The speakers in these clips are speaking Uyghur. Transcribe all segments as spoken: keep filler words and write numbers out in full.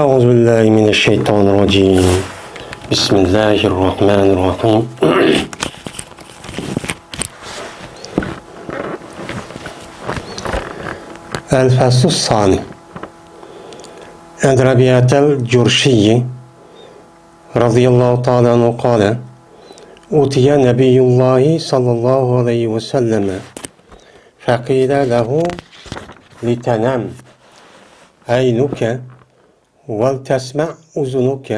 أعوذ بالله من الشيطان الرجيم. بسم الله الرحمن الرحيم. الفصل الثاني. عن ربيعة الجرشي رضي الله تعالى عنه قال: أتي نبي الله صلى الله عليه وسلم فقيل له: لتنم عينك ولتسمع أذنك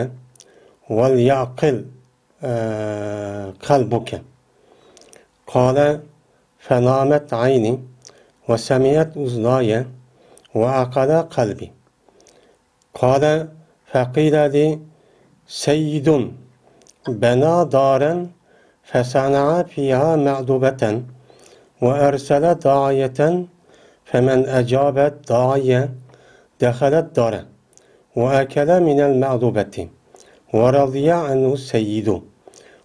وليعقل، آه، قلبك. قال: فنامت عيني وسمعت أذناي وعقل قلبي. قال: فقيل لي: سيد بنى دارا فصنع فيها مأدبة وأرسل داعية فمن أجاب الداعي دخل الدار وأكل من المأدبة ورضي عنه السيد،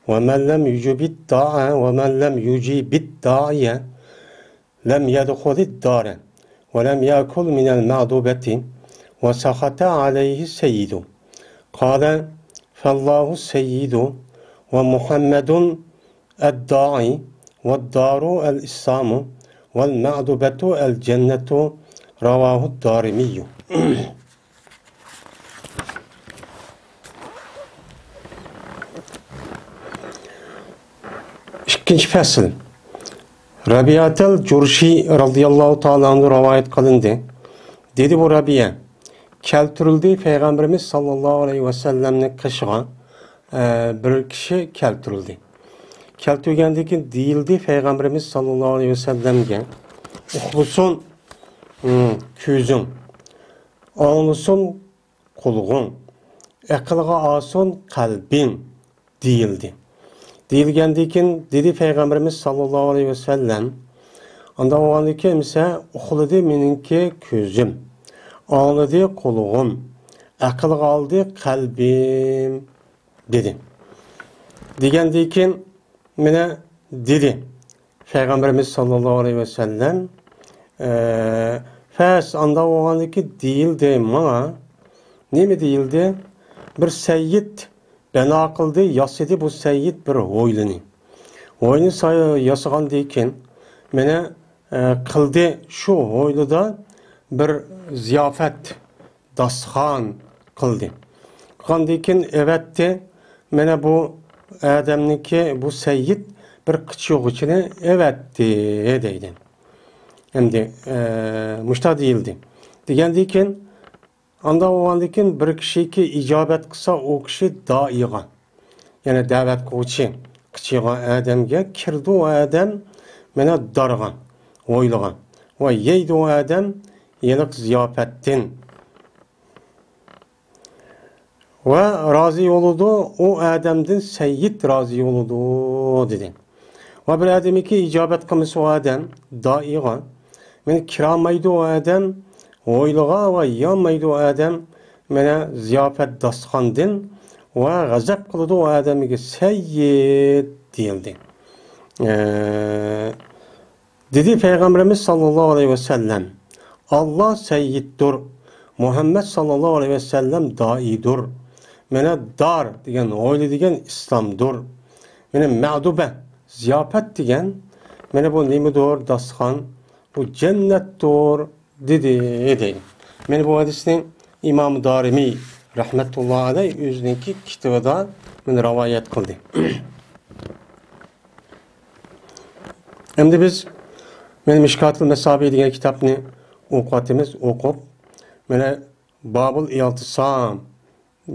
ومن لم يجب الداعي، ومن لم يجب الداعي لم يدخل الدار ولم يأكل من المأدبة وسخط عليه السيد. قال: فالله السيد ومحمد الداعي والدار الإسلام والمأدبة الجنة. رواه الدارمي. ئىككىنچى پەسىل. رەبىئەتەل جۇرشى رەزىياللاھۇ تائالا ئەنھۇ رىۋايەت قىلىندى. دېدى بۇ رەبىئە: كەلتۈرۈلدى پەيغەمبىرىمىز ساللاللاھۇ ئەلەيھى ۋەسەللەمنىڭ قېشىغا، ئە، بىر كىشى كەلتۈرۈلدى. كەلتۈرگەندىن كېيىن دېيىلدى پەيغەمبىرىمىز ساللاللاھۇ ئەلەيھى ۋەسەللەمگە: ئۇخلىسۇن، ھىم، كۆزۈڭ، ئاڭلىسۇن قۇلىقىڭ، ئەقىلگە ئالسۇن قەلبىڭ، دېيىلدى. دېيىلگەندىن كېيىن دېدى پەيغەمبىرىمىز ساللاللاھۇ ئەلەيھى ۋەسەللەم: ئانداق بولغاندىكىن ئەمىسە ئۇخلىدى مېنىڭكى كۆزۈم، ئاڭلىدى قۇلىقىم، ئەقىلگە ئالدى قەلبىم، دېدى. دېگەندىن كېيىن مانا دېدى پەيغەمبىرىمىز ساللاللاھۇ ئەلەيھى ۋەسەللەم، ئە، پەس ئانداق بولغاندىكىن دېيىلدى ماڭا. نېمە دېيىلدى؟ بىر سەييىد بەنا قىلدى، ياسىدى بۇ سەييىد بىر ھويلىنى. ھويلىنى سا-، ياسىغاندىن كېيىن مانا، ئە، قىلدى شۇ ھويلىدا بىر زىياپەت، داستىخان قىلدى. قىلغاندىن كېيىن ئەۋەتتى. مانا بۇ ئادەمنىڭكى، بۇ سەييىد بىر قىچا يوغىچىنى ئەۋەتتى دەيدۇ. ئەمدى، ئە، مۇشۇنداق دېيىلدى. دېگەندىن كېيىن، ئانداق بولغاندىن كېيىن بىر كىشىكى ئىجابەت قىلسا، ئۇ كىشى دائىغا، يەنى دەۋەت قىلغۇچى قىچىغا ئادەمگە كىردى، ئۇ ئادەم مانا دارغا، ھويلىغا ۋە يەيدۇ ئۇ ئادەم ھېلىقى زىياپەتتىن. ۋە رازى بولىدۇ، ئۇ ئادەمدىن سەييىد رازى بولىدۇ، دېدى. ۋە بىر ئادەمكى ئىجابەت قىلمىسا ئۇ ئادەم دائىغا، مانا كىرالمايدۇ ئۇ ئادەم ھويلىغا ۋە يېيەلمەيدۇ ئۇ ئادەم مانا زىياپەت داستىخاندىن ۋە غەزەپ قىلىدۇ ئۇ ئادەمگە سەييىد دېيىلدى. ئە، دېدى پەيغەمبىرىمىز ساللاللاھۇ ئەلەيھى ۋەسەللەم، ئاللا سەييىدتۇر، مۇھەممەد ساللاللاھۇ ئەلەيھى ۋەسەللەم دائىدۇر. مانا دار دېگەن، ھويلا دېگەن ئىسلامدۇر. مانا مەدۇبە، زىياپەت دېگەن، مانا بۇ نېمىدۇر؟ داستىخان، بۇ جەننەتتۇر، دېدى، دەيدۇ. مانا بۇ ھەدىسنى ئىمام دارىمى رەھمەتۇللا ئەلەيھ ئۆزىنىڭكى كىتابىدا مانا رىۋايەت قىلدى. ئەمدى بىز مانا مىشكاتۇل مەسابىھ دېگەن كىتابنى ئوقۇۋاتىمىز، ئوقۇپ، مانا بابۇل ئىئتىسام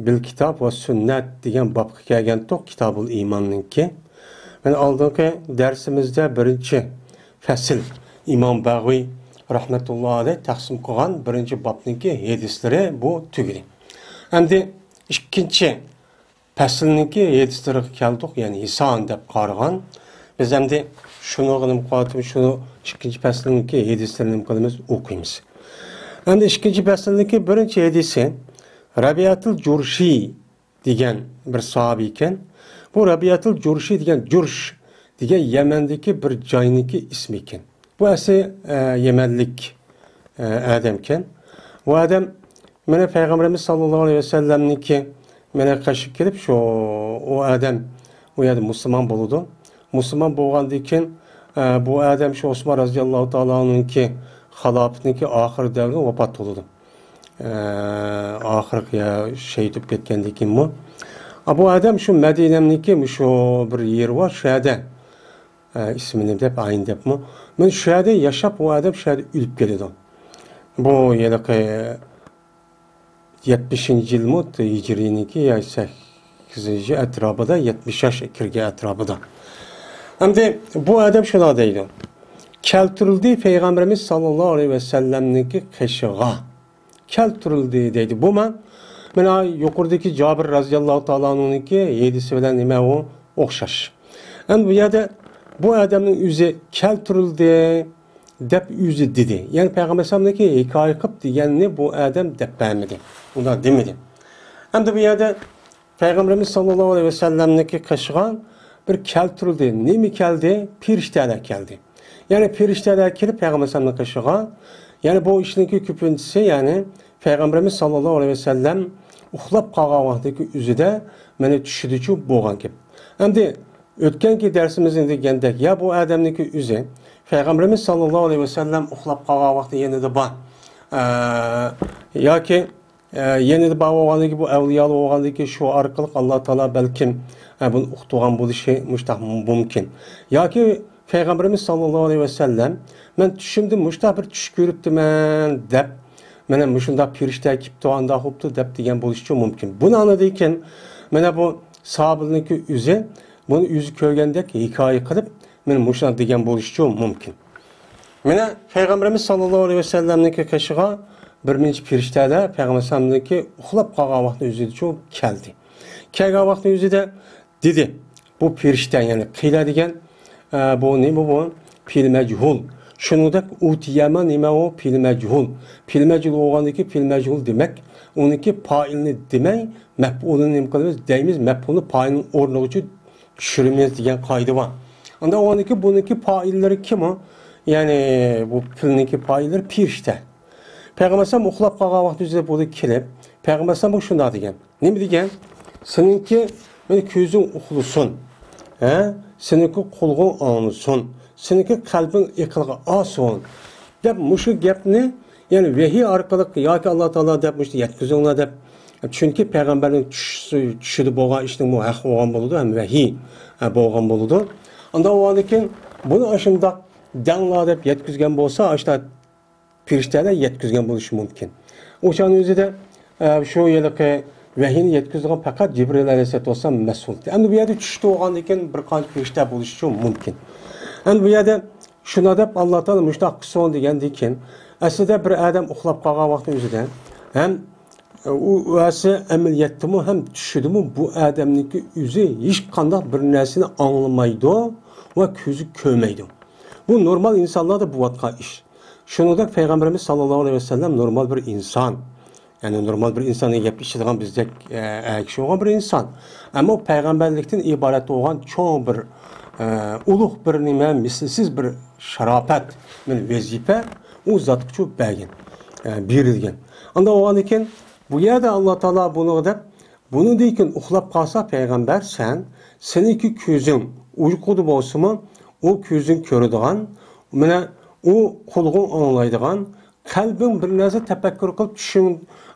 بىل كىتاب ۋە سۈننەت دېگەن بابقا كەلگەنتۇق، كىتابۇل ئىماننىڭكى. مانا ئالدىنقى دەرسىمىزدە بىرىنچى پەسىل، ئىمام بەغۋى رەھمەتۇللا ئەلەيھ تەقسىم قىلغان بىرىنچى بابنىڭكى ھەدىسلىرى بۇ تۈگىدى. ئەمدى ئىككىنچى پەسىلنىڭكى ھەدىسلىرىگە كەلدۇق، يەنى ھىسان دەپ قارىغان. بىز ئەمدى شۇنىڭغا نېمە قىلىۋاتىمىز، شۇنى ئىككىنچى پەسىلنىڭكى ھەدىسلىرىنى نېمە قىلىمىز، ئوقۇيمىز. ئەمدى ئىككىنچى پەسىلنىڭكى بىرىنچى ھەدىسى رەبىئەتۇل جۇرشى دېگەن بىر ساھابە ئىكەن. بۇ رەبىئەتۇل جۇرشى دېگەن، جۇرش دېگەن يەمەندىكى بىر جاينىڭكى ئىسمى ئىكەن. بۇ ئەسلى، ئە، يەمەنلىك، ئە، ئادەمكەن. بۇ ئادەم مانا پەيغەمبىرىمىز ساللاللاھۇ ئەلەيھى ۋەسەللەمنىڭكى مانا قېشىغا كېلىپ، شۇ، ئۇ ئادەم ئۇ يەردە مۇسۇلمان بولىدۇ. مۇسۇلمان بولغاندىن كېيىن، ئە، بۇ ئادەم شۇ ئوسمان رازىياللاھۇ تائالا ئەنھۇنىڭكى خىلاپىتىنىڭكى ئاخىر دەۋرىدە ۋاپات بولىدۇ. ئە، ئاخىرقى يا شېھىت بولۇپ كەتكەندىن كېيىنمۇ. ئا، بۇ ئادەم شۇ مەدىنەمنىڭكى شۇ بىر يېرى بار، شۇ يەردە، ئە، ئىسمىنى دەپ، ئاينى دەپمۇ، مانا شۇ يەردە ياشاپ، ئۇ ئادەم شۇ يەردە ئۆلۈپ كېتىدۇ. بۇ ھېلىقى يەتمىشىنچى يىلمۇ ھىجرىينىڭكى يا سەككىزىنچى ئەتراپىدا، يەتمىش ياش كىرگەن ئەتراپىدا. ئەمدى بۇ ئادەم شۇنداق دەيدۇ. كەلتۈرۈلدى پەيغەمبىرىمىز ساللاللاھۇ ئەلەيھى ۋەسەللەمنىڭكى قېشىغا. كەلتۈرۈلدى دەيدۇ. بۇ ما-، مانا يۇقىرىدىكى جابىر رازىياللاھۇ تائالا ئەنھۇنىڭكى ھەدىسى بىلەن نېمە ئۇ ئوخشاش. ئەمدى بۇ يەردە بۇ ئادەمنىڭ ئۆزى كەلتۈرۈلدى دەپ ئۆزى دېدى. يەنى پەيغەمبەر ئەلەيھىسسالامنىڭكى ھېكايە قىلىپ دېگەننى بۇ ئادەم دەپ بەرمىدى. ئۇنداق دېمىدى. ئەمدى بۇ يەردە پەيغەمبىرىمىز ساللاللاھۇ ئەلەيھى ۋەسەللەمنىڭكى قېشىغا بىر كەلتۈرۈلدى. نېمە كەلدى؟ پېرىشتەلەر كەلدى. يەنى پېرىشتەلەر كېلىپ پەيغەمبەر ئەلەيھىسسالامنىڭ قېشىغا، يەنى بۇ ئىشنىڭكى كۆپىنچىسى، يەنى پەيغەمبىرىمىز ساللاللاھۇ ئەلەيھى ۋەسەللەم ئۇخلاپ قالغان ۋاقتىدىكى ئۆزىدە مانا چۈشىدىچۇ بولغان گەپ. ئەمدى ئۆتكەنكى دەرسىمىزدە دېگەندەك، يا بۇ ئادەمنىڭكى ئۆزى پەيغەمبىرىمىز ساللاللاھۇ ئەلەيھى ۋەسەللەم ئۇخلاپ قالغان ۋاقتى يېنىدا بار، ئە، ياكى، ئە، يېنىدا بار بولغاندىكى، بۇ ئەۋلىيالار بولغاندىكى، شۇ ئارقىلىق ئاللا تائالا بەلكىم، ئە، بۇنى ئۇقتۇرغان بولۇشى مۇشتاق مۇمكىن. ياكى پەيغەمبىرىمىز ساللاللاھۇ ئەلەيھى ۋەسەللەم، مەن چۈشۈمدە مۇشتاق بىر چۈش كۆرۈپتىمەن دەپ، مانا مۇشۇنداق پېرىشتە كېلىپتۇ، ئانداق بوپتۇ دەپ دېگەن بولۇشىچۇ مۇمكىن. بۇنى ئاڭلىدىكىن، مانا بۇ ساھابىنىڭكى ئۆزى بۇنى ئۆزى كۆرگەندەك ھېكايە قىلىپ، مانا مۇشۇنداق دېگەن بولۇشىچۇ مۇمكىن. مانا پەيغەمبىرىمىز ساللاللاھۇ ئەلەيھى ۋەسەللەمنىڭكى قېشىغا بىر نەچچە پېرىشتەلەر پەيغەمبەر ئەلەيھىسسالامنىڭكى ئۇخلاپ قالغان ۋاقتى ئۆزىدىچۇ كەلدى. كەلگەن ۋاقتى ئۆزىدە دېدى. بۇ پېرىشتە، يەنى قىيلە دېگەن، ئە، بۇ نېمە بۇ؟ پېئىل مەجھۇل. شۇنىڭدەك ئۇتىيەمۇ نېمە ئۇ؟ پېئىل مەجھۇل. پېئىل مەجھۇل بولغاندىكى پېئىل مەجھۇل دېمەك، ئۇنىڭكى پائىلنى دېمەي، مەپئۇلىنى نېمە قىلىمىز؟ دەيمىز، مەپئۇلنى پائىلنىڭ ئورنىغىچە چۈشۈرىمىز دېگەن قائىدە بار. ئانداق بولغاندىكى بۇنىڭكى پائىللىرى كىم ئۇ؟ يەنى بۇ پېئىلنىڭكى پائىللىرى پېرىشتە. پەيغەمبەر ئەلەيھىسسالام ئۇخلاپ قالغان ۋاقتى ئۆزىدە بۇ كېلىپ، پەيغەمبەر ئەلەيھىسسالام بۇ شۇنداق دېگەن. نېمە دېگەن؟ سېنىڭكى مانا كۆزۈڭ ئۇخلىسۇن، ھە؟ سېنىڭكى قۇلىقىڭ ئاڭلىسۇن، سېنىڭكى قەلبىڭ ئەقىلگە ئالسۇن، دەپ مۇشۇ گەپنى، يەنى ۋەھىي ئارقىلىق ياكى ئاللا تائالا دەپ مۇشۇنى يەتكۈزۈڭلار دەپ. چۈنكى پەيغەمبەرنىڭ چۈشى، چۈشىدە بولغان ئىشنىڭمۇ ھەق بولغان بولىدۇ ھەم ۋەھىي، ھە، بولغان بولىدۇ. ئانداق بولغاندىن كېيىن بۇنى ئاشۇنداق دەڭلار دەپ يەتكۈزگەن بولسا، ئاشۇنداق پېرىشتەلەر يەتكۈزگەن بولۇشى مۇمكىن. ئۇ چاغنىڭ ئۆزىدە، ئە، شۇ ھېلىقى ۋەھىينى يەتكۈزىدىغان پەقەت جىبرىئىل ئەلەيھىسسالاتۇ ۋەسسالام مەسئۇل. ئەمدى بۇ يەردە چۈشتە بولغاندىن كېيىن بىر قانچە پېرىشتە بولۇشىچۇ مۇمكىن. ئەمدى بۇ يەردە شۇنداق دەپ، ئاللا تائالا مۇشۇنداق قىلسۇن دېگەندىن كېيىن، ئەسلىدە بىر ئادەم ئۇخلاپ قالغان ۋاقتى ئۆزىدە ھەم ئۇ ئەسلى ئەمەلىيەتتىمۇ ھەم چۈشىدىمۇ بۇ ئادەمنىڭكى ئۆزى ھېچقانداق بىر نەرسىنى ئاڭلىمايدۇ ۋە كۆزى كۆرمەيدۇ. بۇ نورمال ئىنسانلاردا بولۇۋاتقان ئىش. شۇنىڭدەك پەيغەمبىرىمىز ساللاللاھۇ ئەلەيھى ۋەسەللەم نورمال بىر ئىنسان. يەنى نورمال بىر ئىنسان دېگەن گەپ ئىچىدىغان بىزدەك، ئە، ئەر كىشى بولغان بىر ئىنسان. ئەمما پەيغەمبەرلىكتىن ئىبارەت بولغان چوڭ بىر، ئە، ئۇلۇغ بىر نېمە، مىسلىسىز بىر شاراپەت، مانا ۋەزىپە ئۇ زاتقىچۇ بەرگەن، ئە، بېرىلگەن. ئانداق بولغاندىن كېيىن بۇ يەردە ئاللا تائالا بۇنىڭغا دەپ، بۇنىڭدىن كېيىن ئۇخلاپ قالسا پەيغەمبەر سەن، سېنىڭكى كۆزۈڭ ئۇيقۇدا بولسىمۇ، ئۇ كۆزۈڭ كۆرىدىغان، مانا ئۇ قۇلىقىڭ ئاڭلايدىغان، قەلبىڭ بىر نەرسە تەپەككۇر قىلىپ، چۈشۈڭ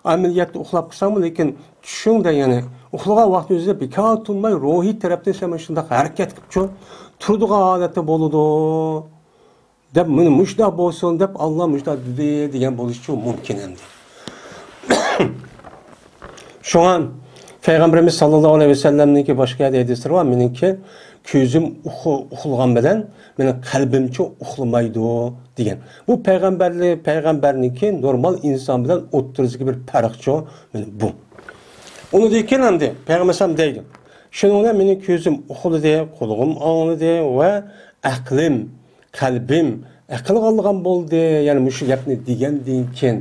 ئەمەلىيەتتە ئۇخلاپ قالساڭمۇ، لېكىن چۈشۈڭدە، يەنى ئۇخلىغان ۋاقتى ئۆزىدە بىكار تۇرماي، روھىي تەرەپتىن سەن شۇنداق ھەرىكەت قىلىپچۇ تۇرىدىغان ھالەتتە بولىدۇ، دەپ، مانا مۇشۇنداق بولسۇن دەپ، ئاللا مۇشۇنداق دېدى دېگەن بولۇشىچۇ مۇمكىن ئەمدى. شۇڭا پەيغەمبىرىمىز ساللاللاھۇ ئەلەيھى ۋەسەللەمنىڭكى باشقا يەردە ھەدىسلىرى بار، مېنىڭكى كۆزۈم ئۇخ-، ئۇخلىغان بىلەن مېنىڭ قەلبىمچۇ ئۇخلىمايدۇ دېگەن. بۇ پەيغەمبەرلى-، پەيغەمبەرنىڭكى نورمال ئىنسان بىلەن ئوتتۇرىسىدىكى بىر پەرقچۇ، مانا بۇ. ئۇنىڭدىن كېيىن ئەمدى پەيغەمبەر ئەلەيھىسسالام دەيدۇ، شۇنىڭ بىلەن مېنىڭ كۆزۈم ئۇخلىدى، قۇلىقىم ئاڭلىدى ۋە ئەقلىم، قەلبىم، ئەقىلگە ئالغان بولدى، يەنى مۇشۇ گەپنى دېگەندىن كېيىن،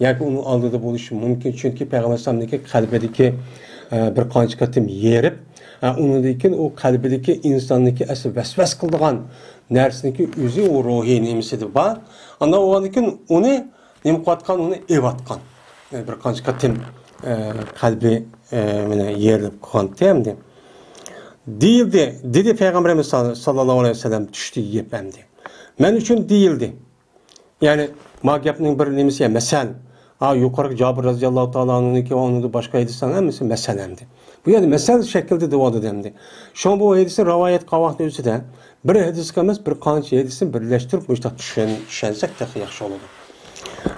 ياكى ئۇنىڭ ئالدىدا بولۇشى مۇمكىن، چۈنكى پەيغەمبەر ئەلەيھىسسالامنىڭكى قەلبىدىكى، ئە، بىر قانچە قېتىم ھېرىپ، ئە، ئۇنىڭدىن كېيىن ئۇ قەلبىدىكى ئىنساننىڭكى ئەسلى ۋەسۋەسە قىلىدىغان نەرسىنىڭكى ئۆزى ئۇ روھىي نېمىسىدە بار. ئاندىن بولغاندىن كېيىن ئۇنى نېمە قىلىۋاتقان، ئۇنى ئېۋاتقان. بىر قانچە قېتىم، ئە، قەلبى، ئە، مانا يېرىلىپ قالغانتى ئەمدى. دېيىلدى، دېدى پەيغەمبىرىمىز سال-، ساللاللاھۇ ئەلەيھى ۋەسەللەم چۈشتىكى گەپ ئەمدى. مەن ئۈچۈن دېيىلدى. يەنى، ما گەپنىڭ بىر نېمىسى، يا مەسەل. ھا، يۇقىرىقى جابىر رەزىياللاھۇ تائالا ئانھۇنىڭكى ۋە ئۇنىڭدىن باشقا ھەدىسلەرنىڭ ھەممىسى مەسەل ئەمدى. بۇ يەردە مەسەل شەكلىدە دەۋاتىدۇ ئەمدى. شۇڭا بۇ ھەدىسنى رىۋايەت قىلغان ۋاقىتنىڭ ئۆزىدە بىر ھەدىسكە ئەمەس، بىر قانچە ھەدىسنى بىرلەشتۈرۈپ، مۇشۇنداق چۈشەن-، چۈشەنسەك تېخى ياخشى بولىدۇ.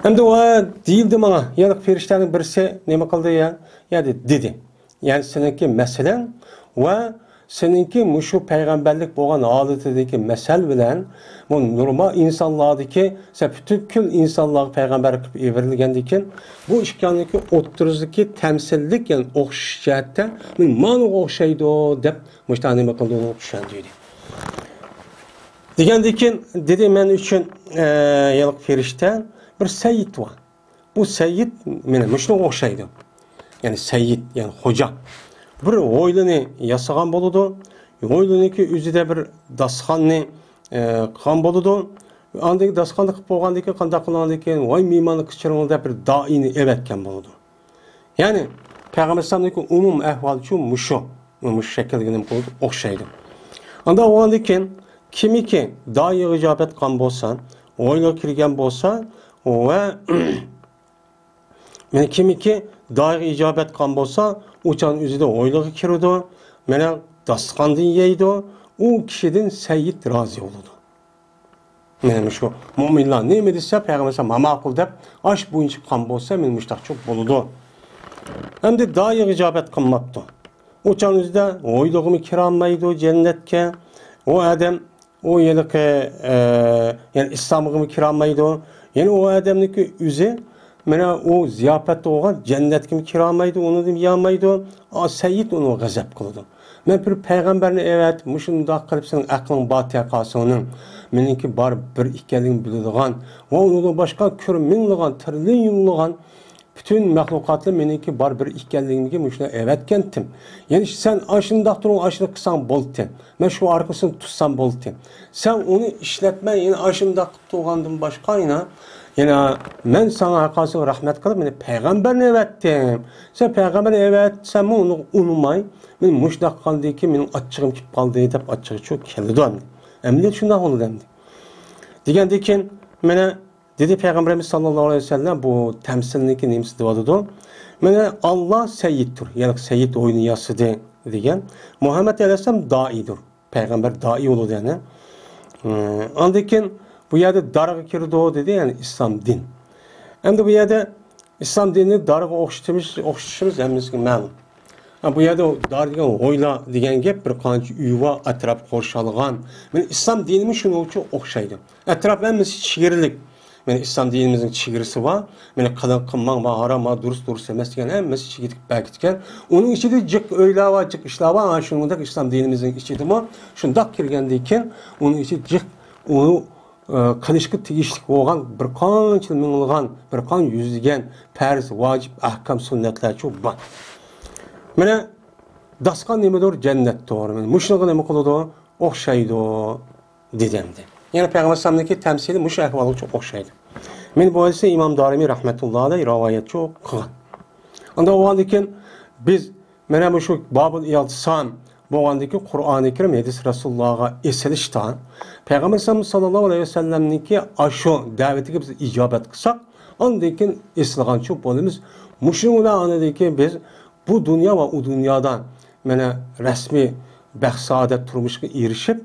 ئەمدى ۋە دېيىلدى ماڭا، يەنى پەرىشتەنىڭ بىرسى نېمە قىلدى يا؟ يا دېدى. يەنى سېنىڭكى مەسىلەڭ ۋە سېنىڭكى مۇشۇ پەيغەمبەرلىك بولغان ھالىتىدىكى مەسەل بىلەن بۇ نورمال ئىنسانلاردىكى، سەن پۈتۈكۈل ئىنسانلارغا پەيغەمبەر قىلىپ ئېۋىرىلگەندىكىن، بۇ ئىككىنىڭكى ئوتتۇرىسىدىكى تەمسىللىك، يەنى ئوخشىشىش جەھەتتە مانا مانىغا ئوخشايدۇ دەپ مۇشۇنداق نېمە قىلدى، ئۇنى چۈشەندۈردى. دېگەندىكىن دېدى، مەن ئۈچۈن، ئە، يەنى پەرىشتە بىر سەييىد بار. بۇ سەييىد مانا مۇشۇنىڭغا ئوخشايدۇ. يەنى سەييىد، يەنى خوجا. بىر ھويلىنى ياسىغان بولىدۇ. ھويلىنىڭكى ئۆزىدە بىر داستىخاننى، ئە، قىلغان بولىدۇ. ئاندىن داستىخاننى قىلىپ بولغاندىن كېيىن، قانداق قىلغاندىن كېيىن، ۋاي مېھماننى قىچىرىڭلار دەپ بىر دائىينى ئەۋەتكەن بولىدۇ. يەنى پەيغەمبەر ئەلەيھىسسالامنىڭكى ئومۇمىي ئەھۋالىچۇ مۇشۇ، مۇشۇ شەكىلگە نېمە قىلىدۇ؟ ئوخشايدۇ. ئانداق بولغاندىن كېيىن، كىمكى دائىيغا ئىجابەت قىلغان بولسا، ھويلىغا كىرگەن بولسا ۋە مانا كىمكى دائىيغا ئىجابەت قىلغان بولسا، ئۇ چاغنىڭ ئۆزىدە ھويلىغا كىرىدۇ، مانا داستىخاندىن يەيدۇ، ئۇ كىشىدىن سەييىد رازى بولىدۇ. مانا مۇشۇ مۆمىنلار نېمە دېسە، پەيغەمبەر ئەلەيھىسسالام ماقۇل دەپ، ئاش بويىچە قىلغان بولسا، مانا مۇشۇنداقچۇ بولىدۇ. ئەمدى دائىيغا ئىجابەت قىلماپتۇ. ئۇ چاغنىڭ ئۆزىدە ھويلىغىمۇ كىرەلمەيدۇ جەننەتكە. ئۇ ئادەم ئۇ ھېلىقى، ئە، يەنى ئىسلامغىمۇ كىرەلمەيدۇ. يەنى ئۇ ئادەمنىڭكى ئۆزى، مانا ئۇ زىياپەتتە بولغان جەننەتكىمۇ كىرەلمەيدۇ، ئۇنى يېيەلمەيدۇ. ئا، سەييىد ئۇنى غەزەپ قىلىدۇ. مەن بىر پەيغەمبەرنى ئەۋەتىپ، مۇشۇنداق قىلىپ سېنىڭ ئەقلىڭ بار تېخى قالسۇڭنىڭ، مېنىڭكى بار بىر ئىكەنلىكىمنى بىلىدىغان ۋە ئۇنىڭدىن باشقا كۆرە مىڭلىغان، تىرىليونلىغان پۈتۈن مەخلۇقاتلار مېنىڭكى بار بىر ئىكەنلىكىمگە مۇشۇنى ئەۋەتكەنتىم. يەنى سەن ئاشۇنداق تۇرۇڭ، ئاشۇنداق قىلساڭ بولدى. مەن شۇ ئارقىسىنى تۇتسام بولدى. سەن ئۇنى ئىشلەتمەي، يەنە ئاشۇنداق قىلىپ تۇرغاندىن باشقا، يەنە، يەنە مەن ساڭا ھەرقايسىڭغا رەھمەت قىلىپ، مېنى پەيغەمبەرنى ئەۋەتتىم. سەن پەيغەمبەرنى ئەۋەتسەممۇ ئۇنى ئۇنىماي، مەن مۇشۇنداق قىلغاندىن كېيىن مېنىڭ ئاچچىقىم كېلىپ قالدى دەپ ئاچچىقى چوق كېلىدۇ ئەمدى. ئەمەلىيەت شۇنداق بولىدۇ ئەمدى. دېگەندىن كېيىن مانا دېدى پەيغەمبىرىمىز ساللاللاھۇ ئەلەيھى ۋەسەللەم بۇ تەمسىلنىڭكى نېمىسى دەۋاتىدۇ؟ مانا ئاللا سەييىدتۇر، يەنى سەييىد ھويلىنى ياسىدى دېگەن. مۇھەممەد ئەلەيھىسسالام دائىيدۇر، پەيغەمبەر دائىي بولىدۇ يەنى. ئىم، ئاندىن كېيىن بۇ يەردە دارغا كىرىدۇ دېدى، يەنى ئىسلام دىن. ئەمدى بۇ يەردە ئىسلام دىنىنى دارغا ئوخشىتىمىز، ئوخشىتىشىمىز ھەممىمىزگە مەلۇم. ھە، بۇ يەردە دار دېگەن ھويلا دېگەن گەپ، بىر قانچە ئۆي بار، ئەتراپ قورشالغان. مانا ئىسلام دىنىمۇ شۇنىڭغا ئوخشايدۇ. ئەتراپ ھەممىسى چېگرىلىك. مانا ئىسلام دىنىمىزنىڭ چېگرىسى بار. مانا قىلىڭ، قىلماڭ، بار ھارام، بار دۇرۇس، دۇرۇس ئەمەس دېگەن ھەممىسى چېگىتىپ بەرگىتكەن. ئۇنىڭ ئىچىدە جىق ئۆيلەر بار، جىق ئىشلار بار. ئانا شۇنىڭدەك ئىسلام دىنىمىزنىڭ ئىچىدىمۇ شۇنداق كىرگەندىن كېيىن ئۇنىڭ ئىچىدە جىق ئۇ ئى، قىلىشقا تېگىشلىك بولغان بىر قانچە مىڭلىغان، بىر قانچە يۈزلىگەن پەرز، ۋاجىپ، ئەھكام، سۈننەتلەرچۇ بار. مانا داستىخان نېمىدۇر؟ جەننەتتۇر. مانا مۇشۇنىڭغا نېمە قىلىدۇ؟ ئوخشايدۇ، دېدى ئەمدى. يەنى پەيغەمبەر ئەلەيھىسسالامنىڭكى تەمسىلى مۇشۇ ئەھۋالغىچۇ ئوخشايدۇ. مانا بۇ ھەدىسنى ئىمام دارىمى رەھمەتۇللاھى ئەلەيھى رىۋايەتچۇ قىلغان. ئاندىن ئۇنىڭدىن كېيىن بىز مانا مۇشۇ بابۇل ئىئتىسام بولغاندىن كېيىن قۇرئانى كەرىم، ھەدىس رەسۇلۇللاھقا ئېسىلىشتا، پەيغەمبەر ساللاللاھۇ ئەلەيھى ۋەسەللەمنىڭكى ئاشۇ دەۋىتىگە بىز ئىجابەت قىلساق، ئاندىن كېيىن ئېسىلغانچۇ بولىمىز. مۇشۇنىڭ بىلەن ئاندىن كېيىن بىز بۇ دۇنيا ۋە ئۇ دۇنيادا مانا رەسمىي بەخت-سائادەت تۇرمۇشقا ئېرىشىپ،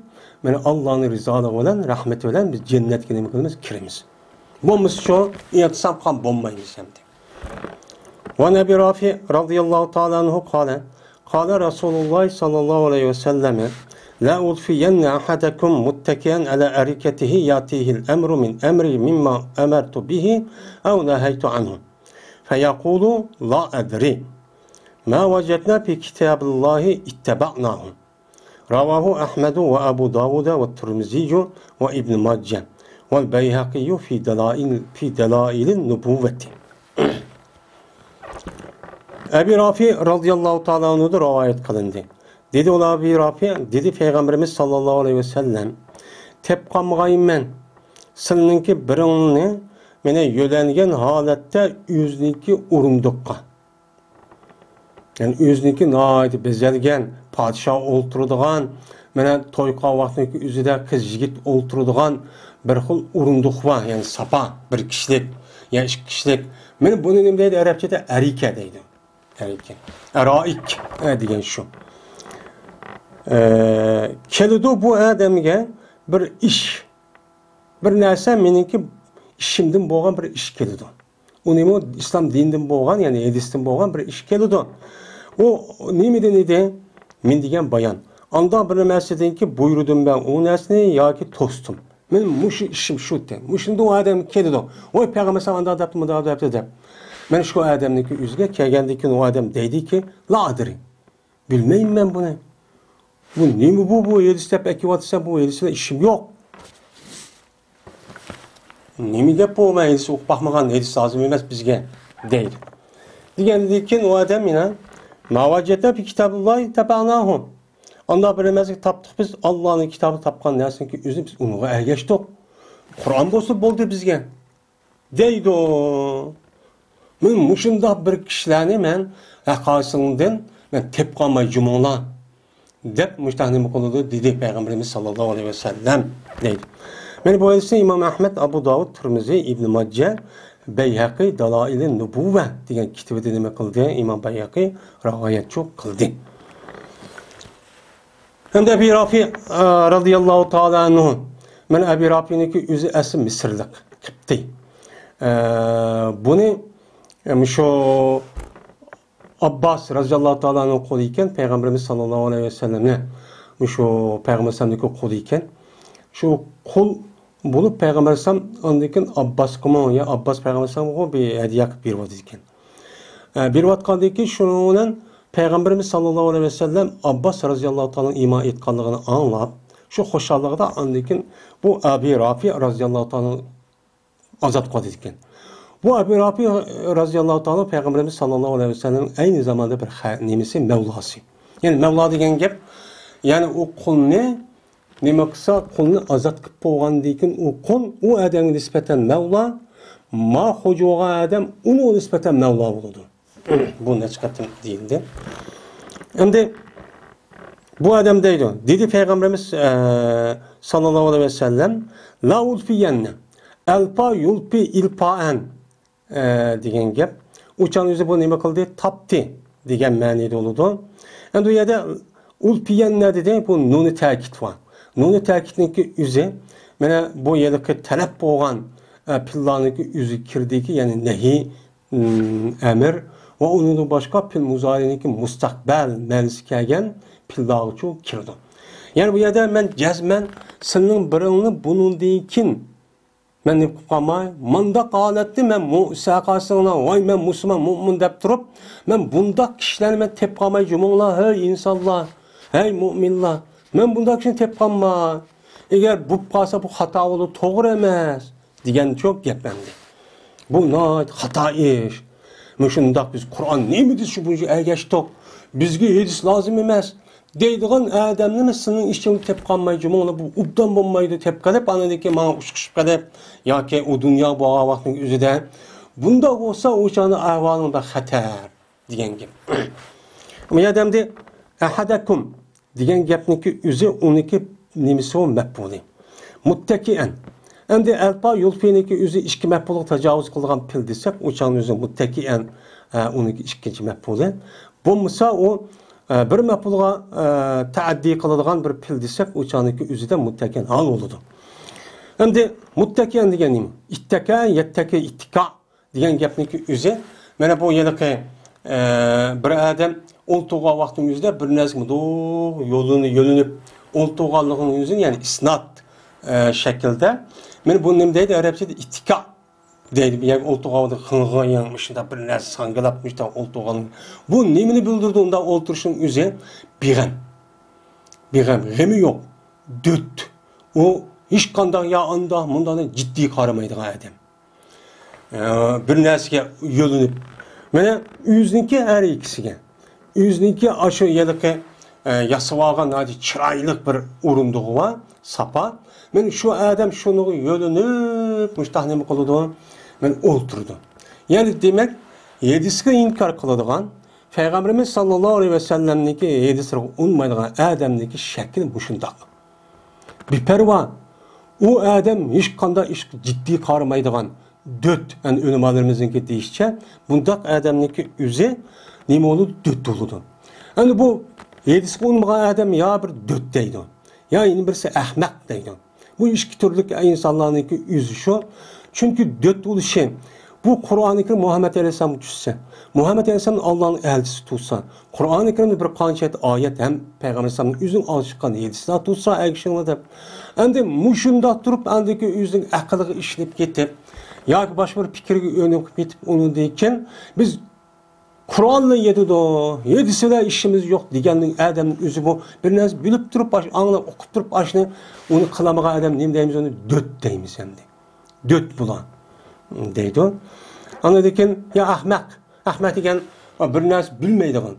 مانا ئاللانىڭ رىزالىقى بىلەن، رەھمىتى بىلەن بىز جەننەتكە نېمە قىلىمىز؟ كىرىمىز. بولمىسىچۇ ئىئتىسام قىلغان بولمايمىز ئەمدى. وعن أبي رافع رضي الله تعالى عنه قال، قال رسول الله صلى الله عليه وسلم: لأوفين أحدكم متكئا على أريكته يأتيه الأمر من أمري مما أمرت به أو نهيت عنه، فيقول: لا أدري، ما وجدنا في كتاب الله اتبعناه. رواه أحمد وأبو داود والترمذي وابن ماجه والبيهقي في دلائل، في دلائل النبوة. ئەبى رافىئ رەزىياللاھۇ تائالا ئەنھۇدىن رىۋايەت قىلىندى. دېدى ئۇلار، ئەبى رافىئ دېدى، پەيغەمبىرىمىز ساللاللاھۇ ئەلەيھى ۋەسەللەم: تېپىپ قالمىغايمەن سىلىنىڭكى بىرىڭلارنى مانا يۆلەنگەن ھالەتتە ئۆزىنىڭكى ئورۇندۇققا، يەنى ئۆزىنىڭكى ناھايىتى بېزەلگەن، پادىشاھ ئولتۇرىدىغان، مانا توي قىلغان ۋاقتىنىڭكى ئۆزىدە قىز يىگىت ئولتۇرىدىغان بىر خىل ئورۇندۇق بار، يەنى ساپا، بىر كىشىلىك يا ئىككى كىشىلىك. مانا بۇنى نېمە دەيدۇ؟ ئەرەبچىدە ئەرىكە دەيدۇ. ئەرىكە. ئەرائىك، ئە، دېگەن شۇ. ئە، كېلىدۇ بۇ ئادەمگە بىر ئىش، بىر نەرسە مېنىڭكى ئىشىمدىن بولغان بىر ئىش كېلىدۇ. ئۇنىمۇ ئىسلام دىنىدىن بولغان، يەنى ھەدىستىن بولغان بىر ئىش كېلىدۇ. ئۇ نېمىدىن ئىدى؟ مەن دېگەن بايان. ئانداق بىر نەرسىدىنكى بۇيرۇدۇم مەن ئۇ نەرسىنى ياكى توستۇم. مەن مۇشۇ ئىشىم شۇ دېدى. مۇشۇندىن ئۇ ئادەم كېلىدۇ. ۋاي پەيغەمبەر سەن ئانداق دەپتۇ، مۇنداق دەپتۇ دەپ. مەن شۇ ئادەمنىڭكى ئۆزىگە كەلگەندىن كېيىن ئۇ ئادەم دەيدىكى، لا ئادرى. بىلمەيمەن مەن بۇنى. بۇ نېمە بۇ، بۇ ھەدىس دەپ ئەكىۋاتىسەن، بۇ ھەدىس بىلەن ئىشىم يوق. نېمە گەپ بۇ، مەن ھەدىس ئوقۇپ باقمىغان، ھەدىس لازىم ئەمەس بىزگە، دەيدۇ. دېگەندىن كېيىن ئۇ ئادەم يەنە، ما ۋەجەدنا في كتاب الله اتبعناه. ئانداق بىر نەرسە تاپتۇق بىز، ئاللانىڭ كىتابى تاپقان نەرسىنىڭكى ئۆزىنى بىز ئۇنىڭغا ئەگەشتۇق. قۇرئان بولسا بولدى بىزگە. دەيدۇ. مەن مۇشۇنداق بىر كىشىلەرنى مەن ھەققاسىڭدىن مەن تېپقالماي جۇمۇڭلار، دەپ مۇشۇنداق نېمە قىلىدۇ، دېدى پەيغەمبىرىمىز ساللاللاھۇ ئەلەيھى ۋەسەللەم، دەيدۇ. مانا بۇ ھەدىسنى ئىمام ئەھمەد، ئەبۇ داۋۇد، تىرمىزى، ئىبنى ماجە، بەيھەقى، دالائىلى نۇبۇۋۋە دېگەن كىتابىدا نېمە قىلدى؟ ئىمام بەيھەقى رىۋايەتچۇ قىلدى. ھەمدە ئەبى رافىئ، ئە، رازىياللاھۇ تائالا ئەنھۇ. مانا ئەبى رافىئنىڭكى ئۆزى ئەسلى مىسىرلىق، قىپتى. ئە، بۇنى، ئە، مۇشۇ ئابباس رازىياللاھۇ تائالا ئەنھۇ قۇلى ئىكەن، پەيغەمبىرىمىز ساللاللاھۇ ئەلەيھى ۋەسەللەمنى، مۇشۇ پەيغەمبەر ئەلەيھىسسالامنىڭكى قۇلى ئىكەن. شۇ قۇل بولۇپ پەيغەمبەر ئەلەيھىسسالام ئاندىن كېيىن ئابباسقىمۇ، يا ئابباس پەيغەمبەر ئەلەيھىسسالامغا بىر ھەدىيە قىلىپ بېرىۋاتىدىكەن. ئە، بېرىۋاتقاندىن كېيىن شۇنىڭ بىلەن پەيغەمبىرىمىز ساللاللاھۇ ئەلەيھى ۋەسەللەم ئابباس رازىياللاھۇ تائالا ئىمان ئېيتقانلىقىنى ئاڭلاپ، شۇ خۇشاللىقىدا ئاندىن كېيىن بۇ ئەبى رافىئ رازىياللاھۇ تائالا ئازاد قىلىدىكەن. بۇ ئەبى رافىئ رازىياللاھۇ تائالا پەيغەمبىرىمىز ساللاللاھۇ ئەلەيھى ۋەسەللەم ئەينى زاماندا بىر خە-، نېمىسى، مەۋلاسى. يەنى مەۋلا دېگەن گەپ، يەنى ئۇ قۇلنى نېمە قىلسا، قۇلنى ئازاد قىلىپ بولغاندىن كېيىن ئۇ قۇل ئۇ ئادەمگە نىسبەتەن مەۋلا، ما خوجا بولغان ئادەم ئۇنىڭغا نىسبەتەن مەۋلا بولىدۇ. بۇ نەچچە قېتىم دېيىلدى. ئەمدى بۇ ئادەم دەيدۇ، دېدى پەيغەمبىرىمىز، ئە، ساللاللاھۇ ئەلەيھى ۋەسەللەم، لا ئۇلفىيەننە، ئەلپا يۇلپى ئىلپائەن، ئە، دېگەن گەپ. ئۇ چاغ ئۆزى بۇ نېمە قىلدى؟ تاپتى دېگەن مەنىدە بولىدۇ. ئەمدى بۇ يەردە ئۇلپىيەننە دېدى، بۇ نۇنى تەكىت بار. نۇنى تەكىتنىڭكى ئۆزى، مانا بۇ يەردىكى تەلەپ بولغان، ئە، پىللانىڭكى ئۆزى كىردىكى، يەنى نەھى، ئەمر ۋە ئۇنىڭدىن باشقا پېئىل مۇزارىنىڭكى مۇستەقبەل مەنىسى كەلگەن پېئىللارغىچۇ كىرىدۇ. يەنى بۇ يەردە مەن جەزمەن سىلىنىڭ بىرىڭنى بۇنىڭدىن كېيىن مەن نېمە قىلىپ قالماي، مۇنداق ھالەتتە مەن مۇ-، سەقاسىڭلار، ۋاي مەن مۇسۇلمان، مۇئمىن دەپ تۇرۇپ، مەن بۇنداق كىشىلەرنى مەن تېپىپ قالماي جۇمۇڭلار، ھەي ئىنسانلار، ھەي مۇئمىنلار، مەن بۇنداق كىشىنى تېپىپ قالماي. ئەگەر بولۇپ قالسا بۇ خاتا بولىدۇ، توغرا ئەمەس. دېگەنچۇ گەپ ئەمدى. بۇ ناھايىتى خاتا ئىش. مۇشۇنداق بىز قۇرئان نېمە دېسە شۇ بويىچە ئەگەشتۇق. بىزگە ھەدىس لازىم ئەمەس دەيدىغان ئادەمنى مەن سېنىڭ ئىشىڭنى تېپىپ قالماي جۇمۇڭلار، بۇ ئوبدان بولمايدۇ، تېپىپ قېلىپ ئاندىن كېيىن ماڭا ئۇچقۇشۇپ قېلىپ ياكى ئۇ دۇنياغا بولغان ۋاقىتنىڭ ئۆزىدە. بۇنداق بولسا ئۇ چاغدا ئەھۋالىڭ بەك خەتەر دېگەن گەپ. بۇ يەردە ئەمدى ئەھەدەكۇم دېگەن گەپنىڭكى ئۆزى ئۇنىڭكى نېمىسى ئۇ مەپئۇلى. مۇتتەكىئەن. ئەمدى ئەلپا يۇلپىنىڭكى ئۆزى ئىككى مەپئۇلغا تاجاۋۇز قىلىدىغان پېئىل دېسەك، ئۇ چاغنىڭ ئۆزى مۇتتەكىئەن، ئە، ئۇنىڭكى ئىككىنچى مەپئۇلى. بولمىسا ئۇ، ئە، بىر مەپئۇلغا، ئە، تەئەددى قىلىدىغان بىر پېئىل دېسەك، ئۇ چاغنىڭكى ئۆزىدە مۇتتەكىئەن ھال بولىدۇ. ئەمدى مۇتتەكىئەن دېگەن نېمە؟ ئىتتەكە، يەتتەكە، ئىتتىكا. دېگەن گەپنىڭكى ئۆزى، مانا بۇ ھېلىقى، ئە، بىر ئادەم ئولتۇرغان ۋاقتىنىڭ ئۆزىدە بىر نەرسىگە مۇنداق يولىنى، يۆلىنىپ ئولتۇرغانلىقىنىڭ ئۆزىنى، يەنى ئىسناد، ئە، شەكىلدە. مانا بۇنى نېمە دەيدۇ؟ ئەرەبچىدە ئىتتىكا دەيدۇ. يەنى ئولتۇرغان ۋاقتىدا خىڭغىيىڭ، مۇشۇنداق بىر نەرسە ساڭگىلاپ مۇشۇنداق ئولتۇرغان. بۇ نېمىنى بىلدۈرىدۇ؟ ئۇنداق ئولتۇرۇشنىڭ ئۆزى بىغەم. بىغەم، غېمى يوق. دۆت. ئۇ ھېچقانداق يا ئانداق، مۇنداق جىددىي قارىمايدىغان ئادەم. ئە، بىر نەرسىگە يۆلىنىپ، مانا ئۆزىنىڭكى ھەر ئىككىسىگە، ئۆزىنىڭكى ئاشۇ ھېلىقى، ئە، ياسىۋالغان ناھايىتى چىرايلىق بىر ئورۇندۇقى بار، ساپا. مانا شۇ ئادەم شۇنىڭغا يۆلىنىپ، مۇشتاق نېمە قىلىدۇ؟ مەن ئولتۇردۇم. يەنى دېمەك، ھەدىسكە ئىنكار قىلىدىغان، پەيغەمبىرىمىز ساللاللاھۇ ئەلەيھى ۋەسەللەمنىڭكى ھەدىسلىرىگە ئۇنىمايدىغان ئادەمنىڭكى شەكلى مۇشۇنداق. بىپەرۋا. ئۇ ئادەم ھېچقانداق ئىشقا جىددىي قارىمايدىغان، دۆت، يەنى ئۆلىمالىرىمىزنىڭكى دېيىشىچە، بۇنداق ئادەمنىڭكى ئۆزى نېمە بولىدۇ؟ دۆت بولىدۇ. ئەمدى بۇ ھەدىسكە ئۇنىمىغان ئادەم يا بىر دۆت دەيدۇ، يا يەنە بىرسى ئەخمەق دەيدۇ. بۇ ئىككى تۈرلۈك ئىنسانلارنىڭكى ئۆزى شۇ. چۈنكى دۆت بولۇشى، بۇ قۇرئانى كەرىم مۇھەممەد ئەلەيھىسسالامغا چۈشسە، مۇھەممەد ئەلەيھىسسالام ئاللانىڭ ئەلچىسى تۇرسا، قۇرئانى كەرىمدە بىر قانچە ئايەت ھەم پەيغەمبەر ئەلەيھىسسالامنىڭ ئۆزىنىڭ ئالدىغا چىققان ھەدىسلەر تۇرسا، ئەگىشىڭلار دەپ. ئەمدى مۇشۇنداق تۇرۇپ، ئاندىكى ئۆزىنىڭ ئەقلىگە ئىشىنىپ كېتىپ، ياكى باشقا بىر پىكىرگە ئۆنۈپ كېتىپ، ئۇنىڭدىن كېيىن بىز قۇرئانلا يېتىدۇ، ھەدىس بىلەن ئىشىمىز يوق دېگەننىڭ ئادەمنىڭ ئۆزى بۇ. بىر نەرسە بىلىپ تۇرۇپ، ئاش-، ئاڭلاپ، ئوقۇپ تۇرۇپ، ئاشۇنى، ئۇنى قىلالمىغان ئادەم نېمە دەيمىز ئۇنى؟ دۆت دەيمىز ئەمدى. دۆت بۇلار. دەيدۇ. ئاندىن كېيىن، يا ئەخمەق. ئەخمەق دېگەن، بىر نەرسە بىلمەيدىغان.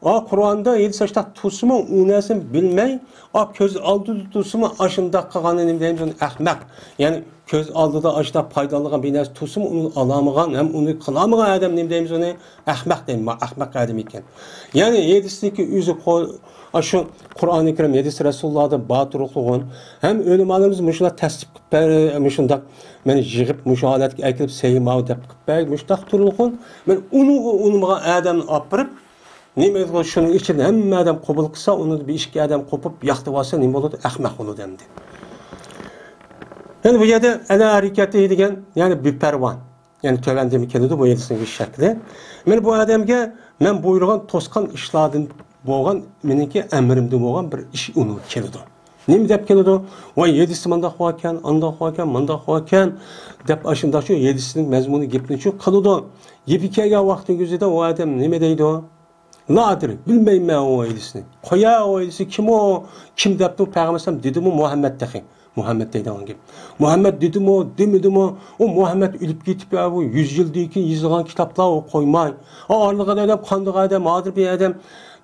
ئا، قۇرئاندا ھەدىس ئاشتاق تۇرسىمۇ، ئۇ نەرسىنى بىلمەي، ئا، كۆز ئالدىدا تۇرسىمۇ، ئاشۇنداق قىلغاننى نېمە دەيمىز ئۇنى؟ ئەخمەق. يەنى كۆز ئالدىدا ئاشۇنداق پايدىلانغان بىر نەرسە تۇرسىمۇ، ئۇنى ئالالمىغان ھەم ئۇنى قىلالمىغان ئادەم نېمە دەيمىز ئۇنى؟ ئەخمەق دەيمىز. ئەخمەق ئادەم ئىكەن. يەنى ھەدىستىكى ئۆزى قو-، ئاشۇ قۇرئانى كەرىم، ھەدىس رەسۇلۇللاھدا بار تۇرۇقلۇغۇن. ھەم ئۆلىمالىرىمىز مۇشۇنداق تەستىق قىلىپ بەر-، مۇشۇنداق مېنى يىغىپ مۇشۇ ھالەتكە ئەكېلىپ سەھىھ ماۋۇ دەپ قىلىپ بەر، مۇشۇنداق تۇرۇلغۇن. مەن ئۇنىڭغا ئۇنىمىغان ئادەمنى ئاپىرىپ، نېمە، شۇنىڭ ئىچىدىن ھەممە ئادەم قوبۇل قىلسا، ئۇنى بىر ئىككى ئادەم قوپۇپ ياقتۇرۇۋالسا نېمە بولىدۇ؟ ئەخمەق بولىدۇ ئەمدى. يەنى بۇ يەردە ئەلە ھەرىكەتى دېگەن، يەنى بىپەرۋا. يەنى تۆۋەندىمۇ كېلىدۇ بۇ ھەدىسنىڭ شەكلى. مەن بۇ ئادەمگە مەن بۇيرۇغان توسقان ئىشلاردىن بولغان، مېنىڭكى ئەمرىمدە بولغان بىر ئىش ئۇنىڭغا كېلىدۇ. نېمە دەپ كېلىدۇ؟ ۋاي، ھەدىستە مانداق باركەن، ئانداق باركەن، مانداق باركەن، دەپ ئاشۇنداق شۇ ھەدىسنىڭ مەزمۇنى گېپىنى شۇ قىلىدۇ. گېپى كەلگەن ۋاقتىنىڭ ئۆزىدە ئۇ ئادەم نېمە دەيدۇ؟ لا ئادرى، بىلمەيمەن ئۇ ھەدىسنى. قويە ئۇ ھەدىسنى، كىم ئۇ؟ كىم دەپتۇ؟ پەيغەمبەر ئەلەيھىسسالام دېدىمۇ مۇھەممەد تېخى؟ مۇھەممەد دەيدىغان گەپ. مۇھەممەد دېدىمۇ، دېمىدىمۇ؟ ئۇ مۇھەممەد ئۆلۈپ كېتىپ، يا بۇ يۈز يىلدىن كېيىن يېزىلغان كىتابلار ئۇ قويماي. ئا، ئارىلىغان ئادەم، قاندىغان ئادەم، ھازىر بىر ئادەم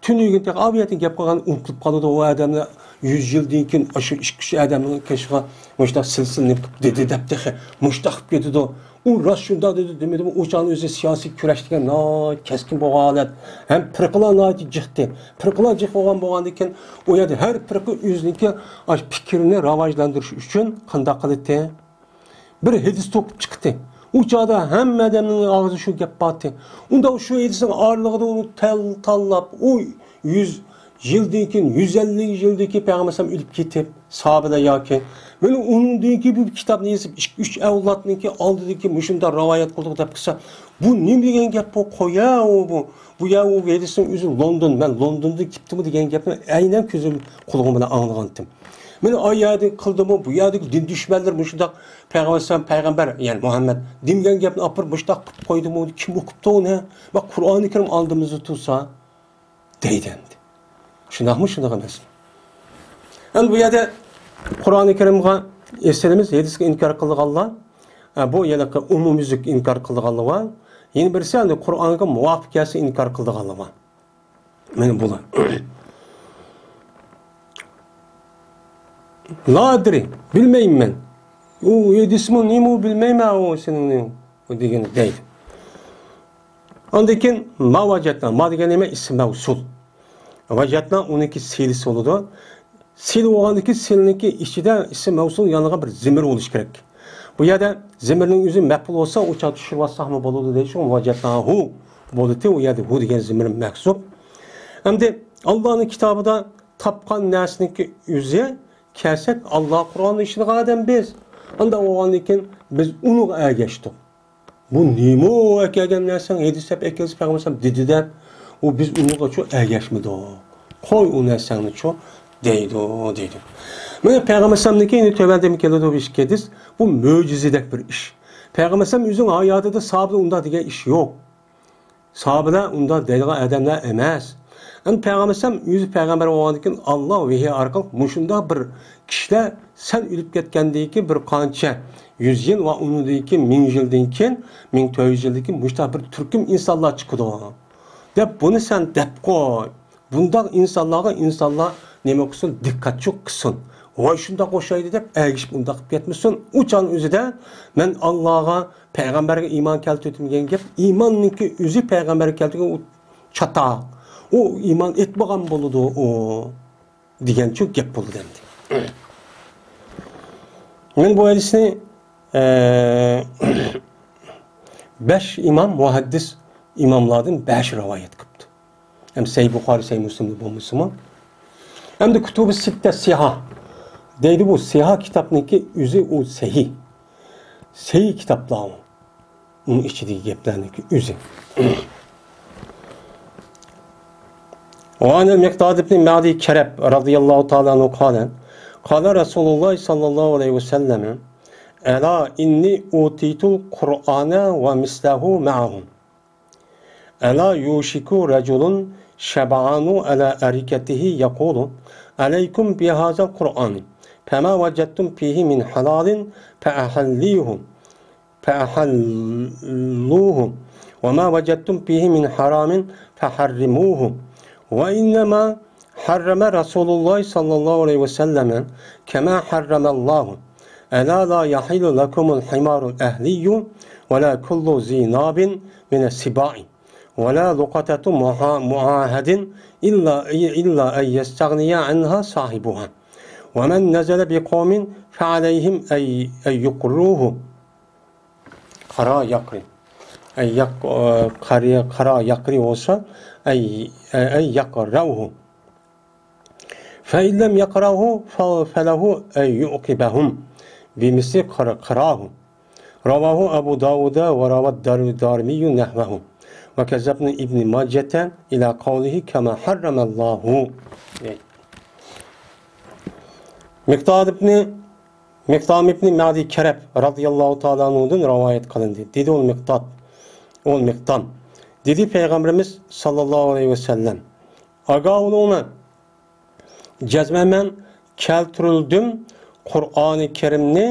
تۈنۈگۈن تېخى ئا بۇ يەردىن گەپ قىلغان ئۇنتۇلۇپ قالىدۇ ئۇ ئادەمنى. يۈز يىلدىن كېيىن ئاشۇ ئىككى ئۈچ ئادەمنىڭ قېشىغا مۇشۇنداق سىلسىلىنىپ دېدى دەپ تېخى مۇشۇنداق قىلىپ كېتىدۇ. ئۇ راست شۇنداق دېدى دېمىدىمۇ، ئۇ چاغنىڭ ئۆزى سىياسىي كۈرەش دېگەن ناھايىتى كەسكىن بولغان ھالەت. ھەم پىرقىلار ناھايىتى جىقتى. پىرقىلار جىق بولغان بولغاندىن كېيىن، ئۇ يەردە ھەر پىرقە ئۆزىنىڭكى ئاشۇ پىكرىنى راۋاجلاندۇرۇش ئۈچۈن قانداق قىلاتتى؟ بىر ھەدىس توقۇپ چىقتى. ئۇ چاغدا ھەممە ئادەمنىڭ ئاغزىدا شۇ گەپ بارتى. ئۇندا شۇ ھەدىسنىڭ ئارىلىقىدا ئۇنى تەل-، تاللاپ، ئۇ يۈز يىلدىن كېيىن، يۈز ئەللىك يىلدىن كېيىن پەيغەمبەر ئەلەيھىسسالام ئۆلۈپ كېتىپ، ساھابىلەر ياكى مەن ئۇنىڭدىن كېيىن بۇ كىتابنى يېزىپ، ئىككى، ئۈچ ئەۋلادنىڭكى ئالدىدىكى مۇشۇنداق رىۋايەت قىلدۇق دەپ قىلسا، بۇ نېمە دېگەن گەپ بۇ؟ قويە ئۇ بۇ. بۇ يا ئۇ ھەدىسنىڭ ئۆزى لوندون، مەن لوندوندىن كېپتىمۇ دېگەن گەپنى ئەينەن كۆزۈم، قۇلىقىم بىلەن ئاڭلىغانتىم. مەن ئا يەردە قىلدىمۇ، بۇ يەردىكى دىن دۈشمەنلىرى مۇشۇنداق پەيغەمبەر، پەيغەمبەر، يەنى مۇھەممەد دېمىگەن گەپنى ئاپىرىپ مۇشۇنداق قىلىپ قويدىمۇ، كىم ئوقۇپتۇ ئۇنى؟ ۋە قۇرئانى كەرىم ئالدىمىزدا تۇرسا. دەيدۇ ئەمدى. شۇنداقمۇ، شۇنداق ئەمەسمۇ؟ ئەمدى بۇ يەردە قۇرئانى كەرىمغا ئېسىلىمىز، ھەدىسكە ئىنكار قىلىدىغانلار، ئە، بۇ يەنە ئومۇميۈزلۈك ئىنكار قىلىدىغانلار بار. يەنە بىرسى ئەمدى قۇرئانغا مۇۋاپىق كەلسە ئىنكار قىلىدىغانلار بار. مانا بۇلار. لا ئەدرى، بىلمەيمەن. ئۇ ھەدىسمۇ نېمە ئۇ، بىلمەيمەن ئۇ سېنىڭ نېمە ئۇ دېگىنى دەيدۇ. ئاندىن كېيىن ما ۋەجەدنا، ما دېگەن نېمە؟ ئىسمى مەۋسۇل. ۋەجەدنا ئۇنىڭكى سىلىسى بولىدۇ. سىلە بولغاندىن كېيىن سىلىنىڭكى ئىچىدە ئىسمى مەۋسۇل يانغا بىر زېمىر بولۇشى كېرەك. بۇ يەردە زېمىرنىڭ ئۆزى مەپئۇل بولسا، ئۇ چاغ چۈشۈرۈۋاتساقمۇ بولىدۇ دەيدۇ. شۇڭا ۋەجەدناھۇ بولىدۇ. ئۇ يەردە ھۇ دېگەن زېمىر مەھزۇپ. ئەمدى ئاللانىڭ كىتابىدا تاپقان نەرسىنىڭكى ئۆزى كەلسەك، ئاللا قۇرئاندا ئىشلىگەن ئادەم بىز. ئانداق بولغاندىن كېيىن بىز ئۇنىڭغا ئەگەشتۇق. بۇ نېمە ئۇ ئەكەلگەن نەرسەڭ؟ ھەدىس دەپ ئەكەلسە پەيغەمبەر ئەلەيھىسسالام دېدى دەپ، ئۇ بىز ئۇنىڭغا چۇ ئەگەشمىدۇق. قوي ئۇ نەرسەڭنى چۇ دەيدۇ، دەيدۇ. مانا پەيغەمبەر ئەلەيھىسسالامنىڭكى ئەمدى تۆۋەندىمۇ كېلىدۇ بۇ ئىككى ھەدىس. بۇ مۆجىزىدەك بىر ئىش. پەيغەمبەر ئەلەيھىسسالام ئۆزىنىڭ ھاياتىدا ساھابىدە ئۇنداق دېگەن ئىش يوق. ساھابىلەر ئۇنداق دەيدىغان ئادەملەر ئەمەس. ئەمدى پەيغەمبەر ئەلەيھىسسالام ئۆزى پەيغەمبەر بولغاندىن كېيىن، ئاللا ۋەھىي ئارقىلىق مۇشۇنداق بىر كىشىلەر سەن ئۆلۈپ كەتكەندىن كېيىن بىر قانچە يۈز يىل ۋە ئۇنىڭدىن كېيىن مىڭ يىلدىن كېيىن، مىڭ تۆت يۈز يىلدىن كېيىن مۇشۇنداق بىر تۈركۈم ئىنسانلار چىقىدۇ دەپ، بۇنى سەن دەپ قوي. بۇنداق ئىنسانلارغا ئىنسانلار نېمە قىلسۇن؟ دىققەتچۇ قىلسۇن. ۋاي شۇنداق ئوخشايدۇ دەپ ئەگىشىپ ئۇنداق قىلىپ كەتمىسۇن. ئۇ چاغنىڭ ئۆزىدە مەن ئاللاغا، پەيغەمبەرگە ئىمان كەلتۈردۈم دېگەن گەپ، ئىماننىڭكى ئۆزى پەيغەمبەرگە كەلتۈرگەن ئۇ چاتاق. ئۇ ئىمان ئېيتمىغان بولىدۇ ئۇ. دېگەنچۇ گەپ بولدى ئەمدى. مەن بۇ ھەدىسنى، ئە، بەش ئىمام، مۇھەددىس ئىماملاردىن بەش رىۋايەت قىپتۇ. ھەم سەھىھ بۇخارى، سەھىھ مۇسلىمدا بولمىسىمۇ. ئەمدى كۇتۇبى سىتتە سىھاھ دەيدۇ، بۇ سىھاھ كىتابنىڭكى ئۆزى ئۇ سەھىھ. سەھىھ كىتابلار ئۇ. ئۇنىڭ ئىچىدىكى گەپلەرنىڭكى ئۆزى. وعن المقداد بن معدي كرب رضي الله تعالى عنه قال، قال رسول الله صلى الله عليه وسلم، ألا إني أوتيت القرآن ومثله معه. ألا يوشك رجل شبعان على أريكته يقول، عليكم بهذا القرآن، فما وجدتم فيه من حلال فأحلوه، فأحلوه، وما وجدتم فيه من حرام فحرموه، وإنما حرم رسول الله صلى الله عليه وسلم كما حرم الله. ألا لا يحل لكم الحمار الأهلي ولا كل ذي ناب من السباع، ولا لقطة معا-، معاهد إلا، إلا أن يستغني عنها صاحبها، ومن نزل بقوم فعليهم أن، أن يقروه. قارا ياقرى. أن يق-، قارا، قارا ياقرى بولسا، أن، أن يقروه. فإن لم يقروه ف-، فله أن يعاقبهم بمثل قر-، قراه. رواه أبو داود وروى الدار-، الدارمي نحوه. وكذا ابن ماجة إلى قوله كما حرم الله. مىقداد ئىبنى، مىقدام ئىبنى مەدى كەرەب رەزىياللاھۇ تائالا ئەنھۇدىن رىۋايەت قىلىندى. دېدى ئۇل مىقداد، ئۇل مىقدام. دېدى پەيغەمبىرىمىز ساللاللاھۇ ئەلەيھى ۋەسەللەم، ئاگاھ بولۇڭلار، جەزمەن مەن كەلتۈرۈلدۈم قۇرئانى كەرىمنى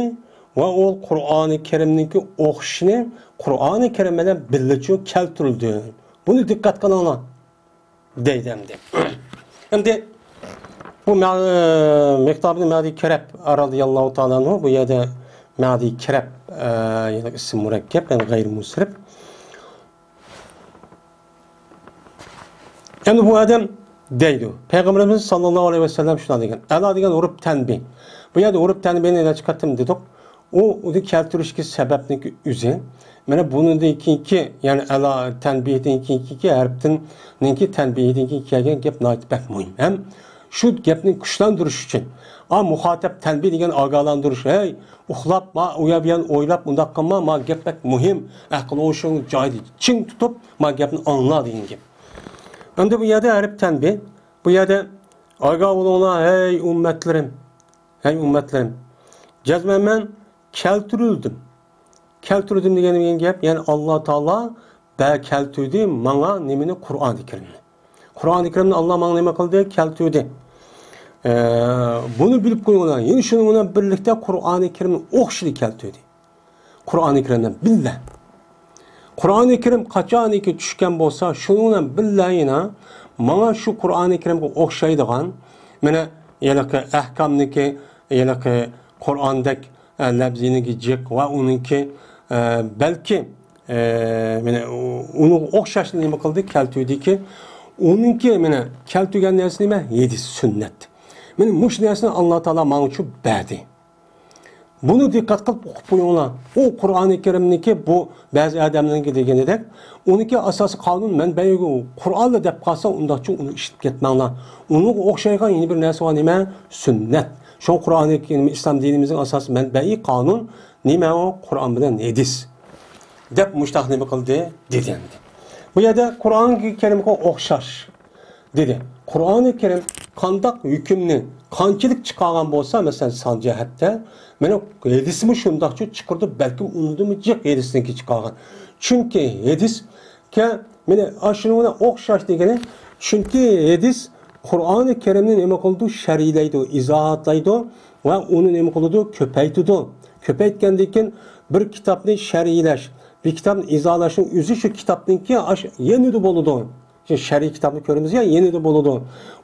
ۋە ئۇ قۇرئانى كەرىمنىڭكى ئوخشىشىنى قۇرئانى كەرىم بىلەن بىللىچۇ كەلتۈرۈلدۈم. بۇنى دىققەت قىلىڭلار. دەيدۇ ئەمدى. ئەمدى بۇ مە-، مىقدام ئىبنى مەدى كەرەب رەزىياللاھۇ تائالا ئەنھۇ، بۇ يەردە مەدى كەرەب، ئە، يەنى ئىسىم مۇرەككەپ، يەنى غەيرىي مۇنسەرىپ. ئەمدى بۇ ئادەم دەيدۇ، پەيغەمبىرىمىز ساللاللاھۇ ئەلەيھى ۋەسەللەم شۇنداق دېگەن. ئەلا دېگەن ھۇرۇپ تەنبىھ. بۇ يەردە ھۇرۇپ تەنبىھنى نەچچە قېتىم دېدۇق. ئۇ، ئۇنى كەلتۈرۈشكە سەۋەبنىڭكى ئۆزى. مانا بۇنىڭدىن كېيىنكى، يەنى ئەلا تەنبىھدىن كېيىنكى ھەرپتىن، نىڭكى تەنبىھىدىن كېيىن كەلگەن گەپ ناھايىتى بەك مۇھىم. ھەم شۇ گەپنى كۈچلەندۈرۈش ئۈچۈن، ئا، مۇخاتەپ تەنبىھ دېگەن ئاگاھلاندۇرۇش، ھەي، ئۇخلاپ، ما، ئۇ يەر بۇ يەرنى ئويلاپ، ئۇنداق قىلما، ما گەپ بەك مۇھىم، ئەقىل ھوشۇڭنى جايىدا چىڭ تۇتۇپ، ما گەپنى ئاڭلا دېگەن گەپ. ئەمدى بۇ يەردە ھەرپ تەنبىھ، بۇ يەردە ئاگاھ بولۇڭلار، ھەي ئۈممەتلىرىم، ھەي ئۈممەتلىرىم، جەزمەن مەن كەلتۈرۈلدۈم. كەلتۈردۈم دېگەن، دېگەن گەپ، يەنى ئاللا تائالا بە-، كەلتۈردى ماڭا نېمىنى؟ قۇرئانى كەرىمنى. قۇرئانى كەرىمنى ئاللا ماڭا نېمە قىلدى؟ كەلتۈردى. ئە، بۇنى بىلىپ قويۇڭلار. يەنە شۇنىڭ بىلەن بىرلىكتە قۇرئانى كەرىمنى ئوخشىشىنى كەلتۈردى. قۇرئانى كەرىم بىلەن بىللە. قۇرئانى كەرىم قاچانكى چۈشكەن بولسا، شۇنىڭ بىلەن بىللە يەنە ماڭا شۇ قۇرئانى كەرىمگە ئوخشايدىغان، مانا، ھېلىقى ئەھكامنىكى، ھېلىقى قۇرئاندەك، ئە، لەپزىنىڭكى جىق ۋە ئۇنىڭكى، ئە، بەلكى، ئە، مانا، ئۇنىڭغا ئوخشاشلا نېمە قىلدى؟ كەلتۈردىكى، ئۇنىڭكى، مانا، كەلتۈرگەن نەرسە نېمە؟ ھەدىس، سۈننەت. مانا مۇشۇ نەرسىنى ئاللا تائالا ماڭىچۇ بەردى. بۇنى دىققەت قىلىپ ئوقۇپ قويۇڭلار. ئۇ قۇرئانى كەرىمنىڭكى، بۇ بەزى ئادەملەرنىڭكى دېگىنىدەك، ئۇنىڭكى ئاساسىي قانۇن مەنبەيى قۇرئانلا دەپ قالسا، ئۇنداقچۇ ئۇنى ئىشلىتىپ كەتمەڭلار. ئۇنىڭغا ئوخشايدىغان يەنە بىر نەرسە بار، نېمە؟ سۈننەت. شۇ قۇرئانى كەرىم، ئىسلام دىنىمىزنىڭ ئاساسىي مەنبەيى قانۇن نېمە؟ ئۇ قۇرئان بىلەن ھەدىس دەپ مۇشتاق نېمە قىلدى؟ دېدى ئەمدى. بۇ يەردە قۇرئانى كەرىمگە ئوخشاش. دېدى. قۇرئانى كەرىم قانداق ھۆكۈمنى قانچىلىك چىقارغان بولسا، مەسىلەن، سان جەھەتتە، مانا ھەدىسمۇ شۇنداقچۇ چىقىرىدۇ، بەلكىم ئۇنىڭدىنمۇ جىق ھەدىسنىڭكى چىقارغان. چۈنكى ھەدىسكە، مانا، ئاشۇنىڭغا ئوخشاش دېگىنى، چۈنكى ھەدىس قۇرئانى كەرىمنى نېمە قىلىدۇ؟ شەرھلەيدۇ، ئىزاھاتلايدۇ ۋە ئۇنى نېمە قىلىدۇ؟ كۆپەيتىدۇ. كۆپەيتكەندىن كېيىن بىر كىتابنى شەرھلەش، بىر كىتابنى ئىزاھلاشنىڭ ئۆزى شۇ كىتابنىڭكى ئاش-، يېنىدا بولىدۇ. شەرھىي كىتابنى كۆرىمىز يا، يېنىدا بولىدۇ.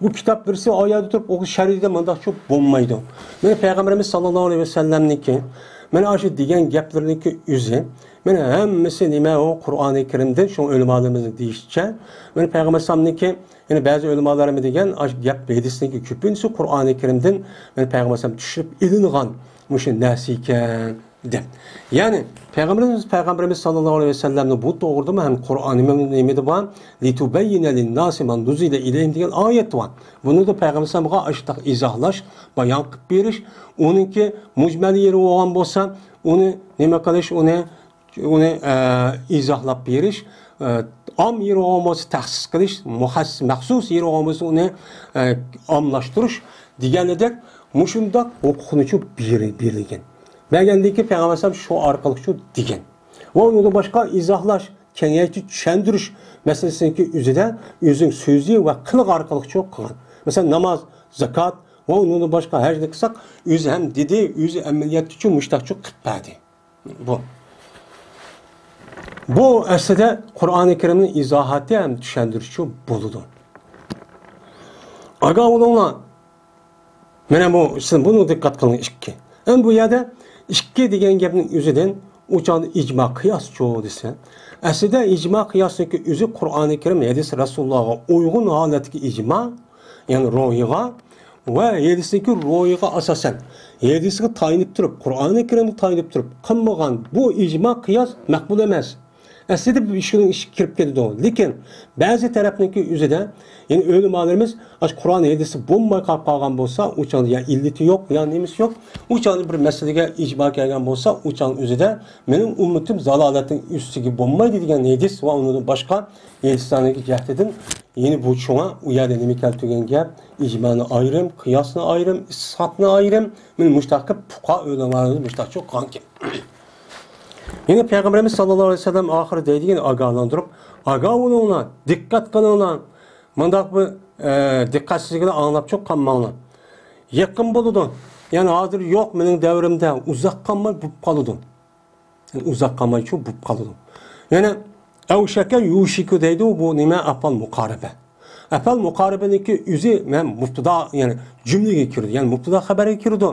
بۇ كىتاب بىرسى ئايەردە تۇرۇپ ئوقۇش شەرھىي دېگەن مۇنداقچە بولمايدۇ. مانا پەيغەمبىرىمىز ساللاللاھۇ ئەلەيھى ۋەسەللەمنىڭكى، مانا ئاشۇ دېگەن گەپلىرىنىڭكى ئۆزى، مانا ھەممىسى نېمە؟ ئۇ قۇرئانى كەرىمدىن، شۇڭا ئۆلىمالىرىمىزنىڭ دېيىشىچە، مانا پەيغەمبەر ئەلەيھىسسالامنىڭكى، يەنى بەزى ئۆلىمالار نېمە دېگەن، ئاشۇ گەپ ھەدىسنىڭكى كۆپىنچىسى قۇرئانى كەرىمدىن، مانا پەيغەمبەر ئەلەيھىسسالام چۈشۈرۈپ ئېلىنغان مۇشۇ نەرسە ئىكەن. دەپ. يەنى پەيغەمبىرىمىز، پەيغەمبىرىمىز ساللاللاھۇ ئەلەيھى ۋەسەللەمنىڭ بۇ توغرىدىمۇ ھەم قۇرئان نېمە، نېمىدە بار؟ لِتُبَيِّنَ لِلنَّاسِ مَا نُزِّلَ إِلَيْهِمْ دېگەن ئايەت بار. بۇنىڭدا پەيغەمبەر ئەلەيھىسسالامغا ئاشۇنداق ئىزاھلاش، بايان قىلىپ بېرىش، ئۇنىڭكى مۇجمەل يېرى بولغان بولسا، ئۇنى نېمە قىلىش، ئۇنى، ئۇنى، ئە، ئىزاھلاپ بېرىش، ئە، ئام يېرى بولغان بولسا تەخسىس قىلىش، مۇخەسسىس، مەخسۇس يېرى بولغان بولسا ئۇنى، ئە، ئاملاشتۇرۇش دېگەندەك مۇشۇنداق ھوقۇقنىچۇ بېرى-، بېرىلگەن. بەرگەندىن كېيىن پەيغەمبەر ئەلەيھىسسالام شۇ ئارقىلىقچۇ دېگەن. ۋە ئۇنىڭدىن باشقا ئىزاھلاش، كېڭەيتىش، چۈشەندۈرۈش مەسىلىسىنىڭكى ئۆزىدە ئۆزىنىڭ سۆزى ۋە قىلىقى ئارقىلىقچۇ قىلغان. مەسىلەن، ناماز، زاكات ۋە ئۇنىڭدىن باشقا ھەجنى قىلساق، ئۆزى ھەم دېدى، ئۆزى ئەمەلىيەتتىچۇ مۇشتاقچۇ قىلىپ بەردى. بۇ. بۇ ئەسلىدە قۇرئانى كەرىمنىڭ ئىزاھاتى ھەم چۈشەندۈرۈشىچۇ بولىدۇ. ئاگاھ بولۇڭلار. مانا بۇ، سىز بۇنى دىققەت قىلىڭ، ئىككى. ئەمدى بۇ يەردە ئىككى دېگەن گەپنىڭ ئۆزىدىن ئۇ چاغدا ئىجما قىياسچۇ دېسە، ئەسلىدە ئىجما قىياسنىڭكى ئۆزى قۇرئانى كەرىم، ھەدىس رەسۇلۇللاھقا ئۇيغۇن ھالەتتىكى ئىجما، يەنى روھىغا ۋە ھەدىسنىڭكى روھىغا ئاساسەن، ھەدىسكە تايىنىپ تۇرۇپ، قۇرئانى كەرىمگە تايىنىپ تۇرۇپ قىلمىغان بۇ ئىجما قىياس مەقبۇل ئەمەس. ئەسلىدە بۇ ئىشنىڭ ئىچىگە كىرىپ كېتىدۇ. لېكىن بەزى تەرەپنىڭكى ئۆزىدە، يەنى ئۆلىمالىرىمىز ئاشۇ قۇرئان ھەدىسى بولماي قاپ قالغان بولسا، ئۇ چاغدا يا ئىللىتى يوق، يا نېمىسى يوق. ئۇ چاغدا بىر مەسىلىگە ئىجما كەلگەن بولسا، ئۇ چاغنىڭ ئۆزىدە مېنىڭ ئۈممىتىم زالالەتنىڭ ئۈستىگە بولمايدۇ دېگەن ھەدىس ۋە ئۇنىڭدىن باشقا ھەدىسلەرنىڭ جەھىتىدىن يەنى بۇ شۇڭا ئۇ يەردە نېمە كەلتۈرگەن گەپ؟ ئىجمانى ئايرىم، قىياسنى ئايرىم، ئىسسىھاتنى ئايرىم. مانا مۇشتاق قىلىپ پۇقاھا ئۆلىمالىرىمىز مۇشتاقچۇ قىلغانكەن. يەنى پەيغەمبىرىمىز ساللاللاھۇ ئەلەيھى ۋەسەللەم ئاخىرى دەيدىكەن، ئاگاھلاندۇرۇپ، ئاگاھ بولۇڭلار، دىققەت قىلىڭلار، مۇنداق بىر، ئە، دىققەتسىزلىكنى ئاڭلاپچۇ قالماڭلار. يېقىن بولىدۇ. يەنى ھازىر يوق، مېنىڭ دەۋرىمدە ئۇزاق قالماي بولۇپ قالىدۇ. يەنى ئۇزاق قالمايچۇ بولۇپ قالىدۇ. يەنى ئەۋشەكە يۇشىكۇ دەيدۇ، بۇ نېمە؟ ئەپئال مۇقارىبە. ئەپئال مۇقارىبىنىڭكى ئۆزى مەن مۇبتىدا، يەنى جۈملىگە كىرىدۇ، يەنى مۇبتىدا خەبەرگە كىرىدۇ.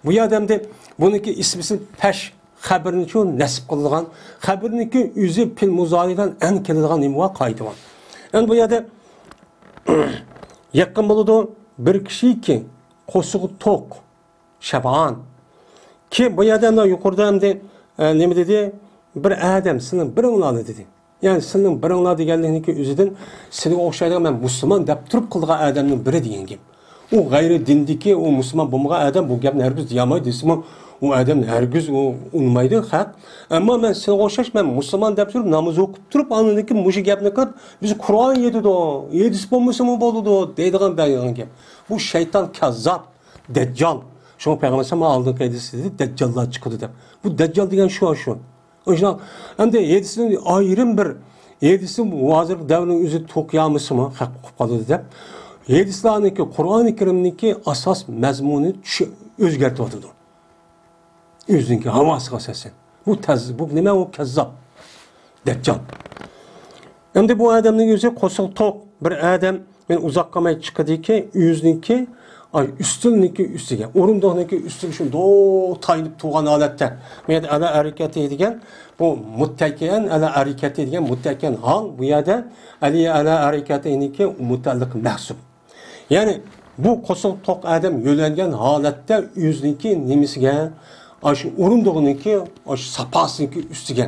بۇ يەردە ئەمدى بۇنىڭكى ئىسمىسى پەش خەبىرىنىچۇ نەسب قىلىدىغان، خەبىرىنىڭكى ئۆزى پېئىل مۇزارىدىن ئەن كېلىدىغان نېمە بار؟ قايتا بار. ئەمدى بۇ يەردە يېقىن بولىدۇ، بىر كىشىكى قورسىقى توق، شەبئان. كېيىن بۇ يەردە مۇنداق يۇقىرىدا ئەمدى، ئە، نېمە دېدى؟ بىر ئادەم، سىلىنىڭ بىرىڭلارنى دېدى. يەنى سىلىنىڭ بىرىڭلار دېگەنلىكنىڭكى ئۆزىدىن سىلىگە ئوخشايدىغان مەن مۇسۇلمان دەپ تۇرۇپ قىلىدىغان ئادەمنىڭ بىرى دېگەن گەپ. ئۇ غەيرىي دىندىكى، ئۇ مۇسۇلمان بولمىغان ئادەم بۇ گەپنى ھەرگىز دېيەلمەيدۇ، دېسىمۇ ئۇ ئادەمنى ھەرگىز ئۇ ئۇنىمايدۇ خەق. ئەمما مەن سىلىگە ئوخشاش مەن مۇسۇلمان دەپ تۇرۇپ، ناماز ئوقۇپ تۇرۇپ، ئاندىن كېيىن مۇشۇ گەپنى قىلىپ، بىز قۇرئان يېتىدۇ، ھەدىس بولمىسىمۇ بولىدۇ دەيدىغان، دەيدىغان گەپ. بۇ شەيتان، كەززاپ، دەججال. شۇڭا پەيغەمبەر ئەلەيھىسسالام ئالدىنقى ھەدىستە دېدى، دەججاللار چىقىدۇ دەپ. بۇ دەججال دېگەن شۇ، شۇ. شۇنداق، ئەمدى ھەدىسنى ئايرىم بىر، ھەدىسنى ھازىرقى دەۋرنىڭ ئۆزى توقۇيالمىسىمۇ خەق ئۇقۇپ قالىدۇ دەپ، ھەدىسلەرنىڭكى، قۇرئانى كەرىمنىڭكى ئاساس مەزمۇنىنى چۈش-، ئۆزگەرتىۋاتىدۇ. ئۆزىنىڭكى ھاۋاسىغا ئاساسەن. بۇ تەز-، بۇ نېمە؟ ئۇ كەززاپ. دەججال. ئەمدى بۇ ئادەمنىڭ ئۆزى قورسىقى توق بىر ئادەم، يەنى ئۇزاق قالماي چىقىدىكى، ئۆزىنىڭكى، ئاي، ئۈستىلىنىڭكى ئۈستىگە، ئورۇندۇقنىڭكى ئۈستىگە شۇنداق تايىنىپ تۇرغان ھالەتتە. بۇ يەردە ئەلا ئەرىكەتى دېگەن، بۇ مۇتتەكىئەن ئەلا ئەرىكەتى دېگەن مۇتتەكىئەن ھال. بۇ يەردە ئەلى ئەلا ئەرىكەتىنىڭكى مۇتەئەللىق مەھسۇپ. يەنى بۇ قورسىقى توق ئادەم يۆلەنگەن ھالەتتە ئۆزىنىڭكى نېمىسىگە، ئاشۇ ئورۇندۇقىنىڭكى، ئاشۇ ساپاسىنىڭكى ئۈستىگە.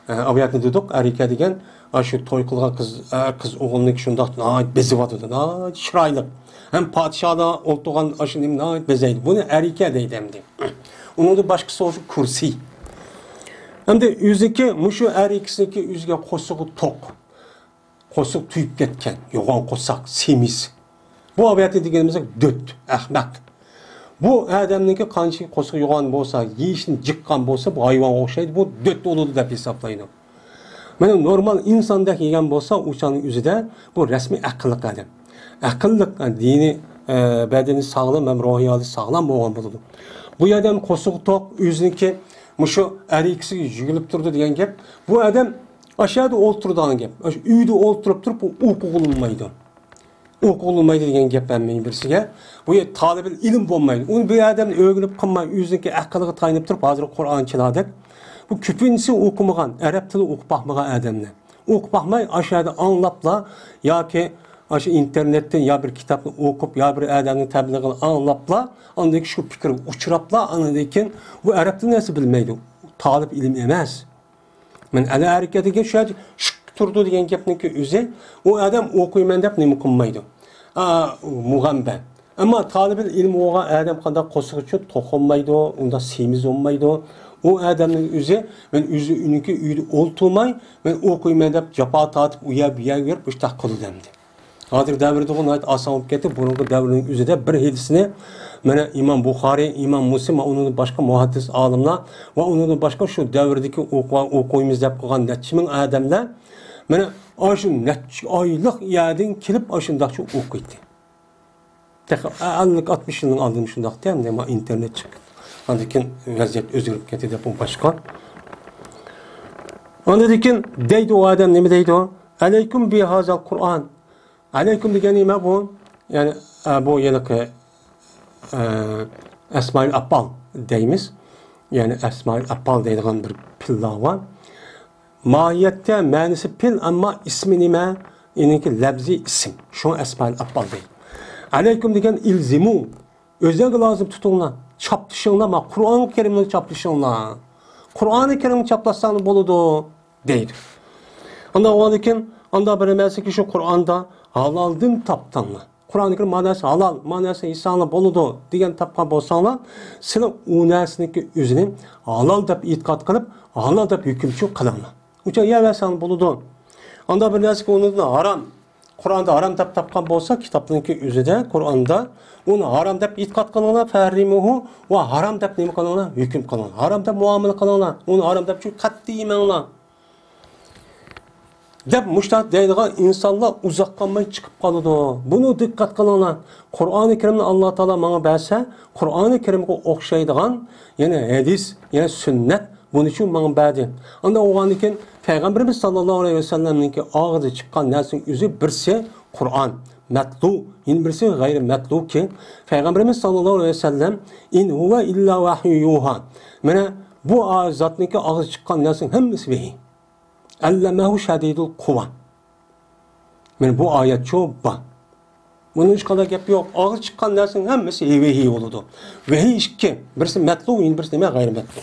ئە، ئاۋۇ يەردە دېدۇق، ئەركە دېگەن ئاشۇ توي قىلغان قىز، ئە، قىز ئوغۇلنىڭكى شۇنداق ناھايىتى بېزىۋاتىدۇ، ناھايىتى چىرايلىق. ھەم پادىشاھلار ئولتۇرغان ئاشۇ نېمە ناھايىتى بېزەيدۇ. بۇنى ئەركە دەيدۇ ئەمدى. ئۇنىڭدىن باشقىسى بولسا كۇرسى. ئەمدى ئۆزىكى، مۇشۇ ئەركىسىنىڭكى ئۆزىگە قورسىقى توق. قورسىقى تويۇپ كەتكەن، يوغان قورساق، سېمىز. بۇ ئاۋۇ يەردە دېگىنىمىزدەك دۆت، ئەخمەق. بۇ ئادەمنىڭكى قانچىكى قورسىقى يوغان بولسا، يېيىشنى جىققان بولسا، بۇ ھايۋانغا ئوخشايدۇ، بۇ دۆت بولىدۇ دەپ ھېسابلايدۇ. مانا نورمال ئىنساندەك يېگەن بولسا، ئۇ چاغنىڭ ئۆزىدە بۇ رەسمىي ئەقىللىق ئادەم. ئەقىللىق، دىنى، ئە، بەدىنى ساغلام ھەم روھىي ھالى ساغلام بولغان بولىدۇ. بۇ ئادەم قورسىقى توق، ئۆزىنىڭكى مۇشۇ ئەركىسىگە يۈگۈلۈپ تۇرىدۇ دېگەن گەپ. بۇ ئادەم ئاشۇ يەردە ئولتۇرىدىغان گەپ. ئاشۇ ئۆيدە ئولتۇرۇپ تۇرۇپ ئۇ ئوقۇغىلى بولمايدۇ. ئوقۇغىلى بولمايدۇ دېگەن گەپ ھەممە بىرسىگە. بۇ يەر تالىبىل ئىلىم بولمايدۇ. ئۇنى بىر ئادەمنى ئۆگىنىپ قىلماي، ئۆزىنىڭكى ئەقلىگە تايىنىپ تۇرۇپ، ھازىر قۇرئان چىلادەك. بۇ كۆپىنچىسى ئوقۇمىغان، ئەرەب تىلى ئوقۇپ باقمىغان ئادەملەر. ئوقۇپ باقماي، ئاشۇ يەردە ئاڭلاپلا ياكى ئاشۇ ئىنتېرنېتتىن يا بىر كىتابنى ئوقۇپ، يا بىر ئادەمنىڭ تەبلىغىنى ئاڭلاپلا، ئاندىن كېيىن شۇ پىكىرگە ئۇچراپلا، ئاندىن كېيىن بۇ ئەرەب تىلى نەرسە بىلمەيدۇ. تالىب ئىلىم ئەمەس. مەن ئەنە ھەرىكەتكە شۇ يەردە شۈك تۇرىدۇ دېگەن گەپنىڭكى ئۆزى، ئۇ ئادەم ئوقۇيمەن دەپ نېمە قىلمايدۇ. ئا، مۇغەمبە. ئەمما تالىبىل ئىلىم بولغان ئادەم قانداق قورسىقى ئۈچۈن توقۇنمايدۇ، ئۇنداق سېمىز بولمايدۇ. ئۇ ئادەمنىڭ ئۆزى، مەن ئۆزى ئۆينىڭكى ئۆيدە ئولتۇرماي، مەن ئوقۇيمەن دەپ جاپا تارتىپ، ئۇ يەر بۇ يەرگە بېرىپ مۇشتاق قىلىدۇ ئەمدى. ھازىر دەۋردىغۇ ناھايىتى ئاسان بولۇپ كەتتى. بۇرۇنقى دەۋرنىڭ ئۆزىدە بىر ھەدىسنى مانا ئىمام بۇخارىي، ئىمام مۇسلىم ۋە ئۇنىڭدىن باشقا مۇھەددىس ئالىملار ۋە ئۇنىڭدىن باشقا شۇ دەۋردىكى ئوقۇ-، ئوقۇيمىز دەپ قىلغان نەچچە مىڭ ئادەملەر مانا ئاشۇ نەچچە ئايلىق يەردىن كېلىپ ئاشۇنداقچە ئوقۇيتتى. تېخى ئەللىك، ئاتمىش يىلنىڭ ئالدىدا شۇنداقتى، ئەمدى ما ئىنتېرنېت چىقىپ، ئاندىن كېيىن ۋەزىيەت ئۆزگىرىپ كەتتى دەپ ئۇ باشقا. ئاندىن كېيىن دەيدۇ ئۇ ئادەم، نېمە دەيدۇ؟ ئەلەيكۇم بىھازال قۇرئان. ئەلەيكۇم دېگەن نېمە بۇ؟ يەنى، ئە، بۇ ھېلىقى، ئە، ئەسمائىل ئەپئال دەيمىز. يەنى ئەسمائىل ئەپئال دەيدىغان بىر پىللار بار. ماھىيەتتە مەنىسى پېئىل، ئەمما ئىسمى نېمە؟ ئېنىڭكى لەپزى ئىسىم. شۇڭا ئەسمائىل ئەپئال دەيدۇ. ئەلەيكۇم دېگەن ئىلزىمۇ. ئۆزەڭگە لازىم تۇتۇڭلار. چاپلىشىڭلار، ما قۇرئان كەرىمنى چاپلىشىڭلار. قۇرئانى كەرىمنى چاپلاشساڭلار بولىدۇ، دەيدۇ. ئاندىن ئۇنىڭدىن كېيىن، ئاندىن بىر نېمەسىكى شۇ قۇرئاندا ھالالدىن تاپتىڭلار. قۇرئانى كەرىم ماناسى ھالال، ماناسى يېسەڭلار بولىدۇ دېگەن تاپقان بولساڭلار، سىلەر ئۇ نەرسىنىڭكى ئۆزىنى ھالال دەپ ئېتىقاد قىلىپ، ھالال دەپ ھۆكۈمچى قىلىڭلار. ئۇچا يەۋەرسەڭلار بولىدۇ. ئاندىن بىر نەرسىكى ئۇنىڭدىن ھارام. قۇرئاندا ھارام دەپ تاپقان بولسا، كىتابنىڭكى ئۆزىدە، قۇرئاندا ئۇنى ھارام دەپ ئېتىقاد قىلىڭلار، فەھەررىمۇھۇ، ۋە ھارام دەپ نېمە قىلىڭلار؟ ھۆكۈم قىلىڭلار. ھارام دەپ مۇئامىلە قىلىڭلار. ئۇنى ھارام دەپ شۇ قەتئىي يېمەڭلار. دەپ مۇشۇنداق دەيدىغان ئىنسانلار ئۇزاق قالماي چىقىپ قالىدۇ. بۇنى دىققەت قىلىڭلار. قۇرئانى كەرىمنى ئاللا تائالا ماڭا بەرسە، قۇرئانى كەرىمگە ئوخشايدىغان يەنە ھەدىس، يەنە سۈننەت بۇنى شۇ ماڭا بەردى. ئاندىن ئۇنىڭدىن كېيىن پەيغەمبىرىمىز ساللاللاھۇ ئەلەيھى ۋەسەللەمنىڭكى ئاغزى چىققان نەرسىنىڭ ئۆزى بىرسى قۇرئان، مەتلۇ، يەنە بىرسى غەيرىي مەتلۇكى. پەيغەمبىرىمىز ساللاللاھۇ ئەلەيھى ۋەسەللەم، «ئىن ھۇۋە ئىللا ۋەھيۇ يۇھا.» مانا بۇ زاتنىڭكى ئاغزى چىققان نەرسىنىڭ ھەممىسى ۋەھىي. «ئەللەمەھۇ شەدىدۇل قۇۋا.» مانا بۇ ئايەتچۇ بار. بۇنىڭ ھېچقانداق گەپ يوق. ئاغزى چىققان نەرسىنىڭ ھەممىسى ۋەھىي بولىدۇ. ۋەھىي ئىككى. بىرسى مەتلۇ، يەنە بىرسى نېمە؟ غەيرىي مەتلۇ.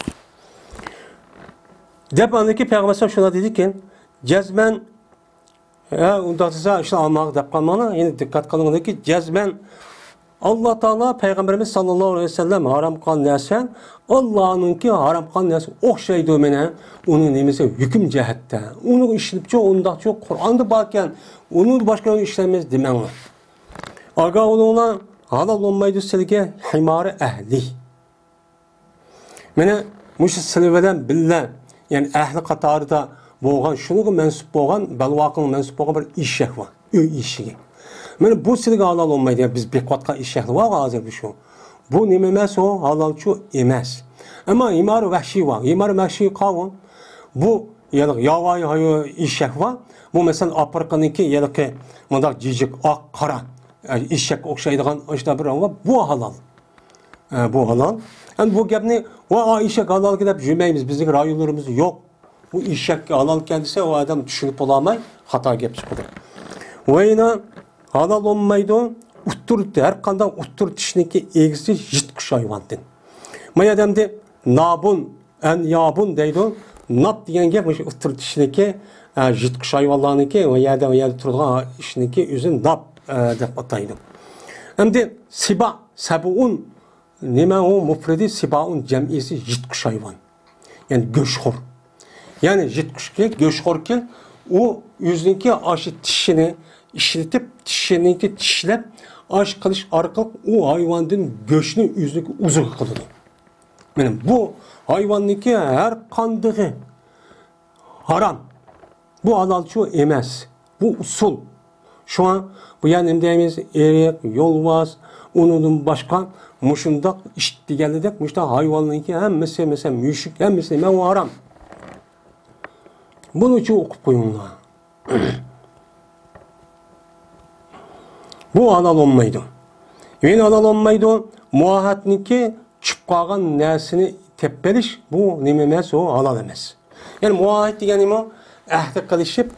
دەپ ئاندىن كېيىن پەيغەمبەر شۇنداق دېدىكى، جەزمەن، ھە، ئۇنداق دېسە، ئىشلار ئالماغا دەپ قالماڭلار. يەنە دىققەت قىلىڭلاركى، جەزمەن ئاللا تائالا پەيغەمبىرىمىز ساللاللاھۇ ئەلەيھى ۋەسەللەم ھارام قىلغان نەرسە ئاللانىڭكى ھارام قىلغان نەرسىگە ئوخشايدۇ مانا. ئۇنىڭ نېمىسى ھۆكۈم جەھەتتە. ئۇنى ئىشلىتىپچۇ، ئۇنداقچۇ، قۇرئاندا باركەن، ئۇنىڭدىن باشقا ئىشلەيمىز دېمەڭلار. ئاگاھ بولۇڭلار، ھالال بولمايدۇ سىلىگە ھىمارى ئەھلى. مانا مۇشۇ سىلى بىلەن بىللە، يەنى ئەھلى قاتارىدا بولغان، شۇنىڭغا مەنسۇپ بولغان، بەلۋاقىڭغا مەنسۇپ بولغان بىر ئېشەك بار، ئۆي ئېشىكى. مانا بۇ سىلىگە ھالال بولمايدۇ، يا بىز بېقىۋاتقان ئېشەكلەر بار ھازىر بۇ شۇ. بۇ نېمە ئەمەس ئۇ؟ ھالالچۇ ئەمەس. ئەمما ھىمارى ۋەھشىي بار. ھىمارى ۋەھشىي قاۋۇ. بۇ يەنى ياۋايى ھايۋان ئېشەك بار. بۇ مەسىلەن ئافرىقىنىڭكى ھېلىقى مۇنداق جىجىق، ئاق، قارا، ئە، ئېشەككە ئوخشايدىغان ئاشۇنداق بىر ھايۋان بار. بۇ ھالال. ئە، بۇ ھالال. ئەمدى بۇ گەپنى، «ۋا، ئا، ئېشەك ھالالكەن» دەپ يۈرمەيمىز. بىزنىڭ رايونلىرىمىزدا يوق. بۇ ئېشەك ھالالكەن دېسە، ئۇ ئادەم چۈشىنىپ بولالماي خاتا گەپ چىقىدۇ. ۋە يەنە ھالال بولمايدۇ. ئۇتتۇر، ھەر قانداق ئۇتتۇر چىشنىڭكى ئېگىزى يىرتقۇچ ھايۋاندىن. ما يەردە ئەمدى نابۇن، ئەنيابۇن دەيدۇ. ناب دېگەن گەپ مۇشۇ ئۇتتۇر چىشنىڭكى، ئە، يىرتقۇچ ھايۋانلارنىڭكى، ئۇ يەردە، ئۇ يەردە تۇرىدىغان ئىشنىڭكى ئۆزىنى ناب، ئە، دەپ ئاتايدۇ. ئەمدى سىبا، سەبۇئۇن، نېمە ئۇ مۇپرىدى؟ سىبائۇن جەمئىسى يىرتقۇچ ھايۋان. يەنى گۆشخور. يەنى يىرتقۇچكى، گۆشخوركى، ئۇ ئۆزىنىڭكى ئاشۇ تىشىنى ئىشلىتىپ، تىشىنىڭكى چىشلەپ، ئاش قىلىش ئارقىلىق ئۇ ھايۋاندىن گۆشنى ئۆزىنىڭكى ئۇزۇقى قىلىدۇ. مانا بۇ ھايۋاننىڭكى ھەر قاندىقى ھارام. بۇ ھالالچۇ ئەمەس. بۇ ئۇسۇل. شۇڭا بۇ يەردە نېمە دەيمىز؟ ئېرىق، يولۋاس، ئۇنىڭدىن باشقا مۇشۇنداق ئىت دېگەنلىدەك، مۇشۇنداق ھايۋاننىڭكى ھەممىسى، مەسىلەن، مۈشۈك، ھەممىسى نېمە؟ ئۇ ھارام. بۇنىچۇ ئوقۇپ قويۇڭلار. بۇ ھالال بولمايدۇ. يەنە ھالال بولمايدۇ. مۇئاھەتنىڭكى چۈشۈپ قالغان نەرسىنى تېپىپ ئېلىش، بۇ نېمە ئەمەس، ئۇ ھالال ئەمەس. يەنى مۇئاھەت دېگەن نېمە؟ ئەھدى قىلىشىپ،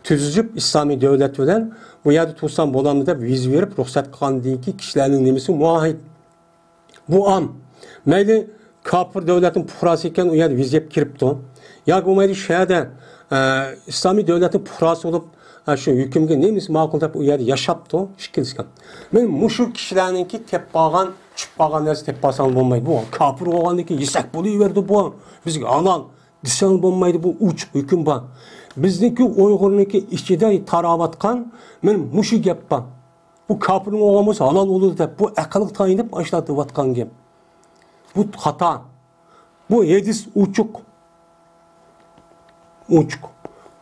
تۈزۈشۈپ، ئىسلامىي دۆلەت بىلەن بۇ يەردە تۇرسام بولامدۇ دەپ ۋىزا بېرىپ، رۇخسەت قىلغاندىن كېيىن كىشىلەرنىڭ نېمىسى مۇئاھەت. بۇ ئام. مەيلى كاپىر دۆلەتنىڭ پۇقراسى ئىكەن، ئۇ يەردە ۋىزا يەپ كىرىپتۇ. ياكى بولمايدۇ شۇ يەردە، ئە، ئىسلامىي دۆلەتنىڭ پۇقراسى بولۇپ، ئە، شۇ ھۆكۈمگە نېمىسى ماقۇل دەپ ئۇ يەردە ياشاپتۇ، ئىككىلىسى ئىكەن. مەن مۇشۇ كىشىلەرنىڭكى تېپىپ قالغان، چۈشۈپ قالغان نەرسە تېپىپ قالساڭ بولمايدۇ. بۇ كاپىر بولغاندىن كېيىن يېسەك بولۇۋېرىدۇ بۇ. بىزگە ھالال دېسەڭ بولمايدۇ، بۇ ئوچۇق ھۆكۈم بار. بىزنىڭكى ئۇيغۇرنىڭكى ئىچىدە تاراۋاتقان مەن مۇشۇ گەپ بار. بۇ كاپىرنىڭ بولغان بولسا ھالال بولىدۇ دەپ، بۇ ئەقىلگە تايىنىپ ئاشۇنداق دەۋاتقان گەپ. بۇ خاتا. بۇ ھەدىس ئوچۇق. ئوچۇق.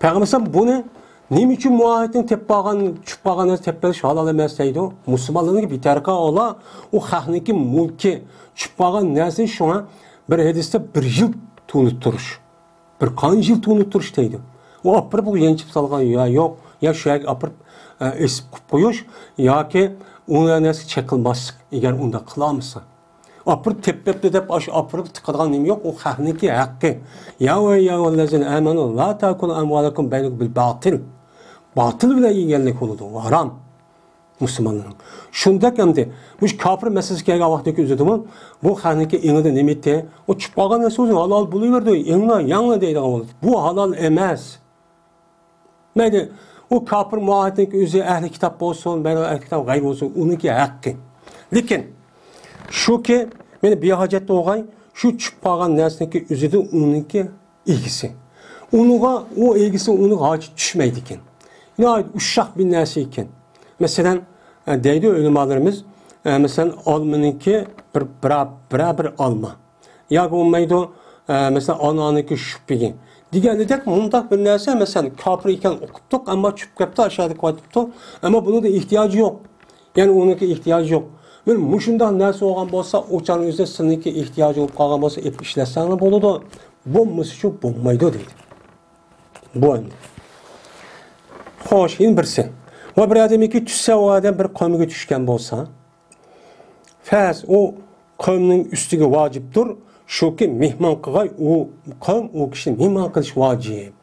پەيغەمبەر بۇنى نېمە ئۈچۈن مۇئاھەتنى تېپىپ قالغان، چۈشۈپ قالغان نەرسە تېپىپ ئېلىش ھالال ئەمەس دەيدۇ؟ مۇسۇلمانلارنىڭكى بىتەرقە ئولا، ئۇ خەقنىڭكى مۈلكى، چۈشۈپ قالغان نەرسە، شۇڭا بىر ھەدىستە بىر يىل تونۇپ تۇرۇش. بىر قانچە يىل تونۇپ تۇرۇش دەيدۇ. ئۇ ئاپىرىپ، ئۇ يەنچۈپ سالغان يا يوق، يا شۇ يەرگە ئاپىرىپ، ئە، ئېسىپ قويۇپ قويۇش ياكى ئۇ نەرسە چېقىلماسلىق، ئەگەر ئۇنداق قىلالمىسا. ئاپىرىپ تېپىپتۇ دەپ، ئاشۇ ئاپىرىپ تىقىدىغان نېمە يوق، ئۇ خەقنىڭكى ھەققى. يا ئەييۇھەللەزىنە ئامەنۇ لا تەئكۇلۇ ئەمۋالەكۇم بەينەكۇم بىل باتىل. باتىل بىلەن يېگەنلىك بولىدۇ، ھارام. مۇسۇلمانلارنىڭ. شۇنداق ئەمدى، مۇشۇ كاپىر مەسىلىسى كەلگەن ۋاقىتتىكى ئۆزىدىمۇ، بۇ خەقنىڭكى ئېڭىدا نېمە ئىدى؟ ئۇ چۈشۈپ قالغان نەرسە ئۆزى ھالال بولۇۋېرىدۇ، ئېڭلا، ياڭلا دەيدىغان بولىدۇ. بۇ ھالال ئەمەس. مەيلى، ئۇ كاپىر مۇئاھەدنىڭكى ئۆزى ئەھلى كىتاب بولسۇن، مەيلى ئەھلى كىتاب غەيرى بولسۇن، ئۇنىڭكى ھەققى. لېكىن، شۇكى، مېنى بىھاجەت بولغاي، شۇ چۈشۈپ قالغان نەرسىنىڭكى ئۆزىدە ئۇنىڭكى ئىگىسى. ئۇنىڭغا، ئۇ ئىگىسى ئۇنىڭغا ھاجەت چۈشمەيدىكەن. ناھايىتى ئۇششاق بىر نەرسە ئىكەن. مەسىلەن، ئە، دەيدۇ ئۆلىمالىرىمىز، ئە، مەسىلەن، ئالمىنىڭكى بىر، بىرەر، بىرەر بىر ئالما. ياكى بولمايدۇ، ئە، مەسىلەن، ئانارنىڭكى شۈپىگى. دېگەندەك مۇنداق بىر نەرسە، مەسىلەن، كاپىر ئىكەن ئوقۇپتۇق، ئەمما چۈشۈپ كەپتۇ، ئاشۇ يەردە قايتىپتۇ. ئەمما بۇنىڭدا ئېھتىياجى يوق. يەنى ئۇنىڭكى ئېھتىياجى يوق. مەن مۇشۇنداق نەرسە بولغان بولسا، ئۇ چاغنىڭ ئۆزىدە سىلىنىڭكى ئېھتىياجى بولۇپ قالغان بولسا، ئېلىپ ئىشلەتسەڭلار بولىدۇ. بولمىسىچۇ بولمايدۇ دەيدۇ. بۇ ئەمدى. خوش، يەنە بىرسى. ۋە بىر ئادەمگە چۈشسە، ئۇ ئادەم بىر قەۋمگە چۈشكەن بولسا، فەرز، ئۇ قەۋمنىڭ ئۈستىگە ۋاجىپتۇر، شۇكى مېھمان قىلغاي، ئۇ قەۋم ئۇ كىشىنى مېھمان قىلىش ۋاجىپ.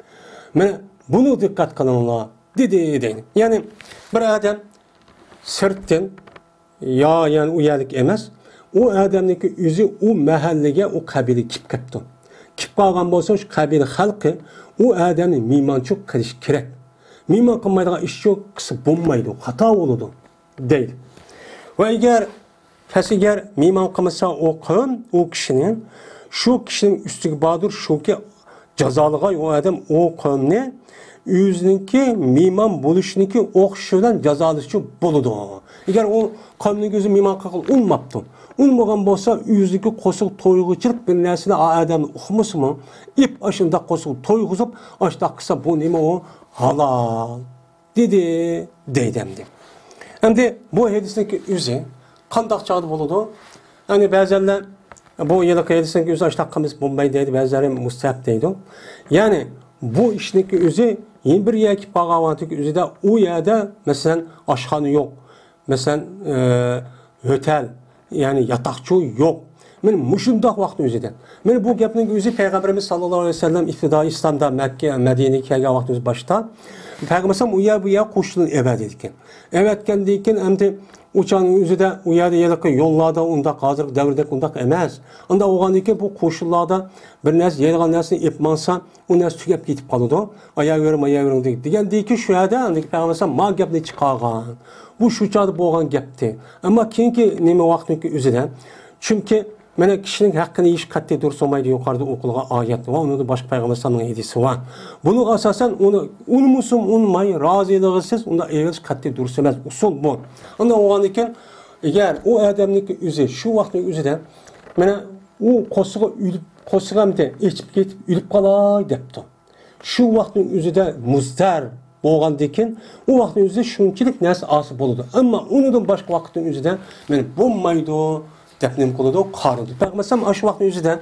مانا بۇنى دىققەت قىلىڭلار، دېدى، دەيدۇ. يەنى بىر ئادەم سىرتتىن يا، يەنى ئۇ يەرلىك ئەمەس، ئۇ ئادەمنىڭكى ئۆزى ئۇ مەھەللىگە، ئۇ قەبىلىگە كىپ كەپتۇ. كىپ قالغان بولسا، شۇ قەبىلە خەلقى ئۇ ئادەمنى مېھمانچىلىق قىلىش كېرەك. مېھمان قىلمايدىغان ئىشچۇ قىلسا بولمايدۇ، خاتا بولىدۇ، دەيدۇ. ۋە ئەگەر، پەس ئەگەر مېھمان قىلمىسا ئۇ قەۋم، ئۇ كىشىنى، شۇ كىشىنىڭ ئۈستىگە باردۇر، شۇكى جازالىغاي ئۇ ئادەم ئۇ قەۋمنى ئۆزىنىڭكى مېھمان بولۇشىنىڭكى ئوخشىشى بىلەن جازالىشى بولىدۇ. ئەگەر ئۇ قەۋمنىڭ ئۆزى مېھمان قىلغىلى ئۇنىماپتۇ. ئۇنىمىغان بولسا، ئۆزىنىڭكى قورسىقى تويغۇچىلىق بىر نەرسىنى ئا ئادەمنى ئۇقمىسىمۇ، ئېپ ئاشۇنداق قورسىقى تويغۇزۇپ، ئاشۇنداق قىلسا، بۇ نېمە ئۇ؟ ھالال. دېدى، دەيدۇ ئەمدى. ئەمدى بۇ ھەدىسنىڭكى ئۆزى قانداق چاغدا بولىدۇ؟ يەنى بەزەنلەر بۇ ھېلىقى ھەدىسنىڭكى ئۆزى ئاشۇنداق قىلمىسا بولمايدۇ دەيدۇ، بەزىلەر مۇستەھەپ دەيدۇ. يەنى بۇ ئىشنىڭكى ئۆزى يەنە بىر يەرگە كېلىپ قالغان ۋاقىتتىكى ئۆزىدە ئۇ يەردە، مەسىلەن، ئاشخانا يوق، مەسىلەن، ئە، ھوتەل، يەنى ياتاقچۇ يوق. مانا مۇشۇنداق ۋاقىتنىڭ ئۆزىدە. مانا بۇ گەپنىڭ ئۆزى پەيغەمبىرىمىز ساللاللاھۇ ئەلەيھى ۋەسەللەم ئىپتىدائىي ئىسلامدا مەككە، مەدىنىگە كەلگەن ۋاقتىمىز باشتا. پەيغەمبەر ئەلەيھىسسالام ئۇ يەر، بۇ يەر قوشۇنىنى ئەۋەتىدىكەن. ئەۋەتكەندىن كېيىن ئەمدى ئۇ چاغنىڭ ئۆزىدە ئۇ يەردە ھېلىقى يوللاردا ئۇنداق ھازىرقى دەۋردەك ئۇنداق ئەمەس. ئۇنداق بولغاندىن كېيىن بۇ قوشۇنلاردا بىر نەرسە، يەيدىغان نەرسىنى ئېلىپ ماڭسا، ئۇ نەرسە تۈگەپ كېتىپ قالىدۇ. ئاياۋېرىڭ، ئاياۋېرىڭ دېگەن. دېگەندىن كېيىن شۇ يەردە ئەمدى پەيغەمبەر ئەلەيھىسسالام ما گەپنى چىقارغان. بۇ شۇ چاغدا بولغان گەپتى. ئەمما كېيىنكى نېمە ۋاقىتنىڭكى ئۆزىدە. چۈنكى مانا كىشىنىڭ ھەققىنى يېيىش قەتئىي دۇرۇس بولمايدۇ، يۇقىرىدا ئوقۇلغان ئايەت ۋە ئۇنىڭدا باشقا پەيغەمبەر ئەلەيھىسسالامنىڭ ھەدىسى بار. بۇنىڭغا ئاساسەن ئۇنى ئۇنىمىسۇن ئۇنىماي، رازىلىقىسىز ئۇنداق ئېلىش قەتئىي دۇرۇس ئەمەس، ئۇسۇل بۇ. ئۇنداق بولغاندىن كېيىن، ئەگەر ئۇ ئادەمنىڭكى ئۆزى شۇ ۋاقىتنىڭ ئۆزىدە مانا ئۇ قورسىقى ئۆلۈپ، قورسىقى ئەمدى ئېچىپ كېتىپ ئۆلۈپ قالاي دەپتۇ. شۇ ۋاقىتنىڭ ئۆزىدە مۇزدەر بولغاندىن كېيىن، ئۇ ۋاقىتنىڭ ئۆزىدە شۇنچىلىك نەرسە ھاسىل بولىدۇ. ئەمما ئۇنىڭدىن باشقا ۋاقىتنىڭ ئۆزىدە مانا بولمايدۇ دەپ نېمە قىلىدۇ؟ قارىدۇ. پەيغەمبەر ئەلەيھىسسالام ئاشۇ ۋاقىتنىڭ ئۆزىدە،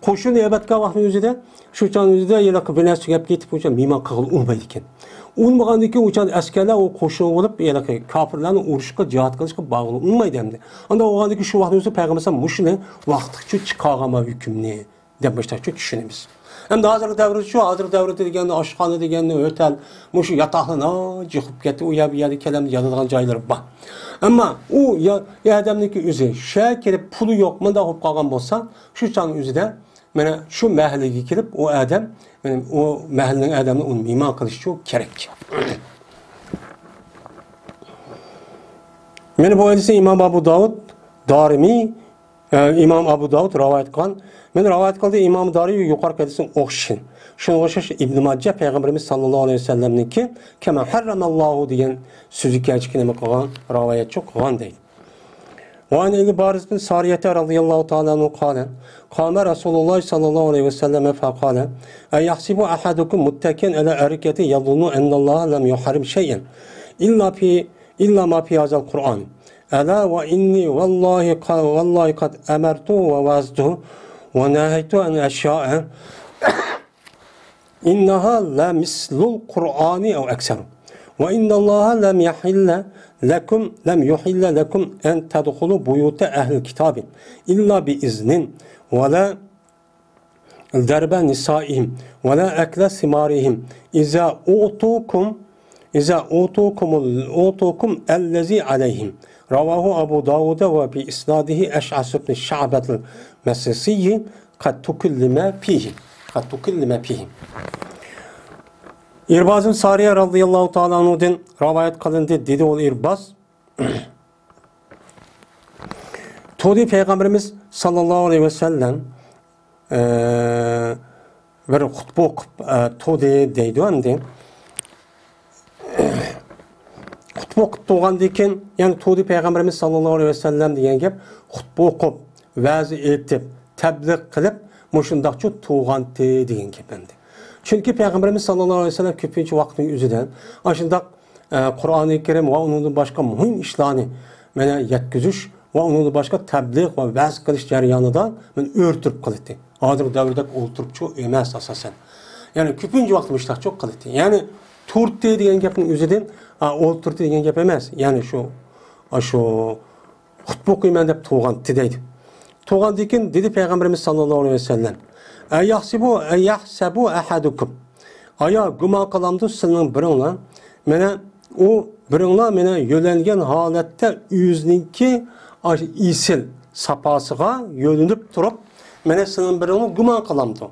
قوشۇن ئەۋەتكەن ۋاقىتنىڭ ئۆزىدە، شۇ چاغنىڭ ئۆزىدە ھېلىقى بىر نەرسە گەپ كېتىپ، ئۇ چاغ مېھمان قىلغىلى ئۇنىمايدىكەن. ئۇنىمىغاندىن كېيىن ئۇ چاغدا ئەسكەرلەر ئۇ قوشۇن بولۇپ، ھېلىقى كاپىرلارنى ئۇرۇشقا، جىھاد قىلىشقا بارغىلى ئۇنىمايدۇ ئەمدى. ئانداق بولغاندىن كېيىن شۇ ۋاقىتنىڭ ئۆزىدە پەيغەمبەر ئەلەيھىسسالام مۇشۇنى ۋاقىتلىقچە چىقارغان ھۆكۈمنى. دەپ مۇشۇنداقچە چۈشىنىمىز. ئەمدى ھازىرقى دەۋردىچۇ، ھازىرقى دەۋردە دېگەندە ئاشخانا دېگەننى، ئۆتەل، مۇشۇ ياتاقلىرى ناھايىتى يىقىپ كەتتى، ئۇ يەر بۇ يەردە كەلەمدە ياتىدىغان جايلىرى بار. ئەمما ئۇ يا-، ئادەمنىڭكى ئۆزى شۇ يەرگە كېلىپ پۇلى يوق، مۇنداق بولۇپ قالغان بولسا، شۇ چاغنىڭ ئۆزىدە مانا شۇ مەھەللىگە كېلىپ ئۇ ئادەم، مانا ئۇ مەھەللىنىڭ ئادەملىرى ئۇنى مېھمان قىلىشىچۇ كېرەك. مانا بۇ ھەدىسنى ئىمام ئابۇ داۋۇد دارىمى ئە، ئىمام ئابۇ داۋۇد رىۋايەت قىلغان. مەن رىۋايەت قىلدى، ئىمام دارىي يۇقىرىقى ھەدىسنىڭ ئوخشىشى. شۇنىڭغا ئوخشاش ئىبن ماجە پەيغەمبىرىمىز ساللاللاھۇ ئەلەيھى ۋەسەللەمنىڭكى كەما ھەررەمەللاھۇ دېگەن سۆزى كەچكە نېمە قىلغان، رىۋايەتچۇ قىلغان دەيدۇ. وعن أبي برزة بن سارية رضي الله تعالى عنه قال: قام رسول الله صلى الله عليه وسلم فقال: أيحسب أحدكم متكئا على أريكته يظن أن الله لم يحرم شيئا إلا في إلا ما في هذا القرآن. ألا وإني والله ق-، والله قد أمرت ووعظت ونهيت عن أشياء إنها لمثل القرآن أو أكثر. وإن الله لم يحل لكم، لم يحل لكم أن تدخلوا بيوت أهل الكتاب إلا بإذن ولا ضرب نسائهم ولا أكل ثمارهم إذا أوتوكم، إذا أوتوكم، أوتوكم الذي عليهم. رواه أبو داود وبإسناده أشعث بن شعبة المصيصي قد تكلم فيه. قد تكلم فيه. ئىرباز سارىيە رەزىياللاھۇ تائالا ئەنھۇدىن رىۋايەت قىلىندى، دېدى ئۇ ئىرباز. تۇردى پەيغەمبىرىمىز ساللاللاھۇ ئەلەيھى ۋەسەللەم، ئە، بىر خۇتبە ئوقۇپ، ئە، تۇردى دەيدۇ ئەمدى. خۇتبە ئوقۇپ تۇرغاندىن كېيىن، يەنى تۇردى پەيغەمبىرىمىز ساللاللاھۇ ئەلەيھى ۋەسەللەم دېگەن گەپ، خۇتبە ئوقۇپ، ۋەزى ئېيتىپ، تەبلىغ قىلىپ، مۇشۇنداقچۇ تۇرغانتى دېگەن گەپ ئەمدى. چۈنكى پەيغەمبىرىمىز ساللاللاھۇ ئەلەيھى ۋەسەللەم كۆپىنچە ۋاقىتنىڭ ئۆزىدە ئاشۇنداق ئە، قۇرئانى كەرىم ۋە ئۇنىڭدىن باشقا مۇھىم ئىشلارنى مانا يەتكۈزۈش ۋە ئۇنىڭدىن باشقا تەبلىغ ۋە ۋەز قىلىش جەريانىدا مانا ئۆرە تۇرۇپ قىلاتتى. ھازىرقى دەۋردەك ئولتۇرۇپچۇ ئەمەس ئاساسەن. يەنى كۆپىنچە ۋاقىت مۇشۇنداقچۇ قىلاتتى. يەنى تۇرتتى دېگەن گەپنىڭ ئۆزىدىن، ئا، ئولتۇرتتى دېگەن گەپ ئەمەس. يەنى شۇ، ئاشۇ خۇتبە ئوقۇيمەن دەپ تۇرغانتى دەيدۇ. تۇرغاندىن كېيىن دېدى پەيغەمبىرىمىز ساللاللاھۇ ئەلەيھى ۋەسەللەم، ئەيەھسىبۇ، ئەيەھسەبۇ ئەھەدۇكۇم. ئايا گۇمان قىلامدۇ سىلىنىڭ بىرىڭلار؟ مانا ئۇ بىرىڭلار مانا يۆلەنگەن ھالەتتە ئۆزىنىڭكى ئاشۇ ئېسىل ساپاسىغا يۆلىنىپ تۇرۇپ، مانا سىلىنىڭ بىرىڭلار گۇمان قىلامدۇ؟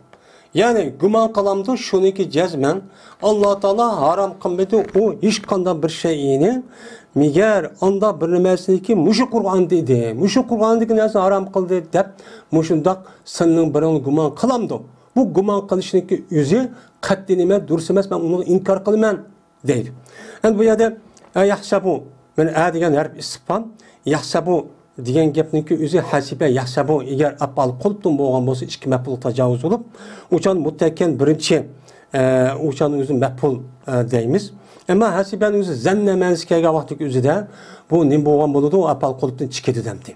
يەنى گۇمان قىلامدۇ شۇنىڭكى جەزمەن ئاللا تائالا ھارام قىلمىدى ئۇ ھېچقانداق بىر شەيئىنى، مەگەر ئاندا بىر نېمەسىنىكى مۇشۇ قۇرئاندا ئىدى، مۇشۇ قۇرئاندىكى نەرسىنى ھارام قىلدى دەپ مۇشۇنداق سىلىنىڭ بىرىڭلار گۇمان قىلامدۇ؟ بۇ گۇمان قىلىشنىڭكى ئۆزى قەتئىي نېمە دۇرۇس ئەمەس، مەن ئۇنى ئىنكار قىلىمەن. دەيدۇ. ئەمدى بۇ يەردە، ئە، يەھسەبۇ، مانا ئە دېگەن ھەرپ ئىستىفھام، يەھسەبۇ دېگەن گەپنىڭكى ئۆزى ھەسىبە، يەھسەبۇ، ئەگەر ئەپئال قۇلۇبتىن بولغان بولسا، ئىككى مەپئۇلغا تاجاۋۇز بولۇپ، ئۇچان مۇتەككەن بىرىنچى، ئە، ئۇچان ئۆزى مەپئۇل، ئە، دەيمىز. ئەمما ھەسىبەنىڭ ئۆزى زەننە مەنىسى كەلگەن ۋاقىتتىكى ئۆزىدە بۇ نېمە بولغان بولىدۇ؟ ئەپئال قۇلۇبتىن چىقىدۇ دەمدى.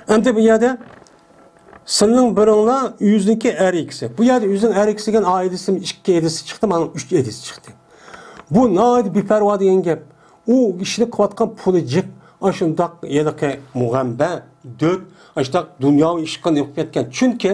ئەمدى بۇ يەردە سىلىنىڭ بىرىڭلار ئۆزىنىڭكى ئەر ئىكىسى. بۇ يەردە ئۆزىنىڭ ئەر ئىكىسى دېگەن ئائىلىسىمۇ ئىككى ئېدىسى چىقتى، مانا ئۈچ ئېدىسى چىقتى. بۇ ناھايىتى بىپەرۋا دېگەن گەپ. ئۇ ئىشنى قىلىۋاتقان پۇلى جىق، ئاشۇنداق ھېلىقى مۇغەمبە، دۆت، ئاشۇنداق دۇنياۋى ئىشقا نېمە قىلىپ كەتكەن. چۈنكى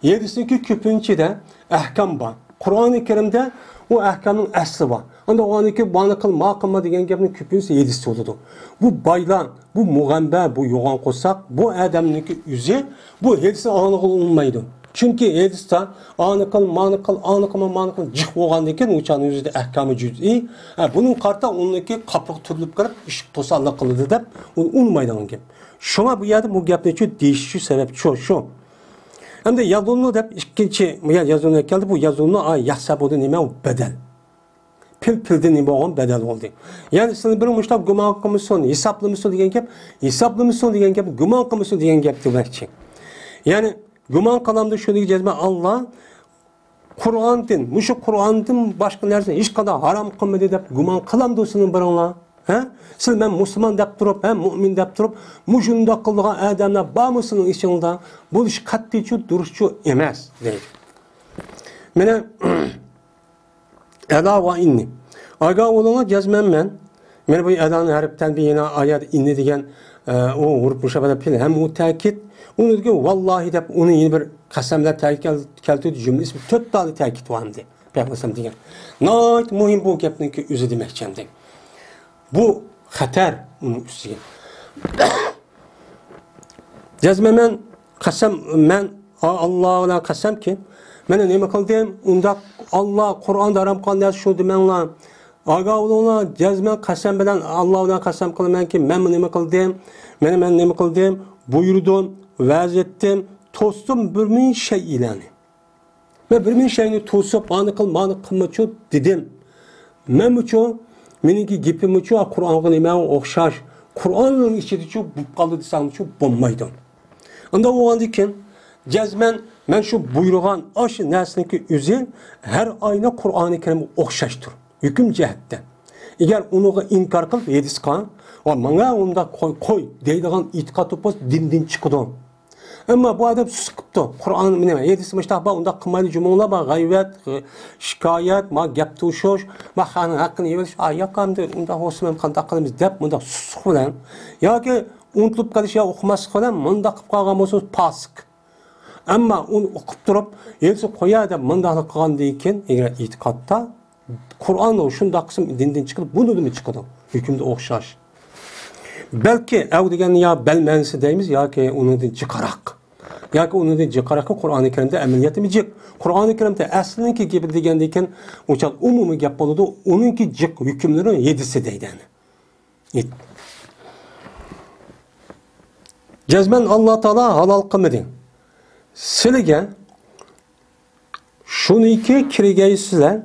ھەدىسنىڭكى كۆپىنچىدە ئەھكام بار. قۇرئانى كەرىمدە ئۇ ئەھكامنىڭ ئەسلى بار. ئەمدى ئۇنىڭكى مانا قىل، ما قىلما دېگەن گەپنىڭ كۆپىنچىسى ھەدىستە بولىدۇ. بۇ بايلار، بۇ مۇغەمبە، بۇ يوغان قورساق، بۇ ئادەمنىڭكى ئۆزى بۇ ھەدىسنى ئاڭلىغىلى ئۇنىمايدۇ. چۈنكى ھەدىستە ئانى قىل، مانى قىل، ئانى قىلما، مانى قىل جىق بولغاندىن كېيىن ئۇ چاغنىڭ ئۆزىدە ئەھكامى جۈزئىي. ھە، بۇنىڭغا قارىتا ئۇنىڭكى قاپىقى تۈرۈلۈپ قېلىپ ئىشىك توساللىق قىلىدۇ دەپ ئۇنى ئۇنىمايدىغان گەپ. شۇڭا بۇ يەردە بۇ گەپنى شۇ دېيىش شۇ سەۋەب شۇ، شۇ. ئەمدى يەزۇننۇ دەپ ئىككىنچى، بۇ يەر يەزۇننۇ كەلدى. بۇ يەزۇننۇ، ئا، يەھسەبۇدىن نېمە؟ ئۇ بەدەل. پىل پىلدىن نېمە بولغان؟ بەدەل بولدى. يەنى سىلىنىڭ بىرىڭ مۇشۇنداق گۇمان قىلمىسۇن، ھېسابلىمىسۇن دېگەن گەپ، ھېسابلىمىسۇن دېگەن گەپ، گۇمان قىلمىسۇن دېگەن گەپ دېمەكچى. يەنى گۇمان قىلامدۇ شۇنىڭغا جەزمەن ئاللا قۇرئاندىن، مۇشۇ قۇرئاندىن باشقا نەرسىنى ھېچقانداق ھارام قىلمىدى دەپ گۇمان قىلامدۇ سىلىنىڭ بىرىڭلار؟ ھە؟ سىلەر مەن مۇسۇلمان دەپ تۇرۇپ، ھە، مۇئمىن دەپ تۇرۇپ، مۇشۇنداق قىلىدىغان ئادەملەر بارمۇ سىلەرنىڭ ئىچىڭلاردا؟ بۇ ئىش قەتئىيچۇ، دۇرۇسچۇ ئەمەس، دەيدۇ. مانا، ئەلا ۋە ئىننى. ئاگاھ بولۇڭلار، جەزمەن مەن. مانا بۇ ئەلانىڭ ھەرپ تەنبىھ، يەنە ئايەت ئىننى دېگەن، ئە، ئۇ ھۇرۇپ مۇشابەھە پېئىل ھەم ئۇ تەكىت. ئۇنىڭدىكى ۋاللاھى دەپ ئۇنى يەنە بىر قەسەملەر تەكىت كەل-، كەلتۈردى، جۈملە ئىسمى تۆت دانە تەكىت بار ئەمدى. پەيغەمبەر دېگەن. ناھايىتى مۇھىم بۇ گەپنىڭكى ئۆزى دېمەكچى ئەمدى. بۇ خەتەر ئۇنىڭ ئۈستىگە. جەزمەن مەن قەسەم، مەن ئا-، ئاللا بىلەن قەسەمكى، مەن نېمە قىلدىم؟ ئۇنداق ئاللا قۇرئاندا ھارام قىلغان نەرسە شۇ دېمەڭلار. ئاگاھ بولۇڭلار، جەزمەن قەسەم بىلەن ئاللا بىلەن قەسەم قىلىمەنكى، مەن نېمە قىلدىم؟ مەن، مەن نېمە قىلدىم؟ بۇيرۇدۇم، ۋەز ئېيتتىم، توستۇم بىر مىڭ شەيئىلەرنى. مەن بىر مىڭ شەيئىنى توسۇپ، ئانى قىل، مانى قىلمىچۇ دېدىم. مەنمۇچۇ، مېنىڭكى گېپىممۇچۇ، قۇرئانغا نېمە ئوخشاش. قۇرئاننىڭ ئىچىدىچۇ بولۇپ قالدى دېسەڭمۇچۇ بولمايدۇ. ئۇنداق بولغاندىن كېيىن، جەزمەن مەن شۇ بۇيرۇغان ئاشۇ نەرسىنىڭكى ئۆزى ھەر ئاينىڭ قۇرئانى كەرىمگە ئوخشاشتۇر، ھۆكۈم جەھەتتە. ئەگەر ئۇنىڭغا ئىنكار قىلىپ ھەدىسقا، ۋە ماڭا ئۇنداق قوي، قوي دەيدىغان ئېتىقاد تۇرۇپ بولسا، دىندىن چىقىدۇ. ئەمما بۇ ئادەم سۇس قىپتۇ. قۇرئان، نېمە، ھەدىس مۇشتاق بار، ئۇنداق قىلمايلى، جۇمۇڭلار بار، غەيۋەت، شىكايەت، ما گەپ توشۇش، ما خەقنىڭ ھەققىنى يېۋېلىش، ئا، ياق ئەمدى، ئۇنداق بولسا مەن قانداق قىلىمىز دەپ، مۇنداق سۇسلۇق بىلەن ياكى ئۇنتۇلۇپ قېلىش يا ئۇقماسلىق بىلەن مۇنداق قىلىپ قالغان بولسا پاسىق. ئەمما ئۇنى ئۇقۇپ تۇرۇپ، ھېلىسى قويا دەپ مۇنداقلا قىلغاندىن كېيىن، ئەگەر ئېتىقادتا قۇرئاندا شۇنداق قىسىم دىندىن چىقىدۇ، بۇنىدىمۇ چىقىدۇ. ھۆكۈمدە ئوخشاش. بەلكى ئەۋ دېگەننى يا بەل مەنىسى دەيمىز ياكى ئۇنىڭدىن جىقراق. ياكى ئۇنىڭدىن جىقراققا قۇرئانى كەرىمدە ئەمەلىيەتمۇ جىق. قۇرئانى كەرىمدە ئەسلىنىڭكى گېپى دېگەندىن كېيىن ئۇ چاغ ئۇمۇمىي گەپ بولىدۇ، ئۇنىڭكى جىق ھۆكۈملىرى ھەدىسى دەيدۇ. جەزمەن ئاللا تائالا ھالال قىلمىدى. سىلىگە شۇنىڭكى كىرگەيسىلەر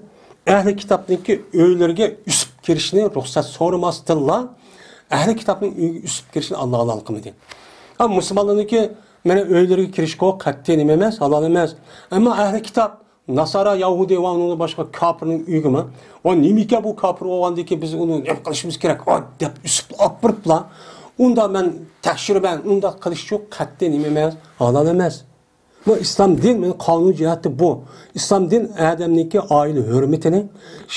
ئەھلى كىتابنىڭكى ئۆيلىرىگە ئۈسۈپ كىرىشنى رۇخسەت سورىماستىنلا، ئەھلى كىتابنىڭ ئۆيىگە ئۈسۈپ كىرىشنى ئاللا ھالال قىلمىدى. ھە، مۇسۇلمانلارنىڭكى مانا ئۆيلىرىگە كىرىشكە قەتئىي نېمە ئەمەس، ھالال ئەمەس. ئەمما ئەھلى كىتاب، ناسارا، يەھۇدىي ۋە ئۇنىڭدىن باشقا كاپىرنىڭ ئۆيىگىمۇ، ۋە نېمىكە بۇ كاپىر بولغاندىن كېيىن بىز ئۇنى نېمە قىلىشىمىز كېرەك، ۋاي دەپ ئۈسۈپ ئاپىرىپلا، ئۇندا مەن تەكشۈرىمەن، ئۇنداق قىلىشچۇ قەتئىي نېمە ئەمەس، ھالال ئەمەس. بۇ ئىسلام دىن، مېنىڭ قانۇن جەھەتتە بۇ. ئىسلام دىن ئادەمنىڭكى ئائىلە ھۆرمىتىنى،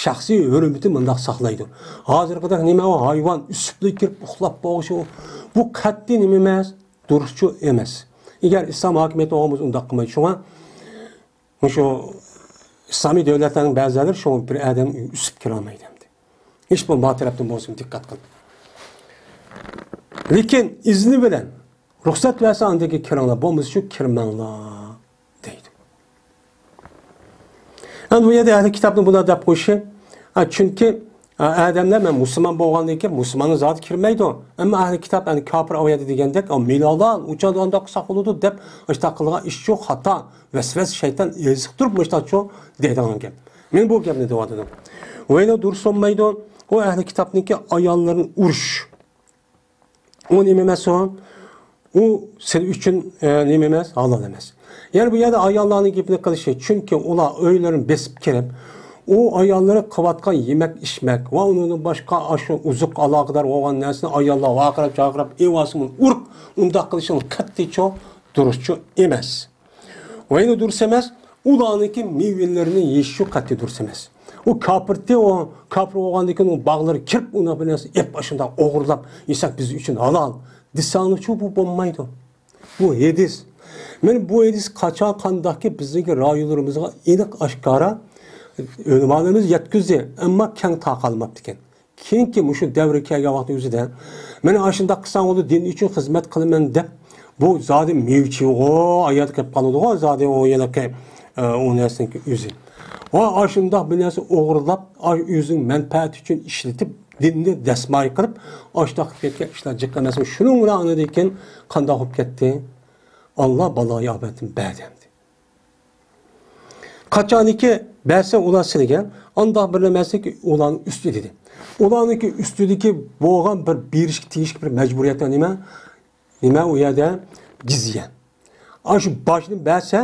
شەخسىي ھۆرمىتىنى مۇنداق ساقلايدۇ. ھازىرقىدەك نېمە ئۇ ھايۋان ئۈسۈپلا كىرىپ ئۇخلاپ بولغۇچە ئۇ، بۇ قەتئىي نېمە ئەمەس، دۇرۇسچۇ ئەمەس. ئەگەر ئىسلام ھاكىمىيەتتە بولغان بولسا ئۇنداق قىلمايدۇ. شۇڭا مۇشۇ ئىسلامىي دۆلەتلەرنىڭ بەزىلىرى شۇ بىر ئادەم ئۈسۈپ كىرەلمەيدۇ ئەمدى. ھېچ بولمىغان تەرەپتىن بولسۇن، دىققەت قىل. لېكىن ئىزنى بىلەن رۇخسەت بەرسە، ئاندىن كېيىن كىرىڭلار، بولمىسا شۇ كىرمەڭلار دەيدۇ. ئەمدى بۇ يەردە ئەھلى كىتابنىڭ بۇنداق دەپ قويۇشى، ئا، چۈنكى، ئا، ئادەملەر، مەن مۇسۇلمان بولغاندىن كېيىن مۇسۇلماننىڭ زادى كىرمەيدۇ. ئەمما ئەھلى كىتاب، يەنى كاپىر ئاۋايدى دېگەندەك، ئا، مېلى ھالال، ئۇچان ئانداق قىلساق بولىدۇ دەپ، ئاشۇنداق قىلغان ئىشچۇ خاتا، ۋەسۋەسە شەيتان ئېزىقتۇرۇپ مۇشۇنداقچۇ دەيدىغان گەپ. مەن بۇ گەپنى دەۋاتىدۇ. ۋەينى دۇرۇس بولمايدۇ. ئۇ ئەھلى كىتابنىڭكى ئاياللىرىنى ئۇرۇش. ئۇ نېمە ئەمەس ئۇ؟ ئۇ سىز ئۈچۈن، ئە، نېمە ئەمەس؟ ھالال ئەمەس. يەنى بۇ يەردە ئاياللارنىڭ گېپىنى قىلىشى، چۈنكى ئۇلار ئۆيلىرىنى بېسىپ كىرىپ، ئۇ ئاياللىرى قىلىۋاتقان يېمەك ئىچمەك ۋە ئۇنىڭدىن باشقا ئاشۇ ئوزۇق ئالاقىدار بولغان نەرسىنى ئاياللار ۋارقىراپ چاقىراپ ئېۋاسىمۇ ئۇرۇپ، ئۇنداق قىلىشىنى قەتئىيچۇ دۇرۇسچۇ ئەمەس. ۋەينى دۇرۇس ئەمەس، ئۇلارنىڭكى مېۋىلىرىنى يېيىشچۇ قەتئىي دۇرۇس ئەمەس. ئۇ كاپىرتى، ئۇ كاپىر بولغاندىن كېيىن ئۇ باغلىرىغا كىرىپ، ئۇنداق بىر نەرسە ئېپ، ئاشۇنداق ئوغرىلاپ يېسەك بىز ئۈچۈن ھالال دېسەڭلىچۇ، بۇ بولمايدۇ. بۇ ھەدىس. مانا بۇ ھەدىس قاچان قانداقكى بىزنىڭكى رايونلىرىمىزغا ئېنىق ئاشكارا ئۆلىمالىرىمىز يەتكۈزدى، ئەمما كەڭ تارقالماپتىكەن. كېيىنكى مۇشۇ دەۋرگە كەلگەن ۋاقىتنىڭ ئۆزىدە، مانا ئاشۇنداق قىلساڭ بولىدۇ، دىن ئۈچۈن خىزمەت قىلىمەن دەپ، بۇ زادى مېۋىچىغۇ، ئايات قىلىپ قالىدىغۇ، زادى ئۇ ھېلىقى، ئە، ئۇ نەرسىنىڭكى ئۆزى. ۋە ئاشۇنداق بىر نەرسە ئوغرىلاپ، ئاي، ئۆزىنىڭ مەنپەئەتى ئۈچۈن ئىشلىتىپ، دىننى دەسمايە قىلىپ، ئاشۇنداق قىلىپ كەتكەن ئىشلار جىق ئەمەسمۇ؟ شۇنىڭ بىلەن ئاندىن كېيىن قانداق بولۇپ كەتتى؟ ئاللا بالايى ئاپەتنى بەردى ئەمدى. قاچانكى بەرسە ئۇلار سىلىگە، ئانداق بىر نېمەسىكى ئۇلارنىڭ ئۈستىدىدى. ئۇلارنىڭكى ئۈستىدىكى بولغان بىر بېرىشكە تېگىشلىك بىر مەجبۇرىيەتلەر نېمە؟ نېمە ئۇ يەردە؟ جىزيە. ئاشۇ باجنى بەرسە،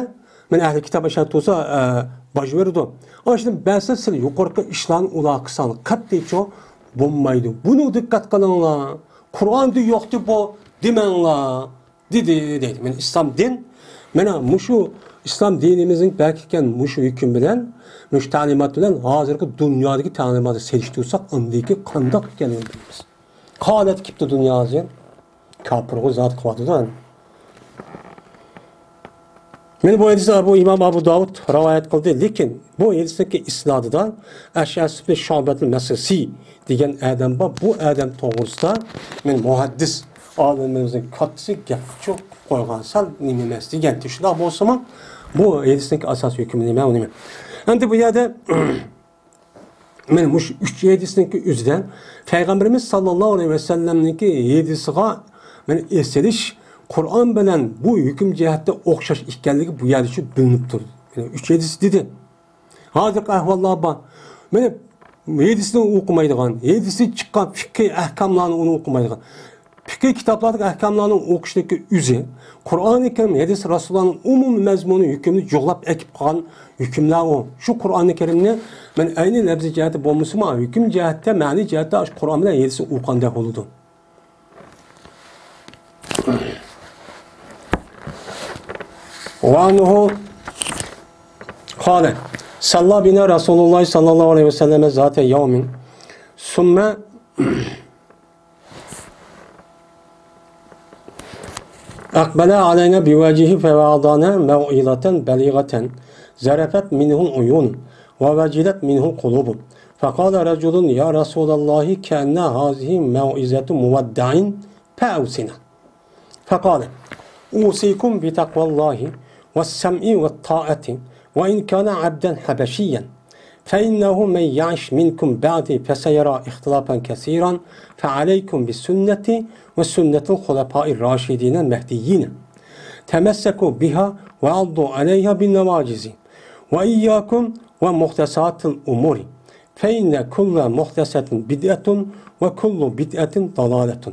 مانا ئەھلى كىتاب ئاشۇ تۇرسا، ئە، باج بېرىدۇ. ئاشۇنى بەرسە، سىلى يۇقىرىقى ئىشلارنى ئۇلار قىلساڭلار، قەتئىيچۇ بولمايدۇ. بۇنى دىققەت قىلىڭلار. قۇرئاندا يوقتى بۇ دېمەڭلار، دېدى، دەيدۇ. مانا ئىسلام دىن، مانا مۇشۇ ئىسلام دىنىمىزنىڭ بەركەن مۇشۇ ھۆكۈم بىلەن، مۇشۇ تەلىمات بىلەن ھازىرقى دۇنيادىكى تەلىماتنى سېلىشتۇرساق، ئاندىكى قانداق ئىكەنلىكىنى بىلىمىز. قالەت كېپتۇ دۇنيا ھازىر. كاپىرغۇ زات قىلىۋاتىدۇ. مانا بۇ ھەدىسنى ئەبۇ، ئىمام ئەبۇ داۋۇد رىۋايەت قىلدى. لېكىن بۇ ھەدىسنىڭكى ئىسنادىدا ئەشئەس ئىبنى شۇئبەتۇل مەسىسى دېگەن ئادەم بار. بۇ ئادەم توغرىسىدا مانا مۇھەددىس ئالىمىمىزنىڭ كاتتىسى گەپ قىلىپ قويغان، سەل نېمە ئەمەس دېگەن. شۇنداق بولسىمۇ، بۇ ھەدىسنىڭكى ئاساسىي ھۆكمى نېمە، ئۇ نېمە؟ ئەمدى بۇ يەردە مانا مۇشۇ ئۈچ ھەدىسنىڭكى ئۆزىدە پەيغەمبىرىمىز ساللاللاھۇ ئەلەيھى ۋەسەللەمنىڭكى ھەدىسىغا مانا ئېسىلىش، قۇرئان بىلەن بۇ ھۆكۈم جەھەتتە ئوخشاش ئىكەنلىكى بۇ يەردە شۇ بىلىنىپ تۇرىدۇ. مانا ئۈچ ھەدىس دېدى. ھازىرقى ئەھۋاللار بار. مانا ھەدىسنى ئوقۇمايدىغان، ھەدىستىن چىققان فىقھىي ئەھكاملارنى ئۇنى ئوقۇمايدىغان. پىقھىي كىتابلاردىكى ئەھكاملارنىڭ ئوقۇشنىڭكى ئۆزى، قۇرئانى كەرىم، ھەدىس رەسۇلۇللانىڭ ئومۇمىي مەزمۇنى، ھۆكۈمىنى جۇغلاپ ئەكىپ قالغان ھۆكۈملەر ئۇ. شۇ قۇرئانى كەرىمنى مەن ئەينى لەپزىي جەھەتتە بولمىسىمۇ، ھۆكۈم جەھەتتە، مەنىي جەھەتتە شۇ قۇرئان بىلەن ھەدىسنى ئوقۇغاندەك بولىدۇ. وعنه قال صلى بنا رسول الله صلى الله عليه وسلم ذات يوم ثم أقبل علينا بوجهه فوعظنا موعظة بليغة ذرفت منه العيون ووجلت منه القلوب. فقال رجل: يا رسول الله، كأن هذه موعظة مودع، فأوصنا. فقال: أوصيكم بتقوى الله والسمع والطاعة وإن كان عبدا حبشيا، فإنه من يعش منكم بعدي فسيرى اختلافا كثيرا، فعليكم بسنتي وسنة الخلفاء الراشدين المهديين، تمسكوا بها وعضوا عليها بالنواجذ، وإياكم ومحدثات الأمور، فإن كل محدثة بدعة وكل بدعة ضلالة.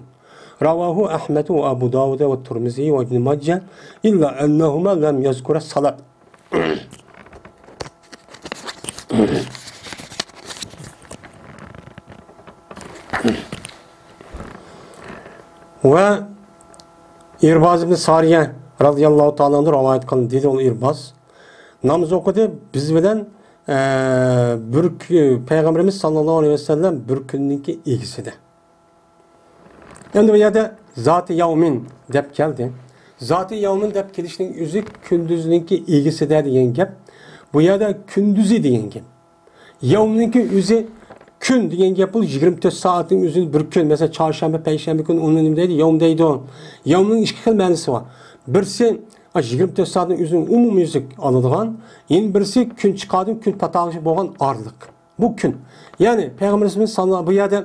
رواه أحمد وأبو داود والترمذي وابن ماجه، إلا أنهما لم يذكرا الصلاة. ۋە ئىرباز ئىبن سارىيە رەزىياللاھۇ تائالا ئەنھۇ رىۋايەت قىلىندى، دېدى ئۇ ئىرباز. ناماز ئوقۇدى بىز بىلەن، ئە، بىر كۈ-، پەيغەمبىرىمىز ساللاللاھۇ ئەلەيھى ۋەسەللەم بىر كۈننىڭكى ئىگىسىدە. ئەمدى بۇ يەردە زاتى يەۋمىن دەپ كەلدى. زاتى يەۋمىن دەپ كېلىشنىڭ ئۆزى كۈندۈزنىڭكى ئىگىسىدە دېگەن گەپ. بۇ يەردە كۈندۈزى دېگەن گەپ. يەۋمنىڭكى ئۆزى كۈن دېگەن گەپ بولۇپ، يىگىرمە تۆت سائەتنىڭ ئۆزىنى بىر كۈن، مەسىلەن، چارشەنبە، پەيشەنبە كۈنى ئۇنى نېمە دەيدۇ؟ يەۋم دەيدۇ. يەۋمنىڭ ئىككى خىل مەنىسى بار. بىرسى، ئا، يىگىرمە تۆت سائەتنىڭ ئۆزىنى ئومۇميۈزلۈك ئالىدىغان، يەنە بىرسى كۈن چىقاردىن كۈن پاتالىشى بولغان ئارىلىق. بۇ كۈن. يەنى پەيغەمبىرىمىز ساللا-، بۇ يەردە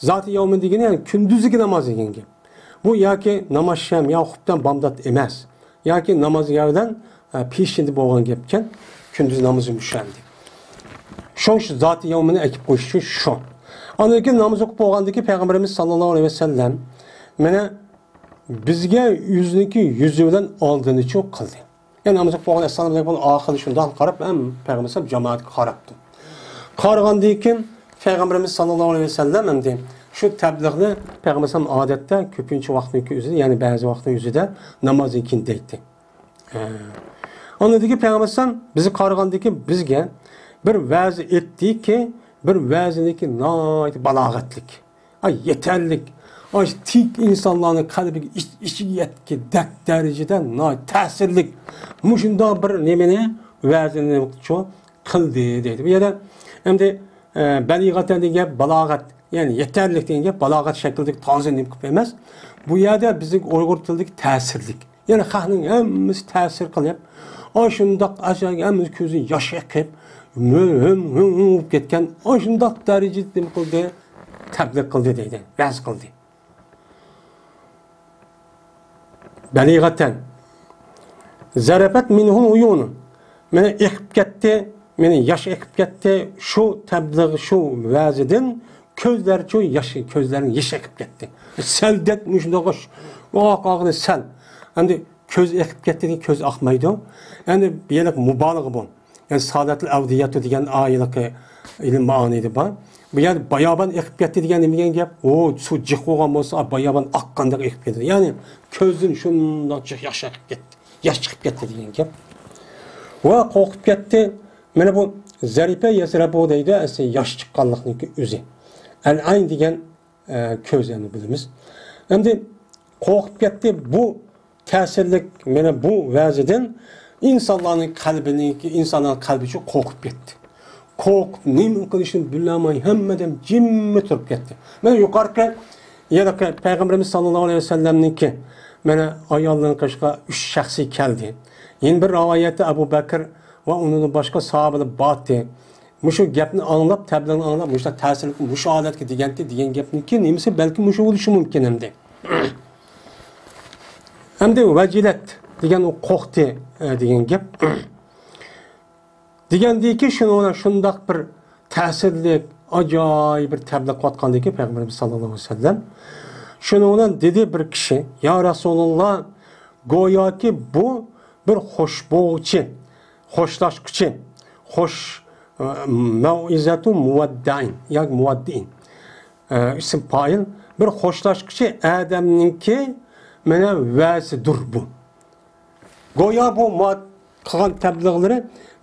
زاتى يەۋمىن دېگىنى، يەنى كۈندۈزدىكى ناماز دېگەن گەپ. بۇ ياكى ناماز شەم يا خۇپتەن بامدات ئەمەس. ياكى ناماز يەردىن، ئە، پېشىندە بولغان گەپكەن. كۈندۈز نامىزى مۇشەندى. شۇڭ شۇ زاتى يەۋمىنى ئەكىپ قويۇش ئۈچۈن شۇ. ئاندىن كېيىن ناماز ئوقۇپ بولغاندىن كېيىن پەيغەمبىرىمىز ساللاللاھۇ ئەلەيھى ۋەسەللەم مانا بىزگە ئۆزىنىڭكى يۈزى بىلەن ئالدىنىچۇ قىلدى. يەنى ناماز ئوقۇپ بولغان ئەسلامۇ ئەلەيكۇم ئاخىرىدا شۇنداق قاراپ، ھەم پەيغەمبەر ئەلەيھىسسالام جامائەتكە قاراپتۇ. قارىغاندىن كېيىن پەيغەمبىرىمىز ساللاللاھۇ ئەلەيھى ۋەسەللەم ئەمدى شۇ تەبلىغنى پەيغەمبەر ئەلەيھىسسالام ئادەتتە كۆپىنچە ۋاقىتنىڭكى ئۆزىدە، يەنى بەزى ۋاقىتنىڭ ئۆزىدە نامازدىن كېيىن دەيتتى. ھە. ئاندىن كېيىن پەيغەمبەر ئەلەيھىسسالام بىزگە قارىغاندىن كېيىن بىزگە بىر ۋەزى ئېيتتىكى، بىر ۋەزىنىڭكى ناھايىتى بالاغەتلىك. ئاي، يېتەرلىك. ئاي، تىك ئىنسانلارنىڭ قەلبىگە ئىچ-، ئىچىگە يەتكەندەك دەرىجىدە ناھايىتى تەسىرلىك. مۇشۇنداق بىر نېمىنى، ۋەزىنى شۇ قىلدى دەيدۇ. بۇ يەردە ئەمدى، ئە، بەلىغەتەن دېگەن گەپ بالاغەت، يەنى يېتەرلىك دېگەن گەپ بالاغەت شەكلىدىكى تازا نېمە قىلىپ ئەمەس. بۇ يەردە بىزنىڭ ئۇيغۇر تىلىدىكى تەسىرلىك. يەنى خەقنىڭ ھەممىسى تەسىر قىلىپ، ئاشۇنداق ئاشۇ ھەممىسى كۆزى ياش ئېقىپ، ھۆم، ھۆم، ھۆم، ھۆم بولۇپ كەتكەن، ئاشۇنداق دەرىجىدە نېمە قىلدى؟ تەبلىغ قىلدى دەيدۇ، ۋەز قىلدى. بەلىغەتەن. زەرەفەت مىنھۇل ئۇيۇنۇ. مانا ئېقىپ كەتتى، مانا ياش ئېقىپ كەتتى. شۇ تەبلىغ، شۇ ۋەزىدىن كۆزلەرچۇ ياش، كۆزلەرنىڭ يېشى ئېقىپ كەتتى. سەل دەپ مۇشۇنداق ئاق-، ئاقنى سەل. ئەمدى كۆز ئېقىپ كەتتى دېگەن كۆز ئاقمايدۇ. ئەمدى بۇ يەرلىك مۇبالىغە بۇ. يەنى سادەتۇل ئەۋلىياتۇ دېگەن ئايىلىقى ئىلىم مائانىدا بار. بۇ يەردە بايابان ئېقىپ كەتتى دېگەن نېمە دېگەن گەپ؟ ئۇ سۇ جىق بولغان بولسا، بايابان ئاققاندەك ئېقىپ كېتىدۇ. يەنى كۆزدىن شۇنداق جىق ياش ئېقىپ كەتتى، ياش چىقىپ كەتتى دېگەن گەپ. ۋە قورقۇپ كەتتى. مانا بۇ زەرىپە يەزرەبۇ دەيدۇ، ئەسلى ياش چىققانلىقنىڭكى ئۆزى. ئەل ئەين دېگەن ئە، كۆز ئەمدى بىلىمىز. ئەمدى قورقۇپ كەتتى. بۇ تەسىرلىك، مانا بۇ ۋەزىدىن ئىنسانلارنىڭ قەلبىنىڭكى، ئىنسانلارنىڭ قەلبى شۇ قورقۇپ كەتتى. قورقۇپ، نېمە قىلىشنى بىلەلمەي، ھەممە ئادەم جىممە تۇرۇپ كەتتى. مانا يۇقىرىقى، يەنە پەيغەمبىرىمىز ساللاللاھۇ ئەلەيھى ۋەسەللەمنىڭكى، مانا ئاياللىرىنى قىلىشقا ئۈچ شەخسى كەلدى. يەنە بىر رىۋايەتتە ئەبۇ بەكىر ۋە ئۇنىڭدىن باشقا ساھابىلەر باردى. مۇشۇ گەپنى ئاڭلاپ، تەبلىغنى ئاڭلاپ، مۇشۇنداق تەسىرلىك، مۇشۇ ھالەتكە دېگەنتى دېگەن گەپنىڭكى نېمىسى بەلكى مۇشۇ بولۇشى مۇمكىن ئەمدى. ئەمدى ۋەجىلەت دېگەن ئۇ قورقتى، ئە، دېگەن گەپ. دېگەندىكى شۇنىڭ بىلەن شۇنداق بىر تەسىرلىك، ئاجايىپ بىر تەبلىغ قىلىۋاتقاندىكى پەيغەمبىرىمىز ساللاللاھۇ ئەلەيھى ۋەسەللەم. شۇنىڭ بىلەن دېدى بىر كىشى، يا رەسۇلاللا، گوياكى بۇ بىر خوش بوغۇچى، خوشلاشقۇچى، خوش، ئە، مەۋئىزەتۇ مۇۋەددەئىن ياكى مۇۋەددىئىن، ئە، ئىسىم پائىل، بىر خوشلاشقۇچى ئادەمنىڭكى مانا ۋەزىدۇر بۇ. گويا بۇ مۇۋەد-، قىلغان تەبلىغلىرى